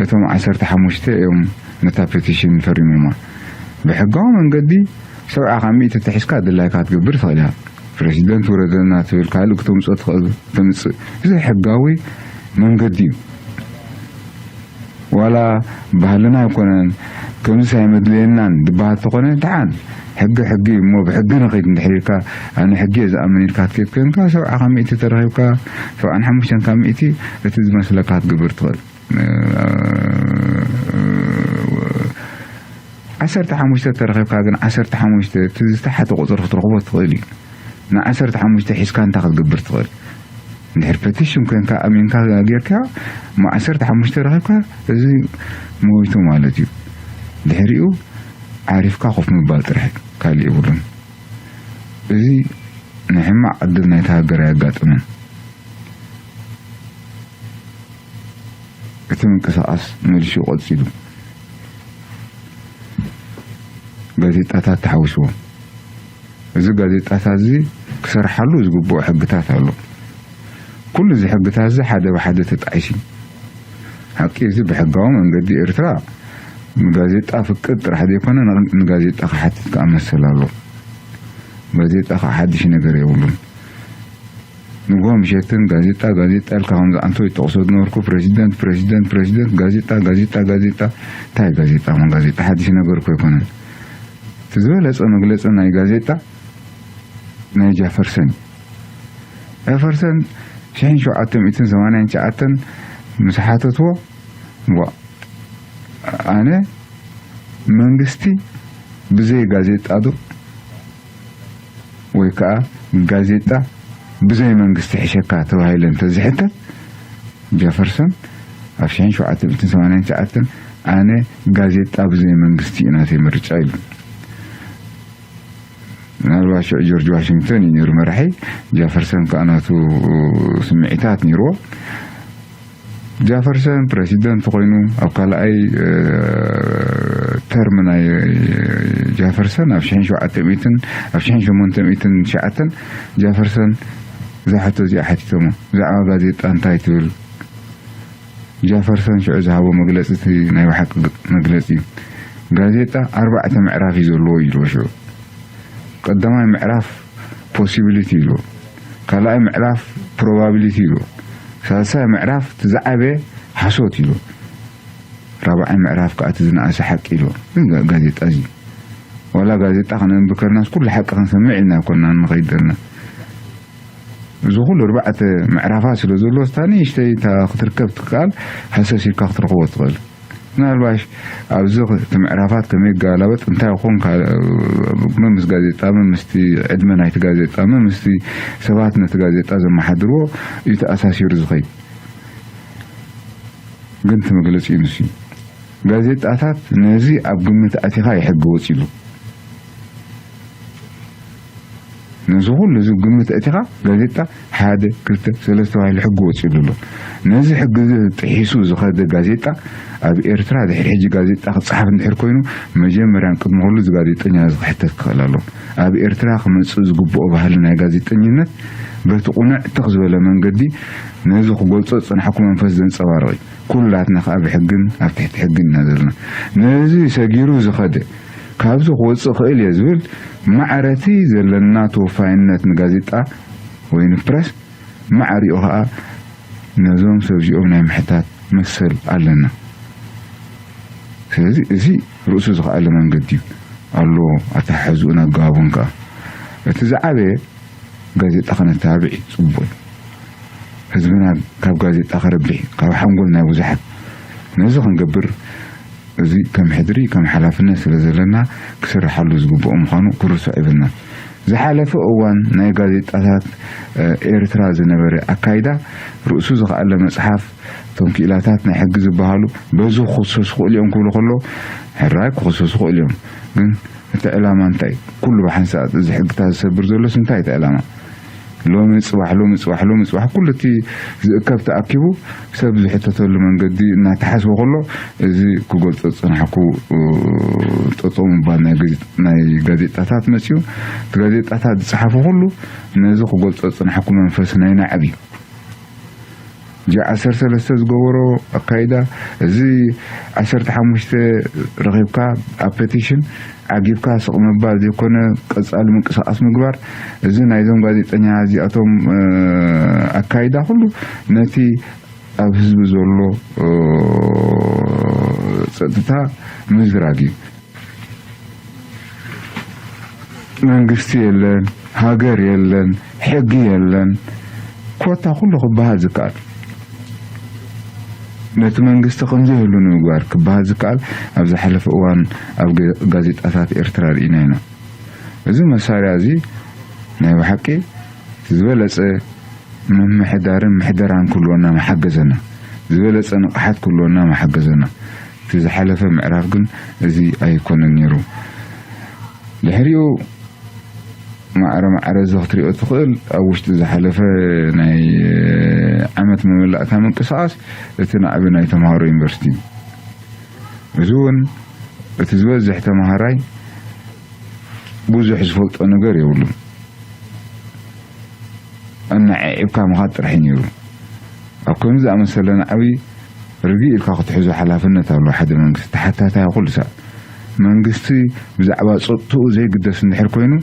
እቶም ዓሰርተ ሓሙሽተ እዮም ነታ ፔቲሽን ፈሪሞማ። ብሕጋዊ መንገዲ ሰብዓ ካብ ሚእቲ ተሒዝካ ድላይካ ክትገብር ትኽእል ኢኻ። ፕረሲደንት ውረደልና ትብል፣ ካልእ ክተምጽኦ ትኽእል፣ ተምጽእ። እዚ ሕጋዊ መንገዲ እዩ። ዋላ ባህልና ኣይኮነን፣ ከምዚስ ኣይመድለየናን ዝበሃል ተኾነ፣ ደሓን፣ ሕጊ ሕጊ እዩ እሞ ብሕጊ ንኸይድ እንድሕር ኢልካ፣ ኣነ ሕጊ እየ ዝኣምን ኢልካ ትከይድ ኮይንካ፣ ሰብዓ ካብ ሚእቲ ተረኺብካ፣ ሰብዓን ሓሙሽተን ካብ ሚእቲ እቲ ዝመስለካ ክትገብር ትኽእል። ዓሰርተ ሓሙሽተ ተረኺብካ ግን ዓሰርተ ሓሙሽተ እቲ ዝተሓተ ቁፅሪ ክትረኽቦ ትኽእል እዩ። ንዓሰርተ ሓሙሽተ ሒዝካ እንታይ ክትገብር ትኽእል? እንድሕር ፔቲሽን ኮይንካ ኣሚንካ ጌርካ እሞ ዓሰርተ ሓሙሽተ ረኺብካ እዚ ሞይቱ ማለት እዩ። ድሕሪኡ ዓሪፍካ ኮፍ ምባል ጥራሕ ካልእ የብሉን። እዚ ናይ ሕማቕ ዕድል ናይቲ ሃገር ኣየጋጥምን። እቲ ምንቅስቓስ መሊሹ ቀጺሉ። ጋዜጣታት ተሓዊስዎ። እዚ ጋዜጣታት እዚ ክሰርሓሉ ዝግብኦ ሕግታት ኣሎ። ኩሉ እዚ ሕግታት እዚ ሓደ ብሓደ ተጣዒሱ። ሓቂ እዚ ብሕጋዊ መንገዲ ኤርትራ ንጋዜጣ ፍቅድ ጥራሕ ዘይኮነ ን-፣ ንጋዜጣ ክሓትት ከኣ መሰል ኣሎ። ጋዜጣ ከኣ ሓድሽ ነገር የብሉን። ንግሆ ምሸትን ጋዜጣ፣ ጋዜጣ ኢልካ ከምዚ ኣንቶ ይጠቕሶ ዝነበርኩ ፕረሲደንት፣ ፕረሲደንት፣ ፕረሲደንት፣ ጋዜጣ፣ ጋዜጣ፣ ጋዜጣ። እንታይ ጋዜጣ? እሞ ጋዜጣ ሓድሽ ነገር እኮ ኣይኮነን። እቲ ዝበለጸ መግለጺ ናይ ጋዜጣ ናይ ጃፈርሰን እዩ። ጃፈርሰን ሽሕን ሸውዓተ ሚእትን ሰማንያን ትሽዓተን ምስ ሓተትዎ፣ ዋ፣ ኣነ መንግስቲ ብዘይ ጋዜጣ ዶ ወይ ከኣ ጋዜጣ ብዘይ መንግስቲ ሕሸካ ተባሂለ እንተዝሕተት፣ ጀፈርሰን ኣብ ሽሕን ሸውዓተ ሚእትን ሰማንያን ትሽዓተን ኣነ ጋዜጣ ብዘይ መንግስቲ እዩ ናተይ ምርጫ ኢሉ። ምናልባት ሽዑ ጆርጅ ዋሽንግተን እዩ ነይሩ መራሒ፣ ጃፈርሰን ከኣ ናቱ ስምዒታት ነይርዎ። ጃፈርሰን ፕረሲደንት ኮይኑ ኣብ ካልኣይ፣ እ፣ ተርም ናይ ጃፈርሰን ኣብ ሽሕን ሸውዓተ ሚእትን፣ ኣብ ሽሕን ሸሞንተ ሚእትን ትሽዓተን ጃፈርሰን እዛ ሕቶ እዚኣ ሓቲቶሞ። ብዛዕባ ጋዜጣ እንታይ ትብል? ጃፈርሰን ሽዑ ዝሃቦ መግለጺ እቲ ናይ ብሓቂ መግለጺ እዩ። ጋዜጣ ኣርባዕተ ምዕራፍ እዩ ዘለዎ ኢልዎ ሽዑ። ቀዳማይ ምዕራፍ ፖሲቢሊቲ ኢልዎ፣ ካልኣይ ምዕራፍ ፕሮባቢሊቲ ኢልዎ፣ ሳልሳይ ምዕራፍ እቲ ዝዓበየ ሓሶት ኢልዎ፣ ራብዓይ ምዕራፍ ከኣ እቲ ዝነኣሰ ሓቂ ኢልዎ። ግን ጋ-፣ ጋዜጣ እዚ ዋላ ጋዜጣ ክነንብብ ከለናስ ኩሉ ሓቂ ክንሰምዕ ኢልና ኣይኮንና ንኸይድ ዘለና። እዚ ኩሉ ኣርባዕተ ምዕራፋት ስለ ዘሎ፣ እታ ንእሽተይ እታ ክትርከብ ትከኣል፣ ሃሰስ ኢልካ ክትረኽቦ ትኽእል። ምናልባሽ ኣብዚ እቲ ምዕራፋት ከመይ ይገላበጥ፣ እንታይ ይኾን፣ ካ-፣ መምስ ጋዜጣ፣ መምስቲ ዕድመ ናይቲ ጋዜጣ፣ መምስቲ ሰባት ነቲ ጋዜጣ ዘመሓድርዎ እዩ ተኣሳሲሩ ዝኸይድ። ግን እቲ መግለጺ እዩ ንሱ። ጋዜጣታት ነዚ ኣብ ግምት ኣቲኻ እዩ ሕጊ ወጺሉ። ነዚ ኩሉ እዚ ግምት ኣቲኻ ጋዜጣ ሓደ፣ ክልተ፣ ሰለስተ ተባሂሉ ሕጊ ወጺሉ ኣሎ። ነዚ ሕጊ እዚ ጥሒሱ ዝኸደ ጋዜጣ ኣብ ኤርትራ ድሕሪ ሕጂ ጋዜጣ ክጸሓፍ እንድሕር ኮይኑ፣ መጀመርያን ቅድሚ ኩሉ እዚ ጋዜጠኛ እዚ ክሕተት ክኽእል ኣለዎ። ኣብ ኤርትራ ክመጽእ ዝግብኦ ባህሊ ናይ ጋዜጠኝነት በቲ ቁንዕ ትኽ ዝበለ መንገዲ ነዚ ክገልጾ ዝጸናሕኩ መንፈስ ዘንጸባርቕ እዩ። ኩላትና ከኣ ብሕግን ኣብ ትሕቲ ሕግን ኢና ዘለና። ነዚ ሰጊሩ ዝኸደ፣ ካብዚ ክወጽእ ክእል እየ ዝብል ማዕረቲ ዘለና ተወፋይነት ንጋዜጣ ወይ ንፕረስ፣ ማዕሪኡ ከኣ ነዞም ሰብ እዚኦም ናይ ምሕታት መሰል ኣለና። ስለዚ እዚ ርእሱ ዝኸኣለ መንገዲ እዩ ኣሎ፣ ኣተሓሕዝኡን ኣገባቡን ከኣ። እቲ ዝዓበየ ጋዜጣ ከነተባብዕ እዩ ጽቡቕ እዩ። ህዝብና ካብ ጋዜጣ ከረብሕ እዩ፣ ካብ ሓንጎል ናይ ብዙሓት። ነዚ ክንገብር፣ እዚ ከም ሕድሪ ከም ሓላፍነት ስለ ዘለና ክስርሓሉ ዝግብኦ ምዃኑ ክርሳዕ ይብልና። ዝሓለፈ እዋን ናይ ጋዜጣታት ኤርትራ ዝነበረ ኣካይዳ ርእሱ ዝኸኣለ መጽሓፍ፣ እቶም ክኢላታት ናይ ሕጊ ዝበሃሉ በዚ ክኽሰሱ ይኽእሉ እዮም ክብሉ ከሎ ሕራይ ክኽሰሱ ይኽእሉ እዮም። ግን እቲ ዕላማ እንታይ? ኩሉ ብሓንሳእ እዚ ሕግታት ዝሰብር ዘሎስ እንታይ እቲ ዕላማ? ሎሚ ጽባሕ ሎሚ ጽባሕ ሎሚ ጽባሕ ኩሉ እቲ ዝእከብ ተኣኪቡ ሰብ ዝሕተተሉ መንገዲ እናተሓስበ ከሎ እዚ ክገልጾ ዝጸናሕኩ ጠጠው ምባል ናይ ጋዜጣታት መጽዩ እቲ ጋዜጣታት ዝጸሓፉ ኩሉ ነዚ ክገልጾ ዝጸናሕኩ መንፈስ ናይ ናዕቢ ጂ ዓሰርተ ሰለስተ ዝገበሮ ኣካይዳ እዚ ዓሰርተ ሓሙሽተ ረኺብካ ኣብ ፔቲሽን ዓጊብካ ስቕ ምባል ዘይኮነ ቀጻሊ ምንቅስቓስ ምግባር እዚ ናይዞም ጋዜጠኛ እዚኣቶም ኣካይዳ ኩሉ ነቲ ኣብ ህዝቢ ዘሎ ፀጥታ ምዝራግ እዩ። መንግስቲ የለን፣ ሃገር የለን፣ ሕጊ የለን። ኮታ ኩሉ ክበሃል ዝከኣል ነቲ መንግስቲ ከምዘይህሉ ንምግባር ክበሃል ዝከኣል ኣብ ዝሓለፈ እዋን ኣብ ጋዜጣታት ኤርትራ ርኢና ኢና። እዚ መሳርያ እዚ ናይ ብሓቂ ዝበለጸ ምምሕዳርን ምሕደራን ክህልወና መሓገዘና፣ ዝበለጸ ንቕሓት ክህልወና መሓገዘና። እቲ ዝሓለፈ ምዕራፍ ግን እዚ ኣይኮነን ነይሩ። ድሕሪኡ ማዕረ ማዕረ እዚ ክትሪኦ ትኽእል ኣብ ውሽጢ ዝሓለፈ ናይ ዓመት መመላእታ ምንቅስቓስ እቲ ናዕቢ ናይ ተምሃሮ ዩኒቨርሲቲ እዩ። እዚ እውን እቲ ዝበዝሕ ተምሃራይ ብዙሕ ዝፈልጦ ነገር የብሉን። ኣናዓዒብካ ምኻድ ጥራሕ እዩ ነይሩ። ኣብ ከምዚ ዝኣመሰለ ናዕቢ ርግእ ኢልካ ክትሕዞ ሓላፍነት ኣለዎ ሓደ መንግስቲ፣ ተሓታታይ ኩሉ ሰብ። መንግስቲ ብዛዕባ ጸጥትኡ ዘይግደስ እንድሕር ኮይኑ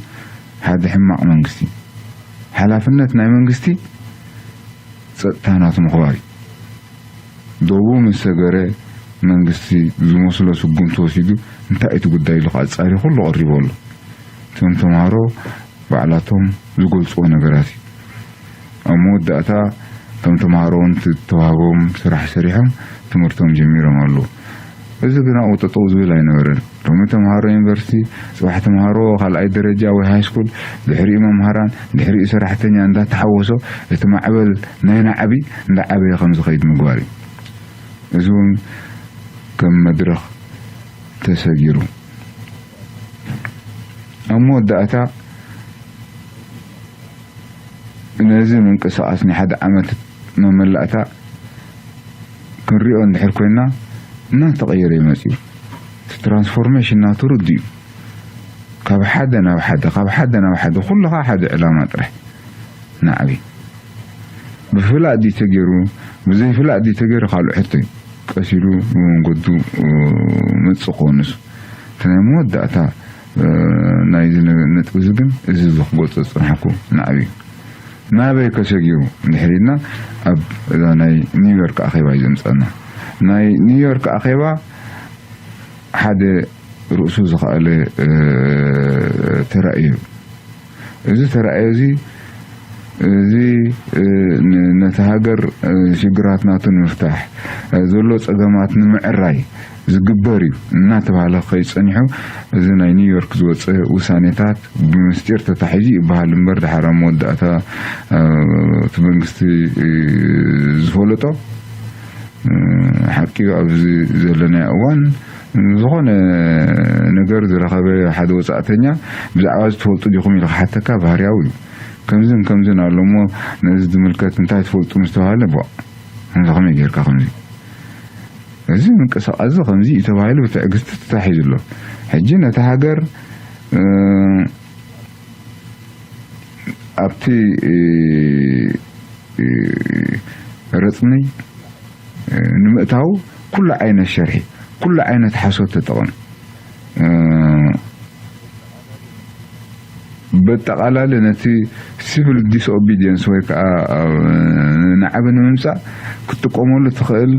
ሓደ ሕማቕ መንግስቲ። ሓላፍነት ናይ መንግስቲ ጸጥታ ናቱ ምኽባር እዩ። ዶቡ ምስ ሰገረ መንግስቲ ዝመስሎ ስጉምቲ ወሲዱ እንታይ እቲ ጉዳይ ኢሉ ኣጻሪ ኩሉ ቀሪቡ ኣሎ። እቶም ተምሃሮ ባዕላቶም ዝገልጽዎ ነገራት እዩ። ኣብ መወዳእታ እቶም ተምሃሮ እውን ተዋህቦም ስራሕ ሰሪሖም ትምህርቶም ጀሚሮም ኣለዉ። እዚ ግን ኣብኡ ጠጠው ዝብል ኣይነበረን። ሎሚ ተምሃሮ ዩኒቨርሲቲ፣ ጽባሕ ተምሃሮ ካልኣይ ደረጃ ወይ ሃይስኩል፣ ድሕሪኡ መምሃራን፣ ድሕሪኡ ሰራሕተኛ እንዳተሓወሶ እቲ ማዕበል ናይ ናዕቢ እንዳዓበየ ከም ዝኸይድ ምግባር እዩ። እዚ እውን ከም መድረኽ ተሰጊሩ ኣብ መወዳእታ ነዚ ምንቅስቓስ ናይ ሓደ ዓመት መመላእታ ክንሪኦ እንድሕር ኮይና እናተቐየረ እዩ መፅዩ። እቲ ትራንስፎርሜሽን ናቱ ርዱ እዩ። ካብ ሓደ ናብ ሓደ ካብ ሓደ ናብ ሓደ ኩሉ ከዓ ሓደ ዕላማ ጥራሕ ናዕቢ ብፍላጥ ድዩ ተገይሩ ብዘይፍላጥ ድዩ ተገይሩ ካልእ ሕቶ እዩ። ቀስ ኢሉ ብመንገዱ መፅእ ክኾንስ እቲ ናይ መወዳእታ ናይዚ ነጥቢ እዚ ግን እዚ ዝኽገልፆ ዝፅናሕኩ ናዕቢ እዩ። ናበይ ከሰጊሩ እንድሕር ኢልና ኣብ እዛ ናይ ኒውዮርክ ኣኼባ እዩ ዘምፀና። ናይ ኒውዮርክ ኣኼባ ሓደ ርእሱ ዝኸኣለ ተራእዩ እዩ። እዚ ተራእዮ እዚ እዚ ነቲ ሃገር ሽግራት ናቱ ንምፍታሕ ዘሎ ፀገማት ንምዕራይ ዝግበር እዩ እናተባሃለ ክኸይድ ፀኒሑ እዚ ናይ ኒውዮርክ ዝወፀ ውሳኔታት ብምስጢር ተታሒዙ ይበሃል እምበር ድሓር ኣብ መወዳእታ እቲ መንግስቲ ዝፈለጦ ሓቂ ኣብዚ ዘለናዮ እዋን ዝኾነ ነገር ዝረኸበ ሓደ ወፃእተኛ ብዛዕባ እዚ ትፈልጡ ዲኹም ኢሉ ክሓተካ ባህርያዊ እዩ። ከምዝን ከምዝን ኣሎ እሞ ነዚ ዝምልከት እንታይ ትፈልጡ ምስ ተባሃለ ቧ ከምዚ ከመይ ጌርካ ከምዚ እዚ ምንቅስቃስ እዚ ከምዚ እዩ ተባሂሉ ብትዕግስቲ ተታሒዙ ኣሎ። ሕጂ ነቲ ሃገር ኣብቲ ረፅኒ ንምእታው ኩሉ ዓይነት ሸርሒ ኩሉ ዓይነት ሓሶት ተጠቐም። በጠቓላሊ ነቲ ሲቪል ዲስኦቢዲየንስ ወይ ከዓ ናዕቢ ንምምፃእ ክትጥቀመሉ ትኽእል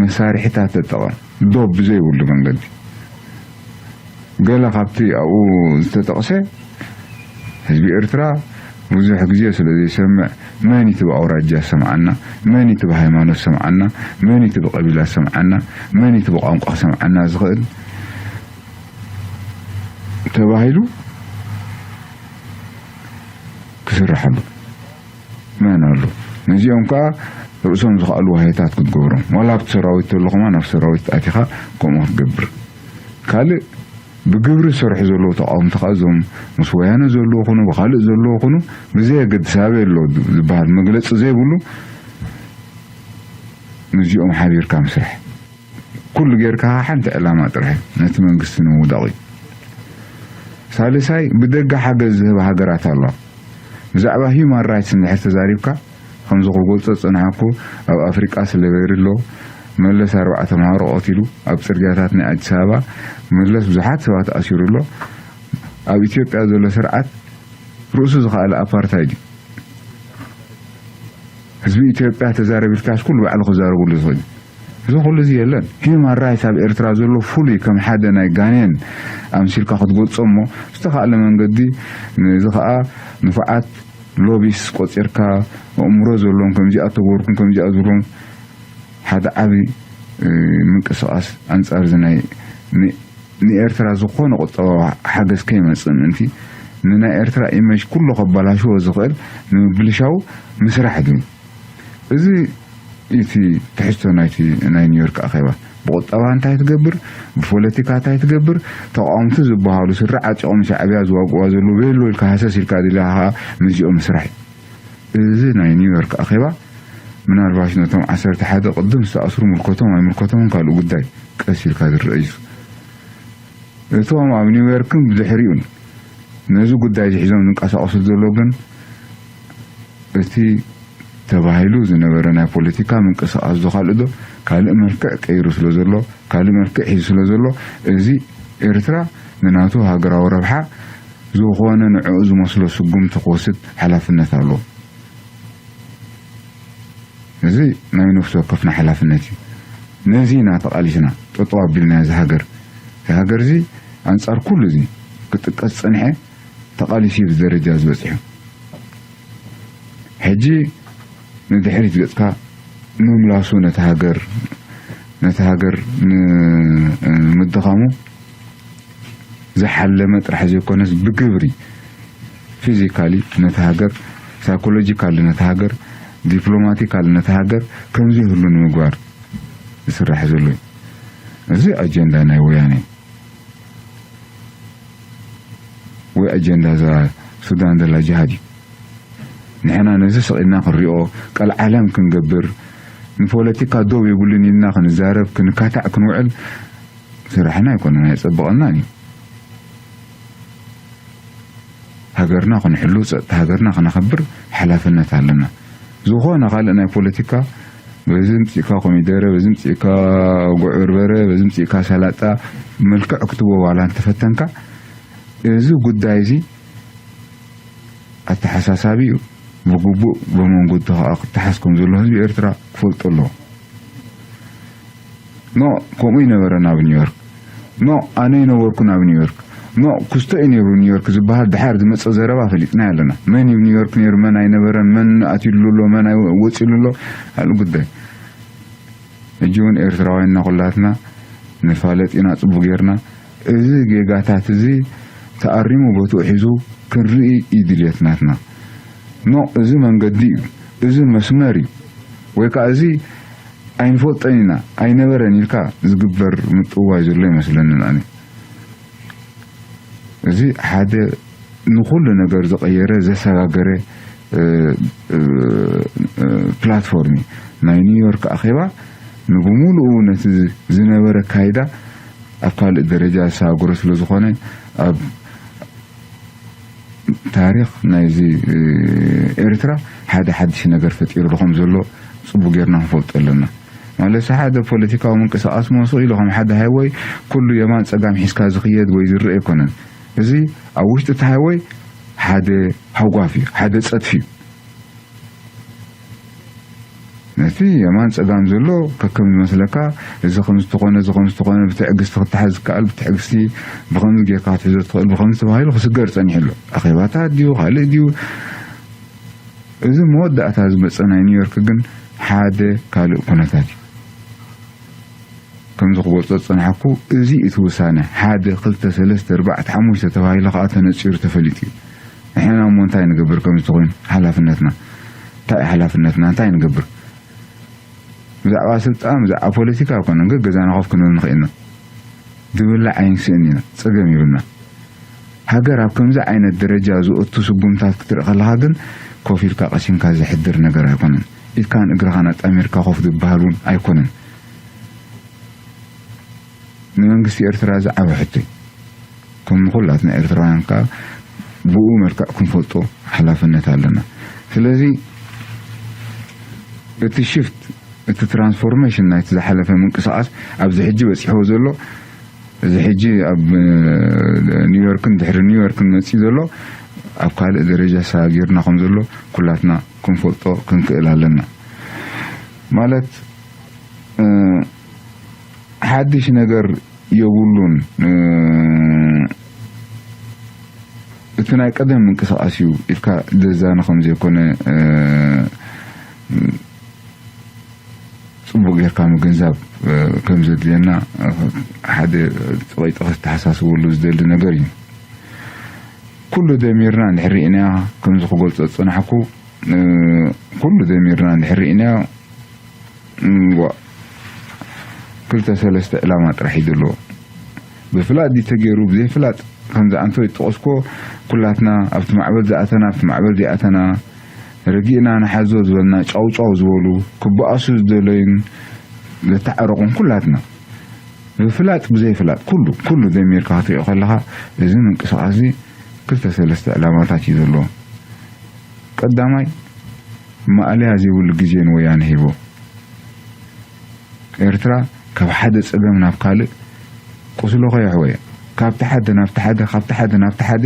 መሳርሒታት ተጠቐም። ዶብ ብዘይብሉ መንገዲ ገለ ካብቲ ኣብኡ ዝተጠቕሰ ህዝቢ ኤርትራ ብዙሕ ግዜ ስለ ዘይሰምዕ፣ መን እቲ ብኣውራጃ ሰምዓና፣ መን እቲ ብሃይማኖት ሰምዓና፣ መን እቲ ብቐቢላ ሰምዓና፣ መን እቲ ብቋንቋ ሰምዓና ዝኽእል ተባሂሉ ክስርሐሉ መን ኣሎ? ነዚኦም ከኣ ርእሶም ዝኸኣሉ ዋህዮታት ክትገብሮም። ዋላ ኣብቲ ሰራዊት ተሎ ከማን ኣብ ሰራዊት ኣቲኻ ከምኡ ክትገብር። ካልእ ብግብሪ ዝሰርሑ ዘለዉ ተቓወምቲ ከኣ እዞም ምስ ወያነ ዘለዉ ኹኑ ብኻልእ ዘለዉ ኹኑ ብዘየገድስ ኣበይ ኣሎ ዝበሃል መግለጺ ዘይብሉ ምስዚኦም ሓቢርካ ምስራሕ። ኩሉ ጌርካ ሓንቲ ዕላማ ጥራሕ ነቲ መንግስቲ ንምውዳቕ እዩ። ሳልሳይ ብደገ ሓገዝ ዝህባ ሃገራት ኣለዋ። ብዛዕባ ሂዩማን ራይትስ እንድሕር ተዛሪብካ ከምዚ ክገልጾ ዝጸናሕኩ ኣብ ኣፍሪቃ ስሌቨሪ ኣሎ። መለስ ኣርባዕተ ተምሃሮ ቀቲሉ ኣብ ጽርግያታት ናይ ኣዲስ ኣበባ መለስ ብዙሓት ሰባት ኣሲሩ ኣሎ። ኣብ ኢትዮጵያ ዘሎ ስርዓት ርእሱ ዝኸኣለ ኣፓርታይድ እዩ። ህዝቢ ኢትዮጵያ ተዛረብ ኢልካስ ኩሉ ባዕሉ ክዛረበሉ ዝኽእል እዩ። እዚ ኩሉ እዚ የለን። ሂዩማን ራይትስ ኣብ ኤርትራ ዘሎ ፍሉይ ከም ሓደ ናይ ጋኔን ኣምሲልካ ክትገልጾ እሞ ዝተኻእለ መንገዲ ነዚ ኸኣ ንፉዓት ሎቢስ ቆጺርካ ኣእምሮ ዘለዎም ከምዚኣ ተገበርኩም ከምዚኣ ዝብሎም ሓደ ዓቢ ምንቅስቓስ ኣንጻር እዚ ናይ ንኤርትራ ዝኾነ ቁጠባዊ ሓገዝ ከይመጽእ ምእንቲ ንናይ ኤርትራ ኢመጅ ኩሉ ከባላሽዎ ዝኽእል ንምብልሻው ምስራሕ ድዩ? እዚ እቲ ትሕዝቶ ናይቲ ናይ ኒውዮርክ ኣኼባ። ብቁጠባ እንታይ ትገብር፣ ብፖለቲካ እንታይ ትገብር፣ ተቃወምቲ ዝበሃሉ ስረ ዓጢቖም ሻዕብያ ዝዋግእዋ ዘለዉ ቤሎ ኢልካ ሃሰስ ኢልካ ድልያ ከዓ ምስዚኦም ምስራሕ እዩ። እዚ ናይ ኒውዮርክ ኣኼባ ምናልባሽ ነቶም ዓሰርተ ሓደ ቅድም ዝተኣስሩ ምልከቶም ኣይምልከቶምን ካልእ ጉዳይ ቀስ ኢልካ ዝረአ እዩ። እቶም ኣብ ኒውዮርክን ብድሕሪኡን ነዚ ጉዳይ እዚ ሒዞም ዝንቀሳቐሱ ዘሎ ግን እቲ ተባሂሉ ዝነበረ ናይ ፖለቲካ ምንቅስቓስ ዶ ካልእ ዶ ካልእ መልክዕ ቀይሩ ስለ ዘሎ ካልእ መልክዕ ሒዙ ስለ ዘሎ እዚ ኤርትራ ንናቱ ሃገራዊ ረብሓ ዝኾነ ንዕኡ ዝመስሎ ስጉምቲ ክወስድ ሓላፍነት ኣለዎ። እዚ ናይ ነፍሲ ወከፍና ሓላፍነት እዩ። ነዚ ኢና ተቓሊስና ጠጠው ኣቢልና እዚ ሃገር። እዚ ሃገር እዚ ኣንጻር ኩሉ እዚ ክጥቀስ ዝጸንሐ ተቓሊሱ እዩ እዚ ደረጃ ዝበጽሑ። ሕጂ ንድሕሪት ገጽካ ምምላሱ ነቲ ሃገር ነቲ ሃገር ንምድኻሙ ዝሓለመ ጥራሕ ዘይኮነስ ብግብሪ ፊዚካሊ ነቲ ሃገር ሳይኮሎጂካሊ ነቲ ሃገር ዲፕሎማቲካሊ ነቲ ሃገር ከምዘይህሉ ንምግባር ዝስራሕ ዘሎ እዩ። እዚ ኣጀንዳ ናይ ወያነ እዩ። ወይ ኣጀንዳ እዛ ሱዳን ዘላ ጅሃድ እዩ። ንሕና ነዚ ስቕ ኢልና ክንሪኦ ቀልዓለም ክንገብር ንፖለቲካ ደው የብሉን ኢልና ክንዛረብ ክንካታዕ ክንውዕል ስራሕና ኣይኮነን ኣየጸብቐልናን እዩ። ሃገርና ክንሕሉ ጸጥታ ሃገርና ክነኸብር ሓላፍነት ኣለና። ዝኾነ ካልእ ናይ ፖለቲካ በዚ ምጽእካ ኮሚደረ በዚ ምጽእካ ጉዕ በርበረ በዚ ምጽእካ ሰላጣ መልክዕ ክትቦ ዋላ እንተፈተንካ እዚ ጉዳይ እዚ ኣተሓሳሳቢኡ ብግቡእ ብመንገዱ ከዓ ክተሓዝ ከም ዘሎ ህዝቢ ኤርትራ ክፈልጦ ኣለዎ። ኖ ከምኡ ይነበረን ኣብ ኒውዮርክ ኖ ኣነ ይነበርኩን ኣብ ኒውዮርክ ኖ ክስቶ እዩ ነይሩ ኒውዮርክ ዝበሃል ድሓር ዝመፀ ዘረባ ፈሊጥና ኣለና። መን እዩ ኒውዮርክ ነይሩ መን ኣይነበረን መን ኣትዩሉ ኣሎ መን ወፂሉ ኣሎ ካልእ ጉዳይ። ሕጂ እውን ኤርትራውያንና ኩላትና ንፋለጥ ኢና ጽቡቅ ጌርና። እዚ ጌጋታት እዚ ተኣሪሙ ቦትኡ ሒዙ ክንርኢ እዩ ድልየት ናትና። ኖ እዚ መንገዲ እዩ፣ እዚ መስመር እዩ ወይ ከዓ እዚ ኣይንፈልጦን ኢና ኣይነበረን ኢልካ ዝግበር ምጥዋይ ዘሎ ይመስለኒ ንኣኒ። እዚ ሓደ ንኹሉ ነገር ዝቐየረ ዘሰጋገረ ፕላትፎርም እዩ። ናይ ኒውዮርክ ኣኼባ ንብሙሉኡ ነቲ ዝነበረ ካይዳ ኣብ ካልእ ደረጃ ዘሰጋገሮ ስለ ዝኾነ ኣብ ታሪኽ ናይዚ ኤርትራ ሓደ ሓድሽ ነገር ፈጢሩ ዶ ከም ዘሎ ጽቡቅ ጌርና ክንፈልጦ ኣለና። ማለት ሓደ ፖለቲካዊ ምንቅስቃስ መሱ ኢሉ ከም ሓደ ሃይወይ ኩሉ የማን ጸጋም ሒዝካ ዝኽየድ ወይ ዝረአ ኣይኮነን። እዚ ኣብ ውሽጢ እቲ ሃይወይ ሓደ ሃጓፍ እዩ፣ ሓደ ጸድፊ እዩ። ነቲ የማን ጸጋም ዘሎ ከከም ዝመስለካ እዚ ከም ዝተኾነ እዚ ከም ዝተኾነ ብትዕግስቲ ክተሓዝ ዝከኣል ብትዕግስቲ ብኸምዚ ጌርካ ክትሕዞ ትኽእል ብኸምዚ ተባሂሉ ክስገር ጸኒሑ ኣሎ። ኣኼባታት ድዩ ካልእ ድዩ እዚ መወዳእታ ዝመጸ ናይ ኒውዮርክ ግን ሓደ ካልእ ኩነታት እዩ። ከምዚ ክገልጾ ዝጸናሕኩ፣ እዚ እቲ ውሳነ ሓደ፣ ክልተ፣ ሰለስተ፣ ኣርባዕተ፣ ሓሙሽተ ተባሂሉ ከኣ ተነጺሩ ተፈሊጡ እዩ። ንሕና እሞ እንታይ ንገብር? ከምዚ ተኾይኑ ሓላፍነትና እንታይ እዩ? ሓላፍነትና እንታይ ንገብር? ብዛዕባ ስልጣን፣ ብዛዕባ ፖለቲካ ኣይኮነን፣ ገገዛና ኮፍ ክንብል ንኽእል ኢና። ዝብላዕ ኣይንስእን ኢና፣ ጸገም ይብልና። ሃገር ኣብ ከምዚ ዓይነት ደረጃ ዝእቱ ስጉምታት ክትርኢ ከለኻ ግን ኮፍ ኢልካ ቀሲንካ ዘሕድር ነገር ኣይኮነን። ኢድካን እግርኻን ኣጣሚርካ ኮፍ ዝበሃል እውን ኣይኮነን። ንመንግስቲ ኤርትራ እዚ ዓቢ ሕቶ እዩ። ከም ንኹላትና ኤርትራውያን ከኣ ብኡ መልክዕ ክንፈልጦ ሓላፍነት ኣለና። ስለዚ እቲ ሽፍት፣ እቲ ትራንስፎርሜሽን ናይቲ ዝሓለፈ ምንቅስቓስ ኣብዚ ሕጂ በጺሕዎ ዘሎ፣ እዚ ሕጂ ኣብ ኒውዮርክን ድሕሪ ኒውዮርክን መጺኡ ዘሎ ኣብ ካልእ ደረጃ ሰጋጊርና ከም ዘሎ ኩላትና ክንፈልጦ ክንክእል ኣለና። ማለት ሓድሽ ነገር የብሉን። እቲ ናይ ቀደም ምንቅስቃስ እዩ ኢልካ ዘዛኒ ከም ዘይኮነ ጽቡቅ ጌርካ ምግንዛብ ከም ዘድልየና ሓደ ጥቂጥቂ ክተሓሳስበሉ ዝደሊ ነገር እዩ። ኩሉ ደሚርና እንድሕር ርኢናዮ፣ ከምዚ ክገልጾ ዝጸናሕኩ፣ ኩሉ ደሚርና እንድሕር ርኢናዮ፣ እምቧእ፣ ክልተ ሰለስተ ዕላማ ጥራሕ እዩ ዘለዎ። ብፍላጥ ድዩ ተገይሩ፣ ብዘይፍላጥ፣ ከምዚ ኣንተ ዝጠቐስኮ፣ ኩላትና ኣብቲ ማዕበል ዝኣተና፣ ኣብቲ ማዕበል ዘይኣተና፣ ረጊእና ንሓዞ ዝበልና፣ ጫውጫው ዝበሉ፣ ክበኣሱ ዝደለዩን ዘተዓረቑን ኩላትና፣ ብፍላጥ ብዘይፍላጥ፣ ኩሉ፣ ኩሉ ደሚርካ ክትሪኦ ከለኻ፣ እዚ ምንቅስቓስ እዚ ክልተ ሰለስተ ዕላማታት እዩ ዘለዎ። ቀዳማይ፣ ማእለያ ዘይብሉ ግዜ ንወያነ ሂቦ። ኤርትራ ካብ ሓደ ጸገም ናብ ካልእ ቁስሎ ከየሕወየ፣ ካብቲ ሓደ ናብቲ ሓደ፣ ካብቲ ሓደ ናብቲ ሓደ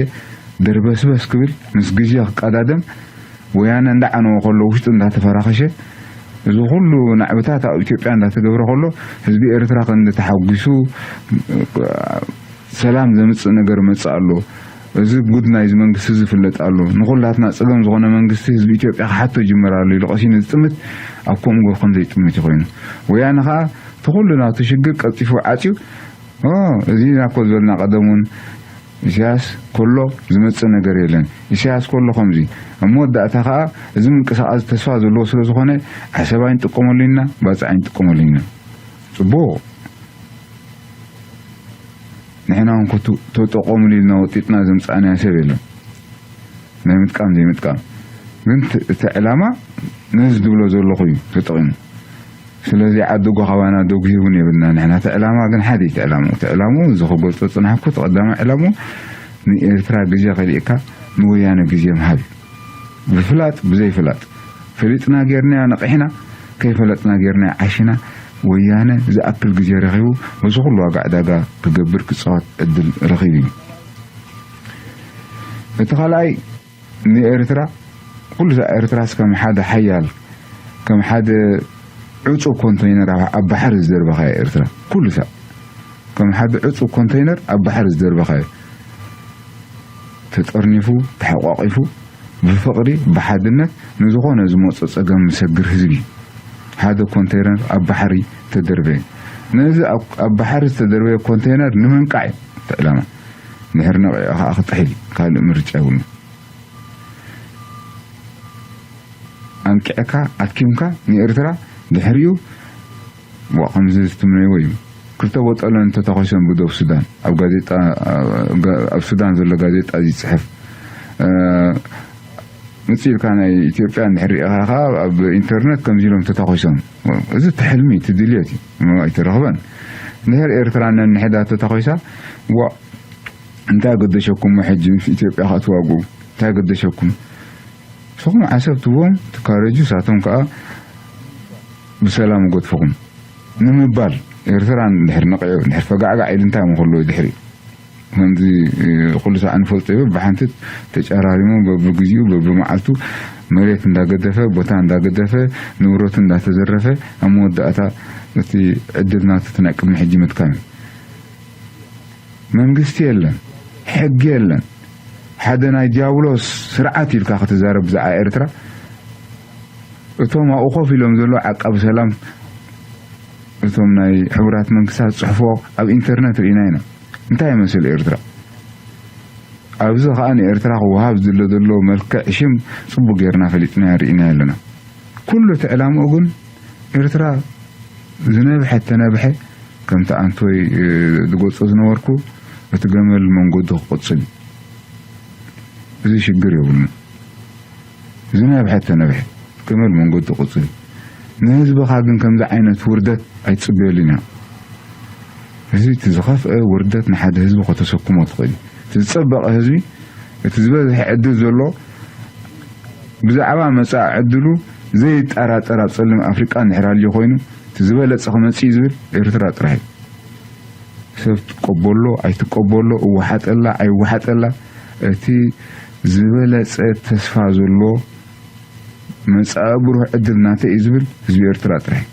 ደርበስበስ ክብል፣ ምስ ግዜ ክቀዳደም፣ ወያነ እንዳዓነወ ከሎ፣ ውሽጡ እንዳተፈራኸሸ፣ እዚ ኩሉ ናዕብታት ኣብ ኢትዮጵያ እንዳተገብረ ከሎ፣ ህዝቢ ኤርትራ ክንዲ ተሓጒሱ፣ ሰላም ዘምጽእ ነገር መጽእ ኣሎ። እዚ ጉድ ናይዚ መንግስቲ እዚ ይፍለጥ ኣሎ። ንኹላትና ጸገም ዝኾነ መንግስቲ ህዝቢ ኢትዮጵያ ክሓቶ ይጅምር ኣሎ ኢሉ ቀሲኑ ዝጥምት ኣብ ከምኡ ገብር ከም ዘይጥምት እዩ ኮይኑ። ወያነ ኸኣ እቲ ኩሉ ናቱ ሽግር ቀልጢፉ ዓጽዩ፣ ኦ፣ እዚ ኢና እኮ ዝበልና ቀደም እውን፣ ኢሳያስ ከሎ ዝመጽእ ነገር የለን። ኢሳያስ ከሎ ከምዚ። ኣብ መወዳእታ ኸኣ እዚ ምንቅስቓስ ተስፋ ዘለዎ ስለ ዝኾነ ዓሰብ ኣይንጥቀመሉ ኢና፣ ባጽዕ ኣይንጥቀመሉ ኢና። ጽቡቕ። ንሕና እውን ኮቱ ተጠቐሙሉ ኢልና ወጢጥና ዘምጻእናዮ ሰብ የለን። ናይ ምጥቃም ዘይምጥቃም። ግን ት-፣ እቲ ዕላማ ነዚ ዝብሎ ዘለኹ እዩ ተጠቒሙ። ስለዚ ዓዲ ጓ ካባና ደጉሂ እውን የብልና። ንሕና እቲ ዕላማ ግን ሓደ እዩ እቲ ዕላምኡ። እቲ ዕላምኡ እዚ ክገልጾ ዝጸናሕኩ እቲ ቀዳማይ ዕላምኡ ንኤርትራ ግዜ ከሊእካ ንወያነ ግዜ ምሃብ እዩ። ብፍላጥ ብዘይፍላጥ፣ ፈሊጥና ጌርናዮ ነቒሕና፣ ከይፈለጥና ጌርናዮ ዓሺና። ወያነ ዝኣክል ግዜ ረኺቡ በዚ ኩሉ ዋጋ ዕዳጋ ክገብር ክጻወት ዕድል ረኺቡ እዩ። እቲ ካልኣይ ንኤርትራ፣ ኩሉ ሳዕ ኤርትራስ ከም ሓደ ሓያል፣ ከም ሓደ ዕጹው ኮንተይነር ኣብ፣ ኣብ ባሕሪ ዝደርበኻዮ ኤርትራ፣ ኩሉ ሳዕ ከም ሓደ ዕጹው ኮንተይነር ኣብ ባሕሪ ዝደርበኻዮ፣ ተጠርኒፉ፣ ተሓቋቒፉ፣ ብፍቕሪ፣ ብሓድነት ንዝኾነ ዝመጾ ጸገም ዝሰግር ህዝቢ። ሓደ ኮንተይነር ኣብ ባሕሪ ተደርበየ። ነዚ ኣብ፣ ኣብ ባሕሪ ዝተደርበየ ኮንተይነር ንምንቃዕ እዩ እቲ ዕላማ። ድሕሪ ነቒዑ ከኣ ክጥሕል ካልእ ምርጫ የብሉን። ኣንቂዕካ ኣድኪምካ ንኤርትራ ድሕሪኡ ዋ፣ ከምዚ ዝትምነይዎ እዩ። ክልተ ቦጠለን እንተተኾይሰን ብዶብ ሱዳን፣ ኣብ ጋዜጣ፣ ጋ-፣ ኣብ ሱዳን ዘሎ ጋዜጣ እዚ ይጽሕፍ። እ፣ ምጽእ ኢልካ ናይ ኢትዮጵያ እንድሕር ርኢኻ ኸኣ ኣብ ኢንተርነት ከምዚ ኢሎም ተተኾይሶም። እዚ እቲ ሕልሚ፣ እቲ ድልየት እዩ። እሞ ኣይተረኽበን። እንድሕር ኤርትራ ነንሕዳ ተተኾይሳ፣ ዋ፣ እንታይ ገደሸኩም ሕጂ ምስ ኢትዮጵያ ከኣ ትዋግኡ? እንታይ ገደሸኩም? ንስኹም ዓሰብ ትቦም ትካረጁ፣ ሳቶም ከኣ ብሰላም ይገድፍኹም ንምባል፣ ኤርትራ እንድሕር ነቒዑ፣ እንድሕር ፈጋዕጋዕ ኢሉ እንታይ ምኸሎ ድሕሪ ከምዚ፣ እ፣ ኩሉ ሳዕ ንፈልጦ እዩ። ብሓንቲ ተጨራሪሙ በብግዚኡ በብመዓልቱ መሬት እንዳገደፈ፣ ቦታ እንዳገደፈ፣ ንብረቱ እንዳተዘረፈ፣ ኣብ መወዳእታ እቲ ዕድል ናቱ እቲ ናይ ቅድሚ ሕጂ ምድካም እዩ። መንግስቲ የለን፣ ሕጊ የለን። ሓደ ናይ ዲያብሎስ ስርዓት ኢልካ ክትዛረብ ብዛዕባ ኤርትራ እቶም ኣብኡ ኮፍ ኢሎም ዘለዉ ዓቃቢ ሰላም፣ እቶም ናይ ሕቡራት መንግስታት ዝጽሕፍዎ ኣብ ኢንተርነት ርኢና ኢና። እንታይ ይመስል ኤርትራ? ኣብዚ ከኣ ንኤርትራ ክወሃብ ዝሎ ዘሎ መልክዕ ሽም ጽቡቕ ጌርና ፈሊጥናዮ ርኢናዮ ኣለና። ኩሉ እቲ ዕላምኡ ግን ኤርትራ ዝነብሐ ተነብሐ፣ ከምቲ ኣንቶይ ዝገልጾ ዝነበርኩ፣ እቲ ገመል መንገዱ ክቕጽል እዩ። እዚ ሽግር የብሉን። ዝነብሐ ተነብሐ፣ ገመል መንገዱ ቅጽል። ንህዝብኻ ግን ከምዚ ዓይነት ውርደት ኣይትጽበየሉን ኢኻ። እዚ እቲ ዝኸፍአ ውርደት ንሓደ ህዝቢ ከተሰክሞ ትኽእል እዩ። እቲ ዝጸበቐ ህዝቢ፣ እቲ ዝበዝሐ ዕድል ዘሎ፣ ብዛዕባ መጻኢ ዕድሉ ዘይጠራጠር ኣብ ጸሊም ኣፍሪቃ እንድሕር ሃልዩ ኮይኑ፣ እቲ ዝበለጸ ክመጽእ እዩ ዝብል ኤርትራ ጥራሕ እዩ። ሰብ ትቀበሎ ኣይትቀበሎ፣ እወሓጠላ ኣይወሓጠላ፣ እቲ ዝበለጸ ተስፋ ዘሎ መጻኢ ብሩህ ዕድል ናተይ እዩ ዝብል ህዝቢ ኤርትራ ጥራሕ እዩ።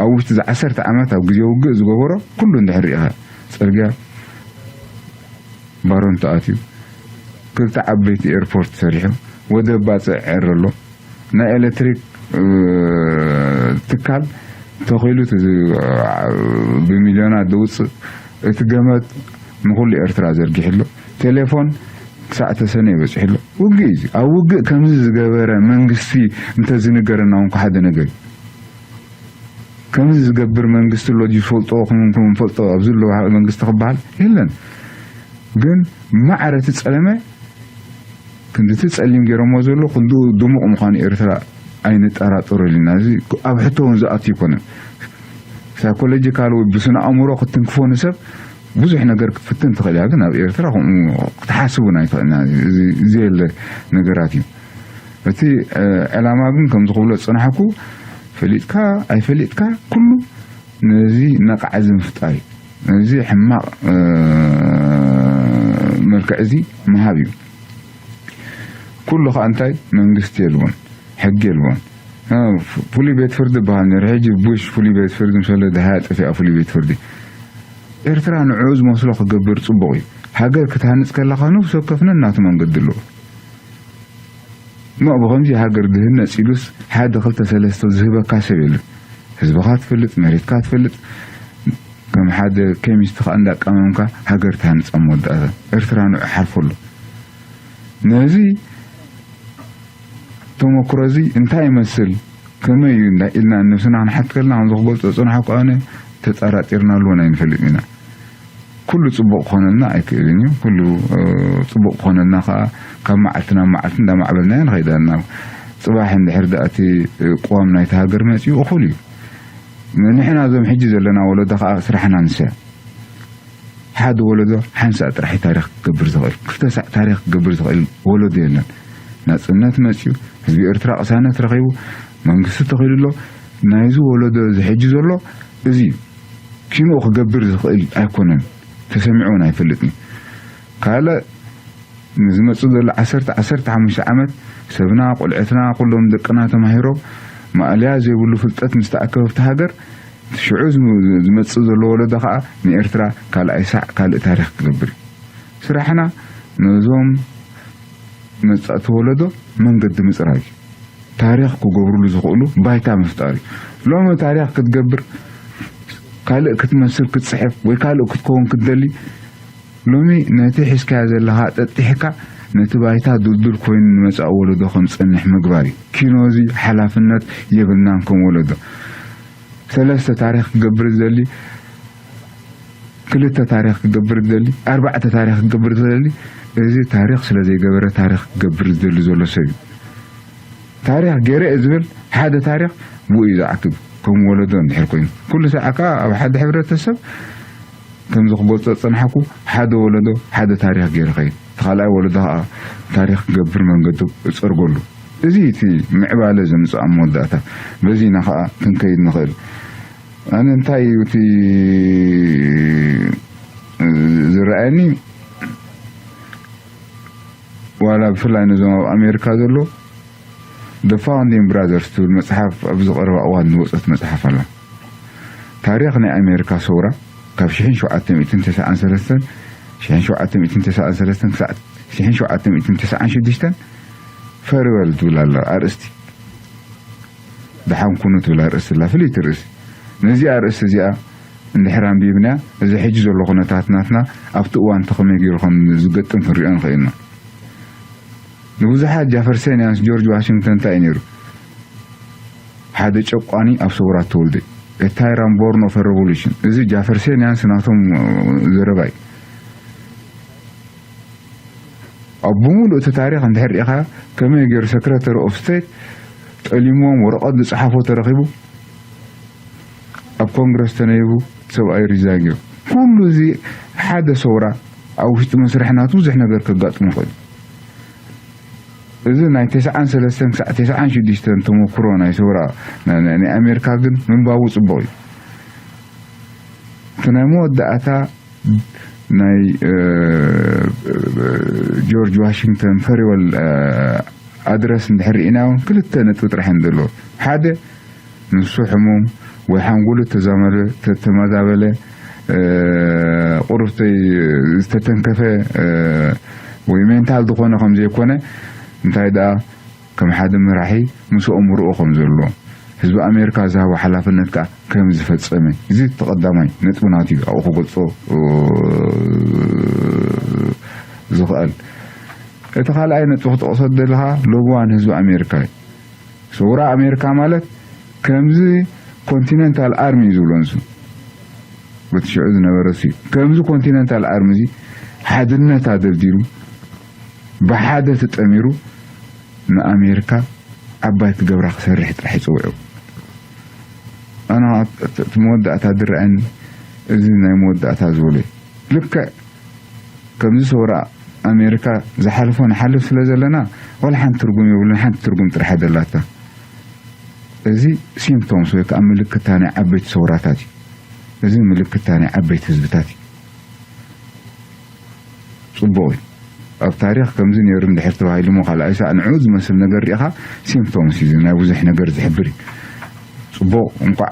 ኣብ ውሽጢ እዚ ዓሰርተ ዓመት ኣብ ግዜ ውግእ ዝገበሮ ኩሉ እንድሕር ርኢኻ፣ ጽርግያ ባሮንቶ ኣትዩ፣ ክልተ ዓበይቲ ኤርፖርት ሰሪሑ፣ ወደብ ባጽዕ ዕር ኣሎ፣ ናይ ኤሌክትሪክ ትካል ተኺሉ፣ ብሚልዮናት ዝውፅእ እቲ ገመድ ንኹሉ ኤርትራ ዘርጊሑ ኣሎ። ቴሌፎን ክሳዕ ተሰነይ በፂሑ ኣሎ። ውግእ እዩ። ኣብ ውግእ ከምዚ ዝገበረ መንግስቲ እንተዝንገረና እውን ሓደ ነገር እዩ። ከምዚ ዝገብር መንግስቲ ኣሎ ድዩ ዝፈልጦ? ክንፈልጦ ኣብዚ ኣሎ መንግስቲ ክበሃል የለን። ግን ማዕረ እቲ ጸለመ ክንድቲ ጸሊም ገይሮሞ ዘሎ ክንድኡ ድሙቕ ምዃኑ ኤርትራ ኣይንጠራጠረሉ ኢና። እዚ ኣብ ሕቶ እውን ዝኣቱ ኣይኮነን። ሳይኮሎጂካል ወይ ብስነ ኣእምሮ ክትንክፎ ንሰብ ብዙሕ ነገር ክትፍትን ትኽእል እያ፣ ግን ኣብ ኤርትራ ከምኡ ክትሓስብ እውን ኣይትኽእልን እያ። እዚ ዘየለ ነገራት እዩ። እቲ ዕላማ ግን ከምዚ ክብሎ ዝጸናሕኩ፣ ፈሊጥካ ኣይፈሊጥካ ኩሉ ነዚ ነቓዕ እዚ ምፍጣር እዩ። ነዚ ሕማቕ መልክዕ እዚ ምሃብ እዩ። ኩሉ ኸኣ እንታይ መንግስቲ የልቦን፣ ሕጊ የልቦን። ፍሉይ ቤት ፍርዲ ይበሃል ነይሩ። ሕጂ ቡሽ ፍሉይ ቤት ፍርዲ ምስ ወለደ ሃያ ጠፊኣ ፍሉይ ቤት ፍርዲ። ኤርትራ ንዕኡ ዝመስሎ ክገብር ጽቡቕ እዩ። ሃገር ክትሃንጽ ከለኻ ነፍሲ ወከፍ ነናቱ መንገዲ ኣለዎ። እሞ ብኸምዚ ሃገር ድህነጽ ኢሉስ ሓደ ክልተ ሰለስተ ዝህበካ ሰብ የለን። ህዝብኻ ትፈልጥ፣ መሬትካ ትፈልጥ፣ ከም ሓደ ኬሚስት ኸኣ እንዳቀመምካ ሃገር ትሃንጻ። መወዳእታ ኤርትራ ንዑ ሓልፎ ኣሎ። ነዚ ተመክሮ እዚ እንታይ ይመስል፣ ከመይ እዩ እንዳ ኢልና ነብስና ክንሓት ከለና፣ ከምዚ ክገልጾ ዝጸናሕኩ ኣነ ተጠራጢርናሉ እውን ኣይንፈልጥን ኢና። ኩሉ ጽቡቕ ክኾነልና ኣይክእልን እዩ። ኩሉ ጽቡቕ ክኾነልና ከኣ ካብ መዓልቲ ናብ መዓልቲ እንዳማዕበልናዮ ንኸይድ ኣለና። ጽባሕ እንድሕር ደኣ እቲ ቅዋም ናይቲ ሃገር መጺኡ እኹል እዩ። ንሕና እዞም ሕጂ ዘለና ወለዶ ከኣ ስራሕና ንሰ ሓደ ወለዶ ሓንሳእ ጥራሕ እዩ ታሪኽ ክገብር ዝኽእል፣ ክልተ ሳዕ ታሪኽ ክገብር ዝኽእል ወለዶ የለን። ናጽነት መጺኡ፣ ህዝቢ ኤርትራ ቅሳነት ረኺቡ፣ መንግስቲ ተኺሉ ኣሎ። ናይዚ ወለዶ እዚ ሕጂ ዘሎ እዚ እዩ። ኪንኡ ክገብር ዝኽእል ኣይኮነን፣ ተሰሚዑ እውን ኣይፈልጥን። ካልእ ንዝመጽእ ዘሎ ዓሰርተ፣ ዓሰርተ ሓሙሽተ ዓመት ሰብና፣ ቆልዑትና፣ ኩሎም ደቅና ተማሂሮም ማእለያ ዘይብሉ ፍልጠት ምስ ተኣከበ ኣብቲ ሃገር፣ ሽዑ ዝም-፣ ዝመጽእ ዘሎ ወለዶ ኸኣ ንኤርትራ ካልኣይ ሳዕ ካልእ ታሪኽ ክገብር እዩ። ስራሕና ነዞም መጻእቲ ወለዶ መንገዲ ምጽራግ እዩ። ታሪኽ ክገብርሉ ዝኽእሉ ባይታ ምፍጣር እዩ። ሎሚ ታሪኽ ክትገብር፣ ካልእ ክትመስል ክትጽሕፍ ወይ ካልእ ክትከውን ክትደሊ፣ ሎሚ ነቲ ሒዝካዮ ዘለኻ ጠጢሕካ ነቲ ባይታ ድልዱል ኮይኑ ንመጻኢ ወለዶ ከም ዝጸንሕ ምግባር እዩ። ኪኖ እዚ ሓላፍነት የብልናን ከም ወለዶ። ሰለስተ ታሪኽ ክገብር ዝደሊ፣ ክልተ ታሪኽ ክገብር ዝደሊ፣ ኣርባዕተ ታሪኽ ክገብር ዝደሊ፣ እዚ ታሪኽ ስለ ዘይገበረ ታሪኽ ክገብር ዝደሊ ዘሎ ሰብ እዩ። ታሪኽ ገይረ እየ ዝብል ሓደ ታሪኽ ብኡ እዩ ዝዓክብ። ከም ወለዶ እንድሕር ኮይኑ፣ ኩሉ ሳዕ ከኣ ኣብ ሓደ ሕብረተሰብ ከምዚ ክገልጾ ዝጸናሕኩ፣ ሓደ ወለዶ ሓደ ታሪኽ ገይሩ ኸይድ፣ እቲ ካልኣይ ወለዶ ከኣ ታሪኽ ክገብር መንገዱ እጸርገሉ። እዚ እቲ ምዕባለ ዘምጽእ ኣብ መወዳእታ። በዚ ኢና ከኣ ክንከይድ ንኽእል። ኣነ እንታይ እዩ እቲ ዝረኣየኒ፣ ዋላ ብፍላይ ነዞም ኣብ ኣሜሪካ ዘሎ The Founding Brothers ትብል መጽሓፍ ኣብዚ ቀረባ እዋን ዝወጸት መጽሓፍ ኣላ። ታሪኽ ናይ ኣሜሪካ ሰውራ ካብ ሽሕን ሸውዓተ ሚእትን ተስዓን ሰለስተን፣ ሽሕን ሸውዓተ ሚእትን ተስዓን ሰለስተን ክሳዕ ሽሕን ሸውዓተ ሚእትን ተስዓን ሽዱሽተን ፈርበል ትብል ኣላ ኣርእስቲ። ሓንኩኑ ትብል ኣርእስቲ ኣላ፣ ፍልይቲ ርእሲ። ነዚኣ ኣርእስቲ እዚኣ እንድሕር ኣንቢብናያ፣ እዚ ሕጂ ዘሎ ኩነታት ናትና ኣብቲ እዋን እቲ ከመይ ገይሩ ከም ዝገጥም ክንሪኦ ንኽእል ኢና። ንብዙሓት ጃፈርሰንያንስ ጆርጅ ዋሽንግተን እንታይ እዩ ነይሩ? ሓደ ጨቋኒ ኣብ ሰውራ ተወልደ። A tyrant born of a revolution። እዚ ጃፈርሰንያንስ ናቶም ዘረባ እዩ። ኣብ ብምሉእ እቲ ታሪኽ እንድሕር ርኢኻ ከመይ ገይሩ ሰክረተሪ ኦፍ ስቴት ጠሊሞም ወረቐት ዝጸሓፎ ተረኺቡ ኣብ ኮንግረስ ተነይቡ ሰብኣይ ሪዛይን ገይሩ። ኩሉ እዚ ሓደ ሰውራ ኣብ ውሽጢ መስርሕ ናቱ ብዙሕ ነገር ከጋጥሞ ይኽእል። እዚ ናይ ተስዓን ሰለስተን ክሳዕ ተስዓን ሽዱሽተን ተመክሮ ናይ ሰውራ ናይ ኣሜሪካ ግን ምንባቡ ጽቡቕ እዩ። እቲ ናይ መወዳእታ ናይ ጆርጅ ዋሽንግተን ፈሪወል ኣድረስ እንድሕር ርኢና እውን ክልተ ነጥቢ ጥራሕ እዮም ዘለዎ። ሓደ ንሱ ሕሙም ወይ ሓንጎሉ ተዛመደ ተተመዛበለ ቁሩብ ዝተተንከፈ ወይ ሜንታል ዝኾነ ከም ዘይኮነ እንታይ ደኣ ከም ሓደ መራሒ ምስኦም ርኡ ከም ዘሎ ህዝቢ ኣሜሪካ ዝሃቦ ሓላፍነት ከዓ ከም ዝፈጸመ እዚ ተቐዳማይ ነጥቢ ናቱ እዩ ኣብኡ ክገልጾ ዝኽእል። እቲ ካልኣይ ነጥቢ ክጠቕሶ ዘለኻ ሎብዋን ህዝቢ ኣሜሪካ እዩ። ሰውራ ኣሜሪካ ማለት ከምዚ ኮንቲነንታል ኣርሚ እዩ ዝብሎ ንሱ በቲ ሽዑ ዝነበረ እሱ እዩ። ከምዚ ኮንቲነንታል ኣርሚ እዚ ሓድነት ኣደልዲሉ ብሓደ ተጠሚሩ ንኣሜሪካ ዓባይ ክገብራ ክሰርሕ ጥራሕ ይፅውዑ። ኣነ እቲ መወዳእታ ዝረኣየኒ እዚ ናይ መወዳእታ ዝበሎ እዩ። ልክዕ ከምዚ ሰውራ ኣሜሪካ ዝሓልፎ ንሓልፍ ስለ ዘለና ዋላ ሓንቲ ትርጉም የብሉን። ሓንቲ ትርጉም ጥራሕ ደላታ። እዚ ሲምፕቶምስ ወይ ከዓ ምልክታ ናይ ዓበይቲ ሰውራታት እዩ። እዚ ምልክታ ናይ ዓበይቲ ህዝብታት እዩ። ፅቡቕ እዩ። ኣብ ታሪኽ ከምዚ ነይሩ እንድሕር ተባሂሉ እሞ ካልኣይ ሳዕ ንዕኡ ዝመስል ነገር ርኢኻ ሲምፕቶምስ እዩ ናይ ብዙሕ ነገር ዝሕብር እዩ። ፅቡቕ እንኳዕ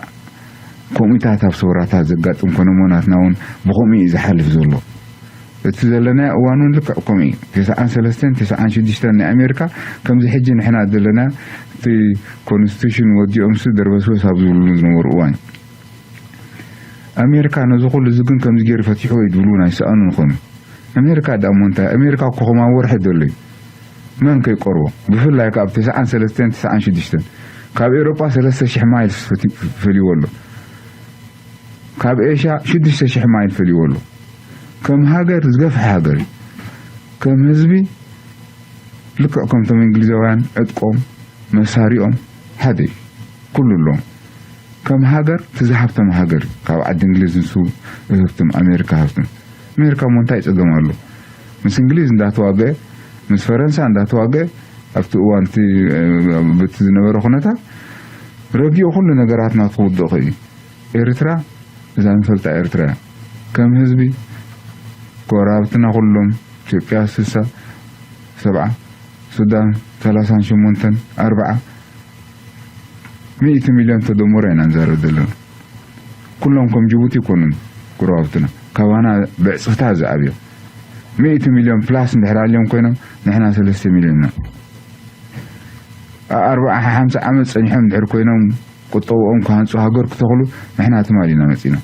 ከምኡታት ኣብ ሰውራታት ዘጋጥም ኮነ እሞ ናትና እውን ብከምኡ እዩ ዝሓልፍ ዘሎ። እቲ ዘለናዮ እዋን እውን ልክዕ ከምኡ እዩ። ተስዓን ሰለስተን ተስዓን ሽዱሽተን ናይ ኣሜሪካ ከምዚ ሕጂ ንሕና ዘለና እቲ ኮንስቲቱሽን ወዲኦምሲ ደርበስበስ ኣብ ዝብሉሉ ዝነበሩ እዋን እዩ። ኣሜሪካ ነዚ ኩሉ እዚ ግን ከምዚ ገይሩ ፈቲሕዎ እዩ ዝብሉ ናይ ሰኣኑ ንኾኑ። ኣሜሪካ ደኣ እሞ እንታይ? ኣሜሪካ እኮ ከም ኣብ ወርሒ ዘሎ እዩ። መን ከይቆርቦ? ብፍላይ ካብ ተስዓን ሰለስተን ተስዓን ሽዱሽተን ካብ ኤውሮጳ ሰለስተ ሽሕ ማይልስ ፈቲ-፣ ፈልይዎ ኣሎ። ካብ ኤሽያ ሽዱሽተ ሽሕ ማይል ፈልይዎ ኣሎ። ከም ሃገር ዝገፍሐ ሃገር እዩ። ከም ህዝቢ ልክዕ ከምቶም እንግሊዛውያን ዕጥቆም መሳሪኦም ሓደ እዩ። ኩሉ ኣለዎም። ከም ሃገር እቲ ዝሃብተም ሃገር እዩ። ካብ ዓዲ እንግሊዝ ንሱ ህብትም፣ ኣሜሪካ ህብትም። ኣሜሪካ እሞ እንታይ ጸገም ኣሎ? ምስ እንግሊዝ እንዳተዋግአ፣ ምስ ፈረንሳ እንዳተዋግአ፣ ኣብቲ እዋን እቲ፣ እ፣ በቲ ዝነበረ ኩነታት ረጊኡ ኩሉ ነገራት ናቱ ክውድእ ክእል እዩ። ኤርትራ እዛ ንፈልጣ ኤርትራ እያ። ከም ህዝቢ ጎረባብትና ኩሎም ኢትዮጵያ ስሳ ሰብዓ፣ ሱዳን ሰላሳን ሸሞንተን፣ ኣርብዓ፣ ሚእቲ ሚልዮን ተደምሮ ኢና ንዛረብ ዘለና። ኩሎም ከም ጅቡቲ ይኮኑን ጎረባብትና፣ ካባና ብዕጽፍታት ዝዓብዮም። ሚእቲ ሚልዮን ፕላስ እንድሕር ኣልዮም ኮይኖም ንሕና ሰለስተ ሚልዮን ኢና። ኣ-፣ ኣርብዓ ሓምሳ ዓመት ጸኒሖም እንድሕር ኮይኖም ቁጠብኦም ክሃንጹ ሃገር ክተኽሉ ንሕና ትማሊ ኢና መጺና።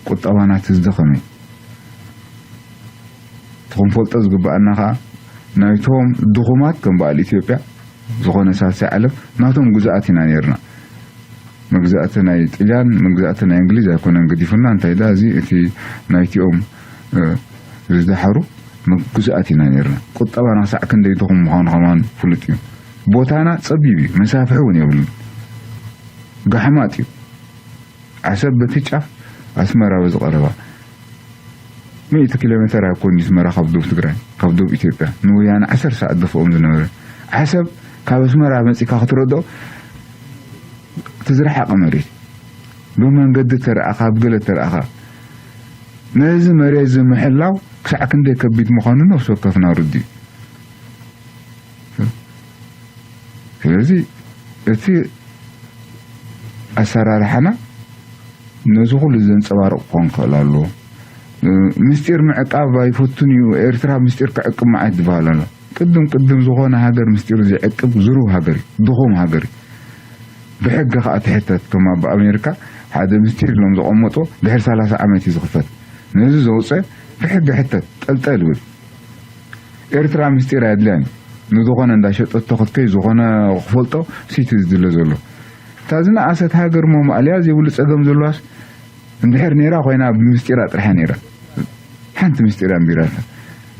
ቁጠባና እቲ ዝደኸመ እዩ። እቲ ክንፈልጦ ዝግብኣና ኸኣ ናይቶም ድኹማት ከም በዓል ኢትዮጵያ ዝኾነ ሳልሳይ ዓለም ናቶም ግዝኣት ኢና ነይርና። መግዛእቲ ናይ ጥልያን መግዛእቲ ናይ እንግሊዝ ኣይኮነን ገዲፉና። እንታይ ደኣ እዚ እቲ ናይቲኦም፣ እ፣ ዝደሓሩ መ-፣ ግዝኣት ኢና ነይርና። ቁጠባና ክሳዕ ክንደይ ድኹም ምዃኑ ከማን ፍሉጥ እዩ። ቦታና ጸቢብ እዩ፣ መሳፍሒ እውን የብሉን። ጋሕማጥ እዩ። ዓሰብ በቲ ጫፍ ኣስመራ በዚ ቀረባ። ሚእቲ ኪሎ ሜተር ኣይኮን ኣስመራ ካብ ዶብ ትግራይ፣ ካብ ዶብ ኢትዮጵያ። ንወያነ ዓሰርተ ሰዓት ደፍኦም ዝነበረ። ዓሰብ ካብ ኣስመራ መጺካ ክትረድኦ እቲ ዝረሓቐ መሬት። ብመንገዲ ተረኣኻ፣ ብገለ ተረኣኻ። ነዚ መሬት እዚ ምሕላው ክሳዕ ክንደይ ከቢድ ምዃኑ ነፍሲ ወከፍና ርድእ እዩ። ስለዚ እቲ ኣሰራርሓና ነዚ ኩሉ ዘንጸባርቕ ክኾን ክኽእል ኣለዎ። ምስጢር ምዕቃብ ኣይፈቱን እዩ፣ ኤርትራ ምስጢር ክዕቅብ መዓት ዝበሃል ኣሎ። ቅድም ቅድም ዝኾነ ሃገር ምስጢሩ ዘይዕቅብ ዝሩብ ሃገር እዩ፣ ድኹም ሃገር እዩ። ብሕጊ ከዓ ትሕተት። ከም ኣብ ኣሜሪካ ሓደ ምስጢር ኢሎም ዘቐመጦ ድሕሪ ሰላሳ ዓመት እዩ ዝኽፈት። ነዚ ዘውፀ ብሕጊ ሕተት፣ ጠልጠል ይብል። ኤርትራ ምስጢር ኣየድልያን እዩ። ንዝኾነ እንዳሸጠቶ ክትከይ፣ ዝኾነ ክፈልጦ ሲቲ ዝድለ ዘሎ። እታ ዝነኣሰት ሃገር ሞ ማእለያ ዘይብሉ ጸገም ዘለዋስ እንድሕር ነይራ ኮይና፣ ብምስጢራ ጥርሓ ነይራ። ሓንቲ ምስጢር ኣንቢራታ።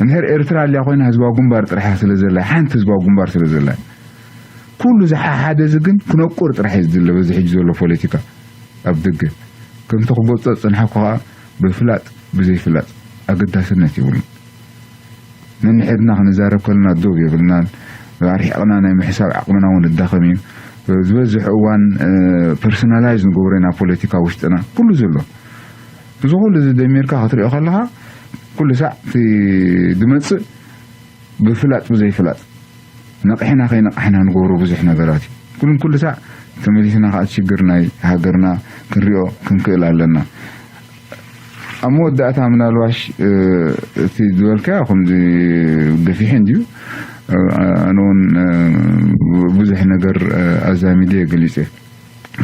እንድሕር ኤርትራ ኣልያ ኮይና፣ ህዝባዊ ግንባር ጥርሓ ስለ ዘላ፣ ሓንቲ ህዝባዊ ግንባር ስለ ዘላ። ኩሉ ዝሓሓደ እዚ ግን ክነቁር ጥራሕ እዩ ዝድለ በዚ ሕጂ ዘሎ ፖለቲካ ኣብ ደገ። ከምቲ ክገልጾ ዝጸንሓኩ ከኣ ብፍላጥ ብዘይፍላጥ ኣገዳስነት ይብሉን። ነንሕድና ክንዛረብ ከለና ዶብ የብልናን። ኣርሒቕና ናይ ምሕሳብ ዓቕምና እውን እዳኸም እዩ። ዝበዝሕ እዋን ፐርሶናላይዝ ንገብሮ ኢና ፖለቲካ ውሽጥና። ኩሉ ዘሎ እዚ ኩሉ እዚ ደሚርካ ክትሪኦ ከለኻ ኩሉ ሳዕ እቲ ዝመጽእ ብፍላጥ ብዘይፍላጥ ነቕሕና ከይነቕሕና ንገብሮ ብዙሕ ነገራት እዩ። ኩሉን ኩሉ ሳዕ ተመሊስና ከዓ ሽግር ናይ ሃገርና ክንሪኦ ክንክእል ኣለና። ኣብ መወዳእታ ምናልባሽ እቲ ዝበልካዮ ከምዚ ገፊሕ እንድዩ። ኣነ እውን ብዙሕ ነገር ኣዛሚደ ገሊፀ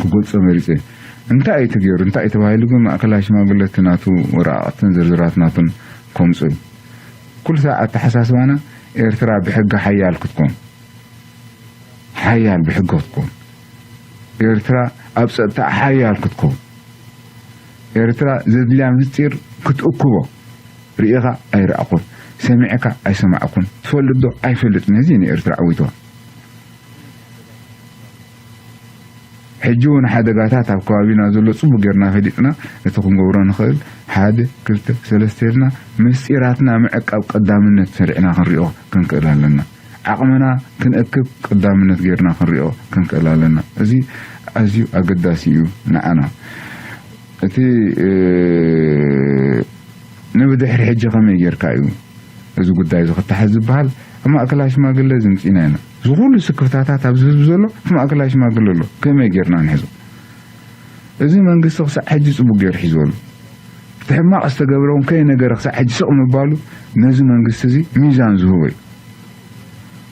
ክገልፆ መሪፀ። እንታይ እዩ ተገይሩ እንታይ እዩ ተባሂሉ ግን ማእከላይ ሽማግለ እቲ ናቱ ወረቃቅትን ዝርዝራት ናቱን ከምፁ እዩ። ኩሉ ሳዕ ኣተሓሳስባና ኤርትራ ብሕጊ ሓያል ክትኮን ሓያል ብሕጊ ክትኮን፣ ኤርትራ ኣብ ጸጥታ ሓያል ክትኮን፣ ኤርትራ ዘድልያ ምስጢር ክትእክቦ፣ ርኢኻ ኣይረኣኹን፣ ሰሚዕካ ኣይሰማዕኩን፣ ትፈልጥ ዶ ኣይፈልጥን፣ እዚ ንኤርትራ ዓዊትዋ። ሕጂ እውን ሓደጋታት ኣብ ከባቢና ዘሎ ጽቡቅ ጌርና ፈሊጥና እቲ ክንገብሮ ንኽእል ሓደ ክልተ ሰለስተ ኢልና ምስጢራትና ምዕቃብ ቀዳምነት ሰሪዕና ክንሪኦ ክንክእል ኣለና። ዓቕምና ክንእክብ ቀዳምነት ጌርና ክንሪኦ ክንክእል ኣለና። እዚ ኣዝዩ ኣገዳሲ እዩ ንዓና። እቲ ንብድሕሪ ሕጂ ከመይ ጌርካ እዩ እዚ ጉዳይ እዚ ክተሓዝ ዝበሃል? ኣብ ማእከላይ ሽማግለ እዚ ምጺና ኢና። እዚ ኩሉ ስክፍታታት ኣብዚ ህዝቢ ዘሎ እቲ ማእከላይ ሽማግለ ኣሎ። ከመይ ጌርና ንሕዞ? እዚ መንግስቲ ክሳዕ ሕጂ ጽቡቅ ገይሩ ሒዝዎ ኣሎ። እቲ ሕማቕ ዝተገብረ እውን ከይነገረ ክሳዕ ሕጂ ስቕ ምባሉ ነዚ መንግስቲ እዚ ሚዛን ዝህቦ እዩ።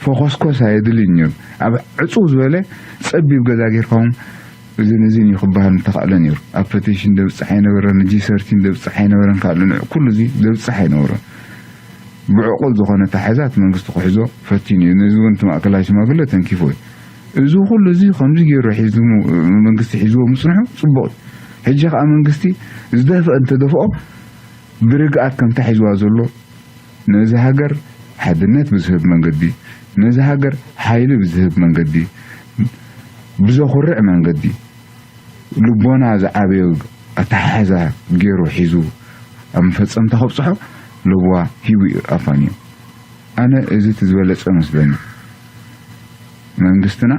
ፈኾስኮስ ኣየድልይን እዩ። ኣብ ዕጹው ዝበለ ጸቢብ ገዛ ጌርካ እውን እዝን እዝን እዩ ክበሃል ምተኻእለ ነይሩ። ኣብ ፐቲሽን ደብጽሕ ኣይነበረን፣ ጂ ሰርቲን ደብጽሕ ኣይነበረን፣ ካልእ ንዕ ኩሉ እዚ ደብጽሕ ኣይነበረን። ብዕቑል ዝኾነ ኣተሓሕዛ እቲ መንግስቲ ክሕዞ ፈቲኑ እዩ። ነዚ እውን እቲ ማእከላይ ሽማግለ ተንኪፎ እዩ። እዚ ኩሉ እዚ ከምዚ ገይሩ ሒዙ መንግስቲ ሒዝዎ ምጽንሑ ጽቡቕ እዩ። ሕጂ ከኣ መንግስቲ ዝደፍአ እንተደፍኦ ብርግኣት ከምታ ሒዝዋ ዘሎ ነዚ ሃገር ሓድነት ብዝህብ መንገዲ፣ ነዚ ሃገር ሓይሊ ብዝህብ መንገዲ፣ ብዘኹርዕ መንገዲ፣ ልቦና ዝዓበዮ ኣተሓሕዛ ገይሩ ሒዙ ኣብ መፈጸምታ ከብጽሖ ልዋ ሂቡ እዩ ኣፋንዩ። ኣነ እዚ እቲ ዝበለጸ መስለኒ። መንግስትና፣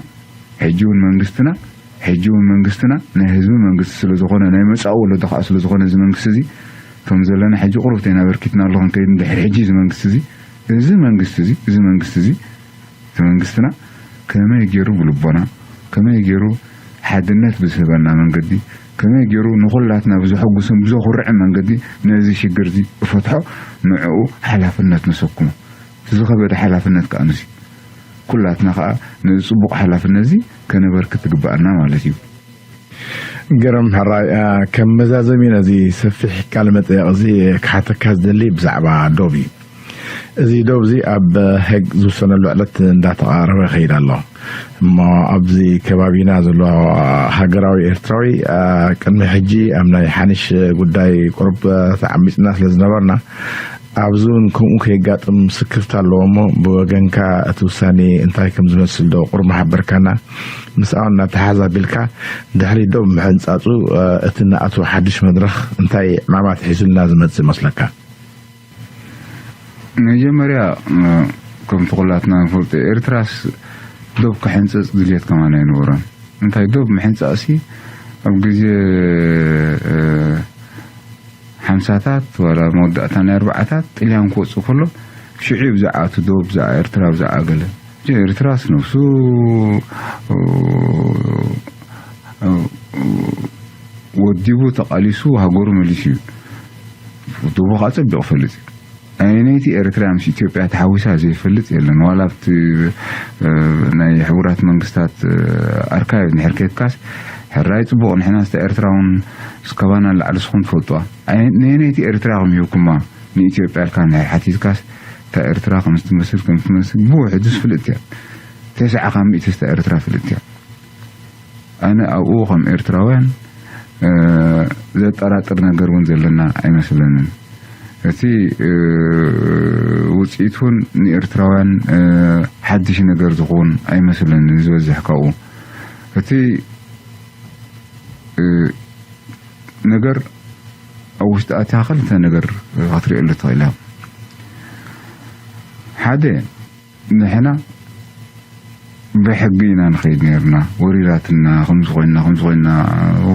ሕጂ እውን መንግስትና፣ ሕጂ እውን መንግስትና ናይ ህዝቢ መንግስቲ ስለ ዝኾነ፣ ናይ መጻኢ ወለዶ ከኣ ስለ ዝኾነ እዚ መንግስቲ እዚ ከም ዘለና ሕጂ ቁሩብ ተይና በርኪትና ኣሎ ክንከይድ እንድሕር ሕጂ እዚ መንግስቲ እዚ፣ እዚ መንግስቲ እዚ፣ እዚ መንግስቲ እዚ እቲ መንግስትና ከመይ ገይሩ ብልቦና፣ ከመይ ገይሩ ሓድነት ብዝህበና መንገዲ፣ ከመይ ገይሩ ንኹላትና ብዘሐጉስን ብዘኹርዕን መንገዲ ነዚ ሽግር እዚ እፈትሖ፣ ንዕኡ ሓላፍነት ንሰክሞ። እቲ ዝኸበደ ሓላፍነት ከኣ ንዚ። ኩላትና ከኣ ነዚ ጽቡቕ ሓላፍነት እዚ ከነበርክት ትግበኣና ማለት እዩ። ገረም ሕራይ፣ አ፣ ከም መዛዘሚ ነዚ ሰፊሕ ቃለ መጠየቕ እዚ ክሓተካ ዝደሊ ብዛዕባ ዶብ እዩ። እዚ ዶብ እዚ ኣብ ሄግ ዝውሰነሉ ዕለት እንዳተቓረበ ይኸይድ ኣሎ። እሞ ኣብዚ ከባቢና ዘሎ ሃገራዊ ኤርትራዊ፣ አ፣ ቅድሚ ሕጂ ኣብ ናይ ሓኒሽ ጉዳይ ቁሩብ ተዓሚጽና ስለ ዝነበርና፣ ኣብዚ እውን ከምኡ ከየጋጥም ስክፍታ ኣለዎ እሞ፣ ብወገንካ እቲ ውሳኔ እንታይ ከም ዝመስል ዶ ቁሩብ ምሓበርካና? ምስኣውን እናተሓዝ ኣቢልካ፣ ድሕሪ ዶብ ምሕንጻጹ፣ እ፣ እቲ ንኣትዎ ሓድሽ መድረኽ እንታይ ዕማማት ሒዙልና ዝመጽእ ይመስለካ? መጀመርያ፣ እ፣ ከምቲ ኩላትና ንፈልጦ፣ ኤርትራስ ዶብ ክሕንጽጽ ድልየት ከማን ኣይነበሮን። እንታይ ዶብ ምሕንጻጽሲ ኣብ ግዜ፣ እ፣ ሓምሳታት ዋላ መወዳእታ ናይ ኣርባዓታት ጥልያን ክወጽእ ከሎ ሽዑ እዩ ብዛዕባ እቲ ዶብ፣ ብዛዕባ ኤርትራ፣ ብዛዕባ ገለ። ሕጂ ኤርትራስ ነብሱ፣ እ፣ እ፣ ወዲቡ ተቓሊሱ ሃገሩ መሊሱ እዩ። ዶቡ ከዓ ጸቢቑ ፈልጥ እዩ። ኣየነይቲ ኤርትራ ምስ ኢትዮጵያ ተሓዊሳ ዘይፈልጥ የለን። ዋላ ኣብቲ ናይ ሕቡራት መንግስታት ኣርካይቭ ንድሕር ኬድካስ፣ ሕራይ ጽቡቕ፣ ንሕና ስተ ኤርትራ እውን እስከባና ንላዕሊ ንስኹም ትፈልጥዋ። ነየነይቲ ኤርትራ ከም ሂብኩማ ንኢትዮጵያ ኢልካ ንድሕር ሓቲትካስ፣ እታ ኤርትራ ከም ትመስል ከም ትመስል ብውሕዱ ዝፍልጥ እያ። ተስዓ ካብ ሚእቲ ስተ ኤርትራ ፍልጥ እያ። ኣነ ኣብኡ ከም ኤርትራውያን ዘጠራጥር ነገር እውን ዘለና ኣይመስለንን። እቲ ውፅኢት እውን ንኤርትራውያን ሓድሽ ነገር ዝኸውን ኣይመስለንን። ዝበዝሕ ካብኡ እቲ ነገር ኣብ ውሽጢ ኣትያ ክልተ ነገር ክትሪእሉ ትኽእል እያ። ሓደ ንሕና ብሕጊ ኢና ንኸይድ ነርና፣ ወሪራትና፣ ከምዚ ኮይና፣ ከምዚ ኮይና፣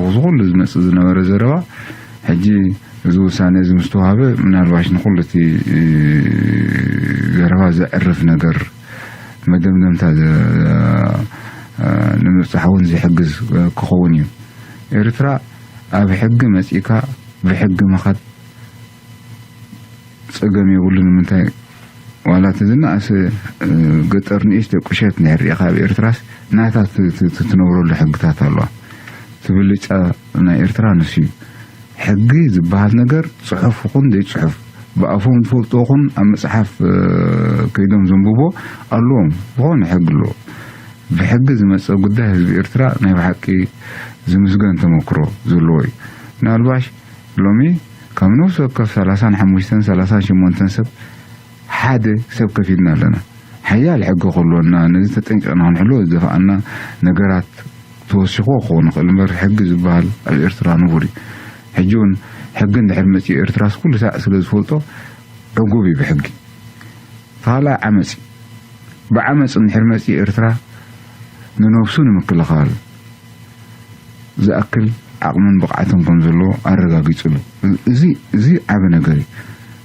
እዚ ኩሉ ዝመጽእ ዝነበረ ዘረባ፣ ሕጂ እዚ ውሳነ እዚ ምስ ተዋህበ፣ ምናልባሽ ንኹሉ እቲ ዘረባ ዘዕርፍ ነገር፣ መደምደምታ ንምብጻሕ እውን ዝሕግዝ ክኸውን እዩ። ኤርትራ ኣብ ሕጊ መጺእካ ብሕጊ ምኻድ ጸገም የብሉን። ንምንታይ ዋላ እቲ ዝነኣሰ ገጠር ንእሽተ ቁሸት እንድሕር ርኢኻ ኣብ ኤርትራስ ናታ ትነብረሉ ሕግታት ኣለዋ። እቲ ብልጫ ናይ ኤርትራ ንሱ እዩ። ሕጊ ዝበሃል ነገር ጽሑፍ ይኹን ዘይጽሑፍ ብኣፎም ዝፈልጥዎ ይኹን ኣብ መጽሓፍ ከይዶም ዘንብቦ ኣለዎም። ዝኾነ ሕጊ ኣለዎ። ብሕጊ ዝመጸ ጉዳይ ህዝቢ ኤርትራ ናይ ብሓቂ ዝምስገን ተመክሮ ዘለዎ እዩ። ምናልባሽ ሎሚ ካብ ነፍሲ ወከፍ ሰላሳን ሓሙሽተን ሰላሳን ሸሞንተን ሰብ ሓደ ሰብ ከፊልና ኣለና። ሓያል ሕጊ ክህልወና፣ ነዚ ተጠንቂቕና ክንሕልዎ ዝደፍኣና ነገራት ተወሲኽዎ ክኸውን ይኽእል እምበር፣ ሕጊ ዝበሃል ኣብ ኤርትራ ንቡር እዩ። ሕጂ እውን ሕጊ እንድሕር መጺኡ ኤርትራስ ኩሉ ሳዕ ስለ ዝፈልጦ ዕጉብ እዩ ብሕጊ። ካልኣይ ዓመጽ እዩ። ብዓመጽ እንድሕር መጺኡ ኤርትራ ንነብሱ ንምክልኻል ዝኣክል ዓቕምን ብቕዓትን ከም ዘለዎ ኣረጋጊጹ ኣሎ። እዚ፣ እዚ ዓቢ ነገር እዩ።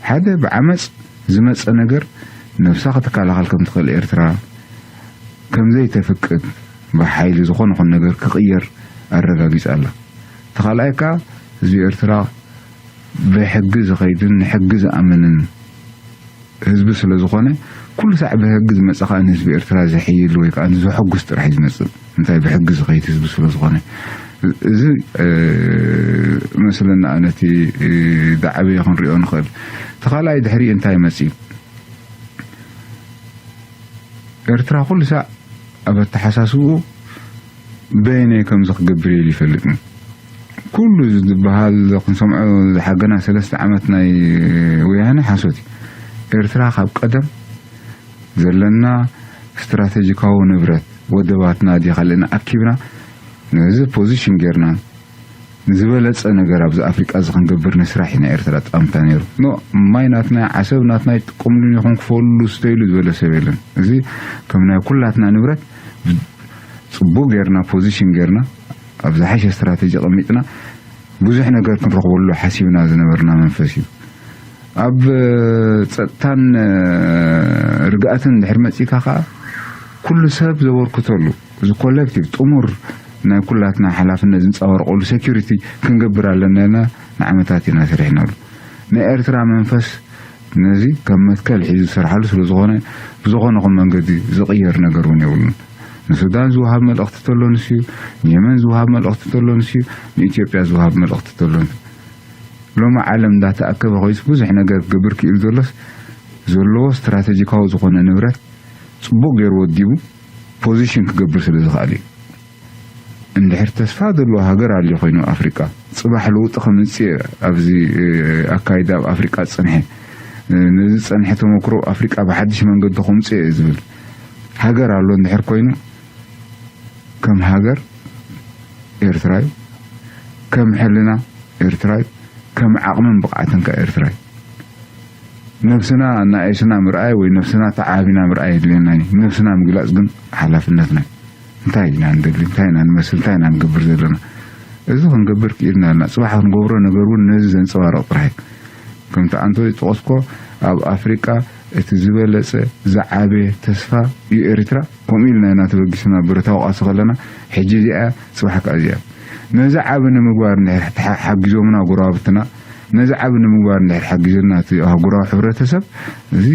ሓደ ብዓመጽ ዝመጸ ነገር ነብሳ ክትከላኸል ከም ትኽእል ኤርትራ ከም ዘይተፍቅድ፣ ብሓይሊ ዝኾነ ይኹን ነገር ክቕየር ኣረጋጊጻ ኣላ። እቲ ካልኣይ ከኣ ህዝቢ ኤርትራ ብሕጊ ዝኸይድን ንሕጊ ዝኣምንን ህዝቢ ስለ ዝኾነ፣ ኩሉ ሳዕ ብሕጊ ዝመጽእ ከኣ ንህዝቢ ኤርትራ ዘሕይል ወይ ከኣ ዘሐጉስ ጥራሕ እዩ ዝመጽእ። እንታይ ብሕጊ ዝኸይድ ህዝቢ ስለ ዝኾነ። እዚ፣ እ፣ መስለና ነቲ፣ እ፣ ዝዓበየ ክንሪኦ ንኽእል። እቲ ካልኣይ ድሕሪኡ እንታይ መጺኡ? ኤርትራ ኩሉ ሳዕ ኣብ ኣተሓሳስብኡ በየነይ ከምዚ ክገብር ኢሉ ይፈልጥን። ኩሉ እዚ ዝበሃል ክንሰምዖ ዝሓገና ሰለስተ ዓመት ናይ ወያነ ሓሶት እዩ። ኤርትራ ካብ ቀደም ዘለና ስትራቴጂካዊ ንብረት ወደባትና ድዩ ካልእና ኣኪብና ነዚ ፖዚሽን ጌርና ዝበለጸ ነገር ኣብዚ ኣፍሪቃ እዚ ክንገብር ንስራሕ ኢና። ኤርትራ ጣምታ ነይሩ። ኖ፣ ማይ ናትና፣ ዓሰብ ናትና፣ ይጥቀምሉ ይኹን ክፈሉ ስተይሉ ዝበለ ሰብ የለን። እዚ ከም ናይ ኩላትና ንብረት ጽቡቅ ጌርና ፖዚሽን ጌርና ኣብ ዝሓሸ ስትራቴጂ ቀሚጥና ብዙሕ ነገር ክንረኽበሉ ሓሲብና ዝነበርና መንፈስ እዩ። ኣብ ጸጥታን ርግኣትን እንድሕር መጺእካ ከኣ ኩሉ ሰብ ዘበርክተሉ እዚ ኮሌክቲቭ ጥሙር ናይ ኩላትና ሓላፍነት ዝንጸባረቐሉ ሴኩሪቲ ክንገብር ኣለና ኢልና ንዓመታት ኢና ሰሪሕናሉ። ናይ ኤርትራ መንፈስ ነዚ ከም መትከል ሒዙ ዝሰርሓሉ ስለ ዝኾነ ብዝኾነ ይኹን መንገዲ ዝቕየር ነገር እውን የብሉን። ንሱዳን ዝወሃብ መልእኽቲ ተሎ ንሱ እዩ፣ ንየመን ዝወሃብ መልእኽቲ ተሎ ንሱ እዩ፣ ንኢትዮጵያ ዝወሃብ መልእኽቲ ተሎ ንሱ እዩ። ሎሚ ዓለም እንዳተኣከበ ኮይስ ብዙሕ ነገር ክገብር ክኢሉ ዘሎስ ዘለዎ ስትራቴጂካዊ ዝኾነ ንብረት ጽቡቕ ገይሩ ወዲቡ ፖዚሽን ክገብር ስለ ዝኽኣል እዩ። እንድሕር ተስፋ ዘለዎ ሃገር ኣልዩ ኮይኑ ኣፍሪቃ ጽባሕ ለውጢ ከምጽእ ኣብዚ ኣካይዳ ኣብ ኣፍሪቃ ዝጸንሐ ነዚ ዝጸንሐ ተመክሮ ኣፍሪቃ ብሓድሽ መንገዲ ከምጽእ እየ ዝብል ሃገር ኣሎ እንድሕር ኮይኑ ከም ሃገር ኤርትራ እዩ፣ ከም ሕልና ኤርትራ እዩ፣ ከም ዓቕምን ብቕዓትን ከኣ ኤርትራ እዩ። ነብስና ኣናእስና ምርኣይ ወይ ነብስና ተዓቢና ምርኣይ የድልየና እዩ። ነብስና ምግላጽ ግን ሓላፍነትና እዩ። እንታይ ኢና ንደሊ፣ እንታይ ኢና ንመስል፣ እንታይ ኢና ንገብር ዘለና? እዚ ክንገብር ክኢልና ኣለና። ጽባሕ ክንገብሮ ነገር እውን ነዚ ዘንጸባርቕ ጥራሕ እዩ። ከምቲ ኣንቶኒ ዝጠቐስኮ ኣብ ኣፍሪቃ እቲ ዝበለጸ ዝዓበየ ተስፋ እዩ ኤርትራ። ከምኡ ኢልና ኢና ተበጊስና ብረታዊ ቃልሲ ከለና፣ ሕጂ እዚኣ፣ ጽባሕ ከኣ እዚኣ። ነዚ ዓቢ ንምግባር እንድሕር ሓ-፣ ሓጊዞምና ጎረባብትና፣ ነዚ ዓቢ ንምግባር እንድሕር ሓጊዘና እቲ ኣህጉራዊ ሕብረተሰብ፣ እዚ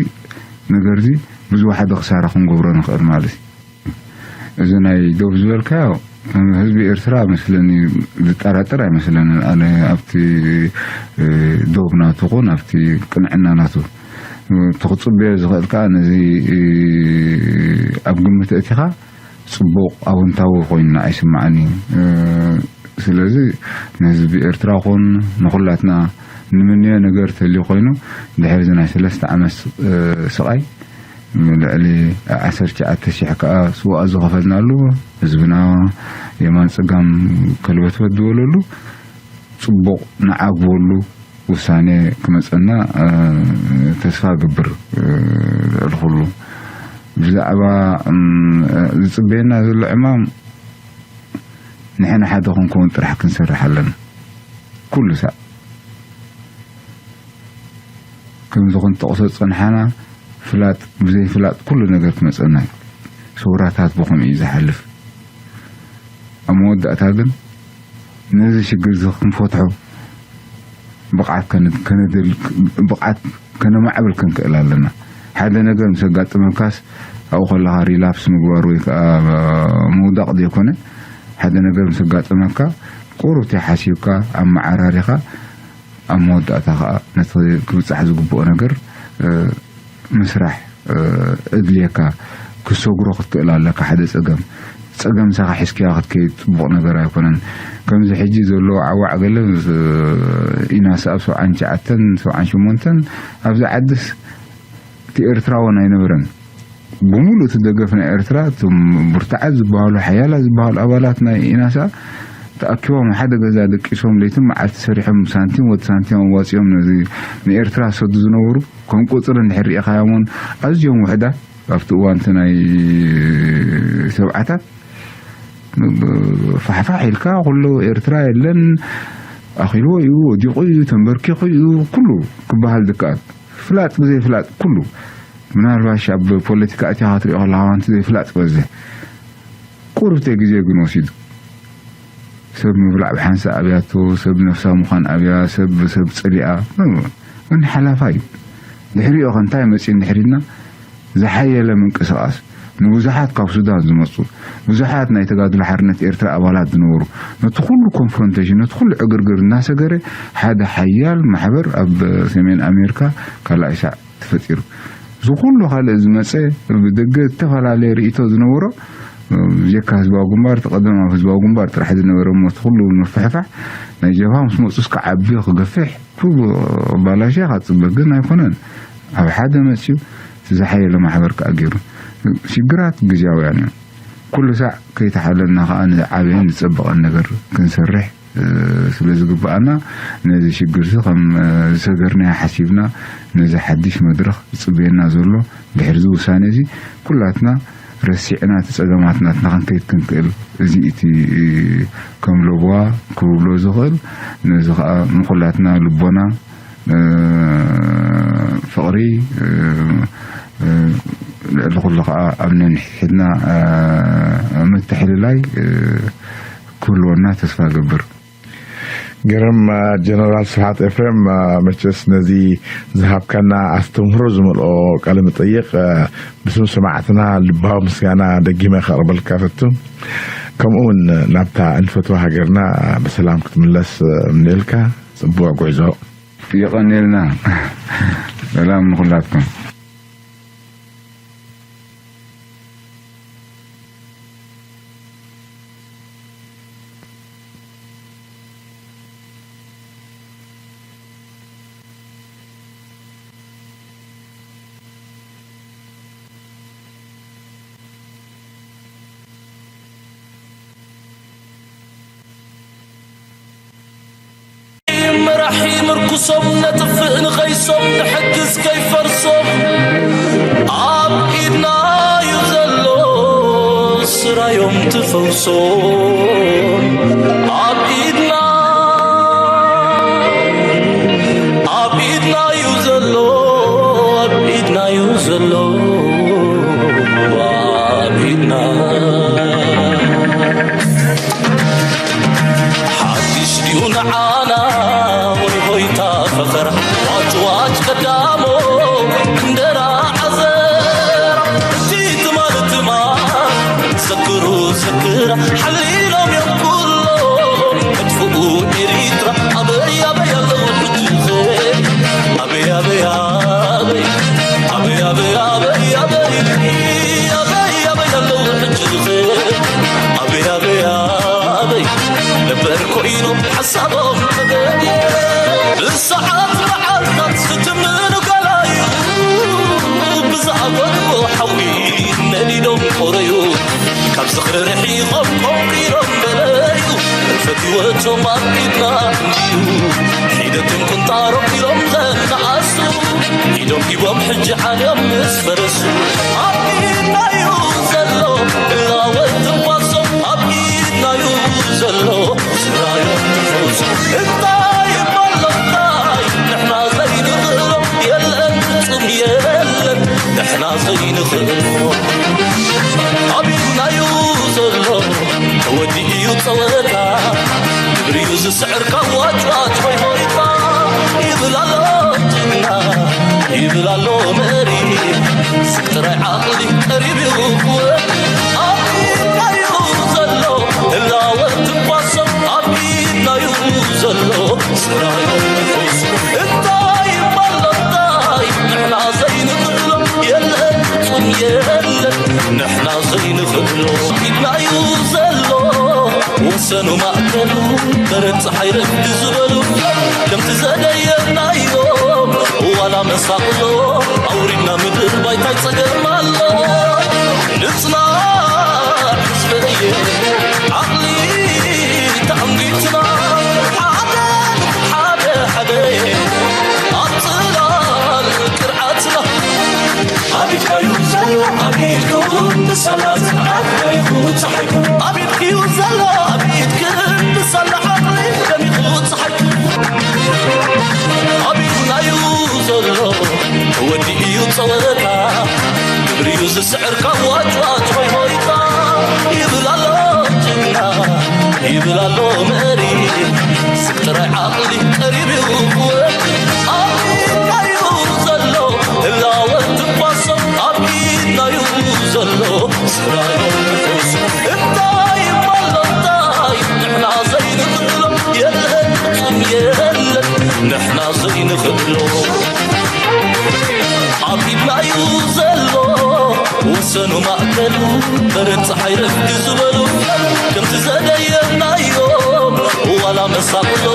ነገር እዚ ብዝወሓደ ክሳራ ክንገብሮ ንኽእል ማለት እዩ። እዚ ናይ ዶብ ዝበልካዮ፣ ህዝቢ ኤርትራ መስለኒ ዝጠራጠር ኣይመስለንን። ኣነ ኣብቲ ዶብ ናቱ ኹን ኣብቲ ቅንዕና ናቱ እቲ ክጽበዮ ዝኽእል ከኣ ነዚ ኣብ ግምት እቲኻ ጽቡቕ ኣወንታዊ ኮይንና ኣይስምዓን እዩ። ስለዚ ንህዝቢ ኤርትራ ኹን ንኹላትና ንምንዮ ነገር ተልዩ ኮይኑ ድሕሪ እዚ ናይ ሰለስተ ዓመት ስቓይ ልዕሊ ዓሰርተ ትሽዓተ ሽሕ ከኣ ስዋኣ ዝኸፈልናሉ ህዝብና የማን ጸጋም ከልበትበት ዝበለሉ ጽቡቕ ንዓግበሉ ውሳኔ ክመጸና ተስፋ እገብር። ልዕሊ ኩሉ ብዛዕባ ዝጽበየና ዘሎ ዕማም ንሕና ሓደ ክንከውን ጥራሕ ክንሰርሕ ኣለና። ኩሉ ሳዕ ከምዚ ክንጠቕሶ ዝጸንሓና ፍላጥ ብዘይ ፍላጥ ኩሉ ነገር ክመጸና እዩ። ሰውራታት ብኸምኡ እዩ ዝሓልፍ። ኣብ መወዳእታ ግን ነዚ ሽግር እዚ ክንፈትሖ ብቕዓት ከነማዕብል ክንክእል ኣለና። ሓደ ነገር ምስ ኣጋጥመካስ ኣብኡ ከለኻ ሪላፕስ ምግባር ወይ ከዓ ምውዳቕ ዘይኮነ ሓደ ነገር ምስ ኣጋጠመካ ቁሩብ ተሓሲብካ ኣመዓራሪኻ ኣብ መወዳእታ ከዓ ነቲ ክብፃሕ ዝግብኦ ነገር ምስራሕ እድልየካ ክሰግሮ ክትክእል ኣለካ። ሓደ ፀገም ፀገም ምሳኻ ሒዝክያ ክትከይድ ፅቡቕ ነገር ኣይኮነን። ከምዚ ሕጂ ዘሎ ዓዋዕ ገለ ኢናስ ኣብ ሰብዓን ትሽዓተን ሰብዓን ሸሞንተን ኣብዚ ዓድስ እቲ ኤርትራውን ኣይነበረን። ብምሉእ እቲ ደገፍ ናይ ኤርትራ እቶም ብርቱዓት ዝበሃሉ ሓያላት ዝበሃሉ ኣባላት ናይ ኢናሳ ተኣኪቦም ሓደ ገዛ ደቂሶም ለይትን መዓልቲ ሰሪሖም ሳንቲም ወዲ ሳንቲም ኣዋፂኦም ነዚ ንኤርትራ ዝሰዱ ዝነበሩ ከም ቁፅሪ እንድሕር ርኢኻዮም እውን ኣዝዮም ውሕዳት ኣብቲ እዋን እቲ ናይ ሰብዓታት ፋሕፋሕ ኢልካ ኩሉ ኤርትራ የለን ኣኺልዎ እዩ ወዲቑ እዩ ተንበርኪኹ እዩ ኩሉ ክበሃል ዝከኣል ፍላጥ ብዘይ ፍላጥ ኩሉ ምናልባሽ ኣብ ፖለቲካ እቲኻ ክትሪኦ ከለካ ዋንቲ ዘይፍላጥ በዝሕ ቁርብተ ግዜ ግን ወሲዱ ሰብ ምብላዕ ብሓንሳ ኣብያቶ ሰብ ነፍሳ ምዃን ኣብያ ሰብ ሰብ ጸሊኣ ግን ሓላፋ እዩ። ድሕሪኦ ከ እንታይ መጺኡ እንድሕር ኢልና ዝሓየለ ምንቅስቓስ ንብዙሓት ካብ ሱዳን ዝመጹ ብዙሓት ናይ ተጋድሎ ሓርነት ኤርትራ ኣባላት ዝነበሩ ነቲ ኩሉ ኮንፍሮንቴሽን ነቲ ኩሉ ዕግርግር እናሰገረ ሓደ ሓያል ማሕበር ኣብ ሰሜን ኣሜሪካ ካልኣይ ሳዕ ተፈጢሩ። እዚ ኩሉ ካልእ ዝመጸ ብደገ ዝተፈላለየ ርእይቶ ዝነበሮ ብጀካ ህዝባዊ ግንባር እቲ ቀደም ኣብ ህዝባዊ ግንባር ጥራሕ ዝነበረ እሞ እቲ ኩሉ ምፍሕፋሕ ናይ ጀብሃ ምስ መጹስ ክዓቢ ክገፍሕ ኩሉ ባላሽያ ካጽበ ግን ኣይኮነን። ኣብ ሓደ መጽዩ እቲ ዝሓየለ ማሕበር ከዓ ገይሩ ሽግራት ግዜያውያን እዮም። ኩሉ ሳዕ ከይተሓለልና ከዓ ንዓበየን ዝጸበቐን ነገር ክንሰርሕ ስለ ዝግብኣና ነዚ ሽግር እዚ ከም ዝሰገርናዮ ሓሲብና ነዚ ሓድሽ መድረኽ ዝፅበየና ዘሎ ድሕሪ እዚ ውሳኔ እዚ ኩላትና ረሲዕና እቲ ፀገማት ናትና ክንከይድ ክንክእል እዚ እቲ ከም ለቦዋ ክብሎ ዝኽእል ነዚ ከዓ ንኩላትና ልቦና ፍቕሪ ልዕሊ ኩሉ ከዓ ኣብ ነንሕድሕድና ምትሕልላይ ክህልወና ተስፋ እገብር። ግርም ጀነራል ስብሓት ኤፍሬም፣ መቸስ ነዚ ዝሃብካና ኣስተምህሮ ዝመልኦ ቃለ መጠይቕ ብስም ሰማዕትና ልባዊ ምስጋና ደጊመ ከቕርበልካ ፈቱ። ከምኡ እውን ናብታ እንፈትዋ ሃገርና ብሰላም ክትምለስ እምነልካ። ጽቡቕ ጉዕዞ። የቐንየልና። ሰላም ንኹላትኩም። መራሒ ምርኩሶም ነጥፍእ ንኸይሶም ንሕግዝ ከይፈርሶም ኣብ ኢድና እዩ ዘሎ ስራዮም ትፈውሶ ኣብ ኢድና ኣብ ኢድና እዩ ዘሎ ኣብ ኢድና እዩ ዘሎ ኣብ ኢድና ሓድሽ ድዩ ንዓና ወይ ሆይታ በር ኮይኖም ሓሳቦም ተገየ ብሰዓት መዓልታት ዝትምኑ ገላዩ ብዝኣበድዎ ሓዊ ነዲዶም ቆረዩ ካብ ዝኽሪ ርሒቖም ቆንቂሮም በለዩ ፈትወቶም ኣብ ኢድና እንድዩ ሒደትን ቁንጣሮም ኢሎም ዘነኣሱ ኢዶም ሂቦም ሕጂ ዓልዮም ምስ ፈረሱ ኣብ ኢድናዩ ዘሎ እላወት ትንፋሶም ኣብ ኢድናዩ ዘሎ ስራዮም ትፈውሱ እንታይ ይባሎ እንታይ ንሕና ዘይንኽእሎ የለን ፍጹም የለን ንሕና ዘይንኽእሎ ኣብ ኢድናዩ ዘሎ ተወዲኡ እዩ ጸወታ ግብሪዩ ዝስዕር ካብ ዋጭዋጭ ሆይ ሆይታ ይብል ኣሎ ጅግና ይብል ኣሎ መሪ ስቅ ጥራይ ዓቕሊ ቀሪብ እዩ ክወድ ኣብ ኢድናዩ ዘሎ ህላወ ትንፋሶም ኣብ ኢድናዩ ዘሎ ስራዮም ንፈውሱ እንታይ ይባል እንታይ ንሕና ዘይንኽእሎ የለን ፍጹም የለን ንሕና ዘይንኽእሎ ኢድናዩ ዘሎ ወሰኑ ማእከሉ በረድ ፀሓይ ረፍዲ ዝበሉ ከምቲ ዘደየናዮ ዋላ መሳቕሎ ኣውሪድና ምድር ባይታይ ፀገም ኣሎ ንፅናዕ ህዝበየ ዓቕሊ ተዓንጊትና ሓደ ሓደ ሓደ ኣብ ፅላል ቅርዓትና ኣብ ኢድካዩ ዘሎ ኣብ ኢድኩም ብሰላ ዝንዓት ደሪኹ ፀሓይኩም ኣብ ኢድክዩ ዘሎ ኣብ ኢድክን ብሰላ ዓቕሊ ደሚኹ ፀሓይኩም ኣብ ኢድናዩ ዘሎ ተወዲኡ እዩ ፀወታ ግብሪዩ ዝስዕር ካብ ዋጭዋጭ ሆይ ሆይታ ይብል ኣሎ ጅግና ይብል ኣሎ መሪ ስቅ ጥራይ ዓቕሊ ቀሪብ እዩ ክወድ ኣብ ኢድናዩ ዘሎ ህላወ ትንፋሶም ኣብ ኢድናዩ ዘሎ ስራዮም ንፈውሱ እንታይ ይባሎ እንታይ ንሕና ዘይንኽእሎ የለን ፍጹም የለን ንሕና ዘይንኽእሎ ኣብ ኢድናዩ ዘሎ ወሰኑ ማእከሉ በረድ ፀሓይ ረፍዲ ዝበሉ ከምቲ ዘደየናዮ ዋላ መሳቕሎ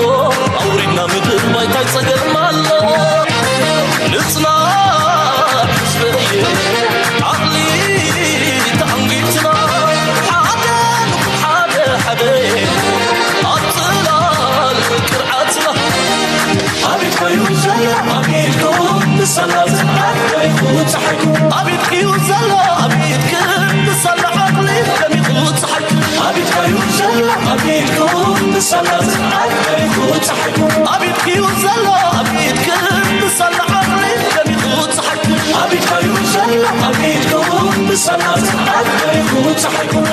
ኣውሪድና ምድር ባይታይ ፀገም ኣሎ ንፅናዕ ህዝበየ ዓቕሊ ተዓንጊትና ሓደ ሓደ ሓደ ኣብ ፅላል ቅርዓትና ኣብ ኢድካዩ ዘሎ ኣብ ኢድኩም ብሰላ ዝንዓት ደሪኹ ፀሓይኩም ኣብ ኢድክዩ ዘሎ ኣብ ኢድክን ብሰላ ዓቕሊ ደሚኹ ፀሓይኩም ኣብ ኢድካዩ ዘሎ ኣብ ኢድኩም ብሰላ ዝንዓት ደሪኹ ፀሓይኩም ኣብ ኢድክዩ ዘሎ ኣብ ኢድክን ብሰላ ዓቕሊ ደሚኹ ፀሓይኩም ኣብ ኢድካዩ ዘሎ ኣብ ኢድኩም ብሰላ ዝንዓት ደሪኹ ፀሓይኩም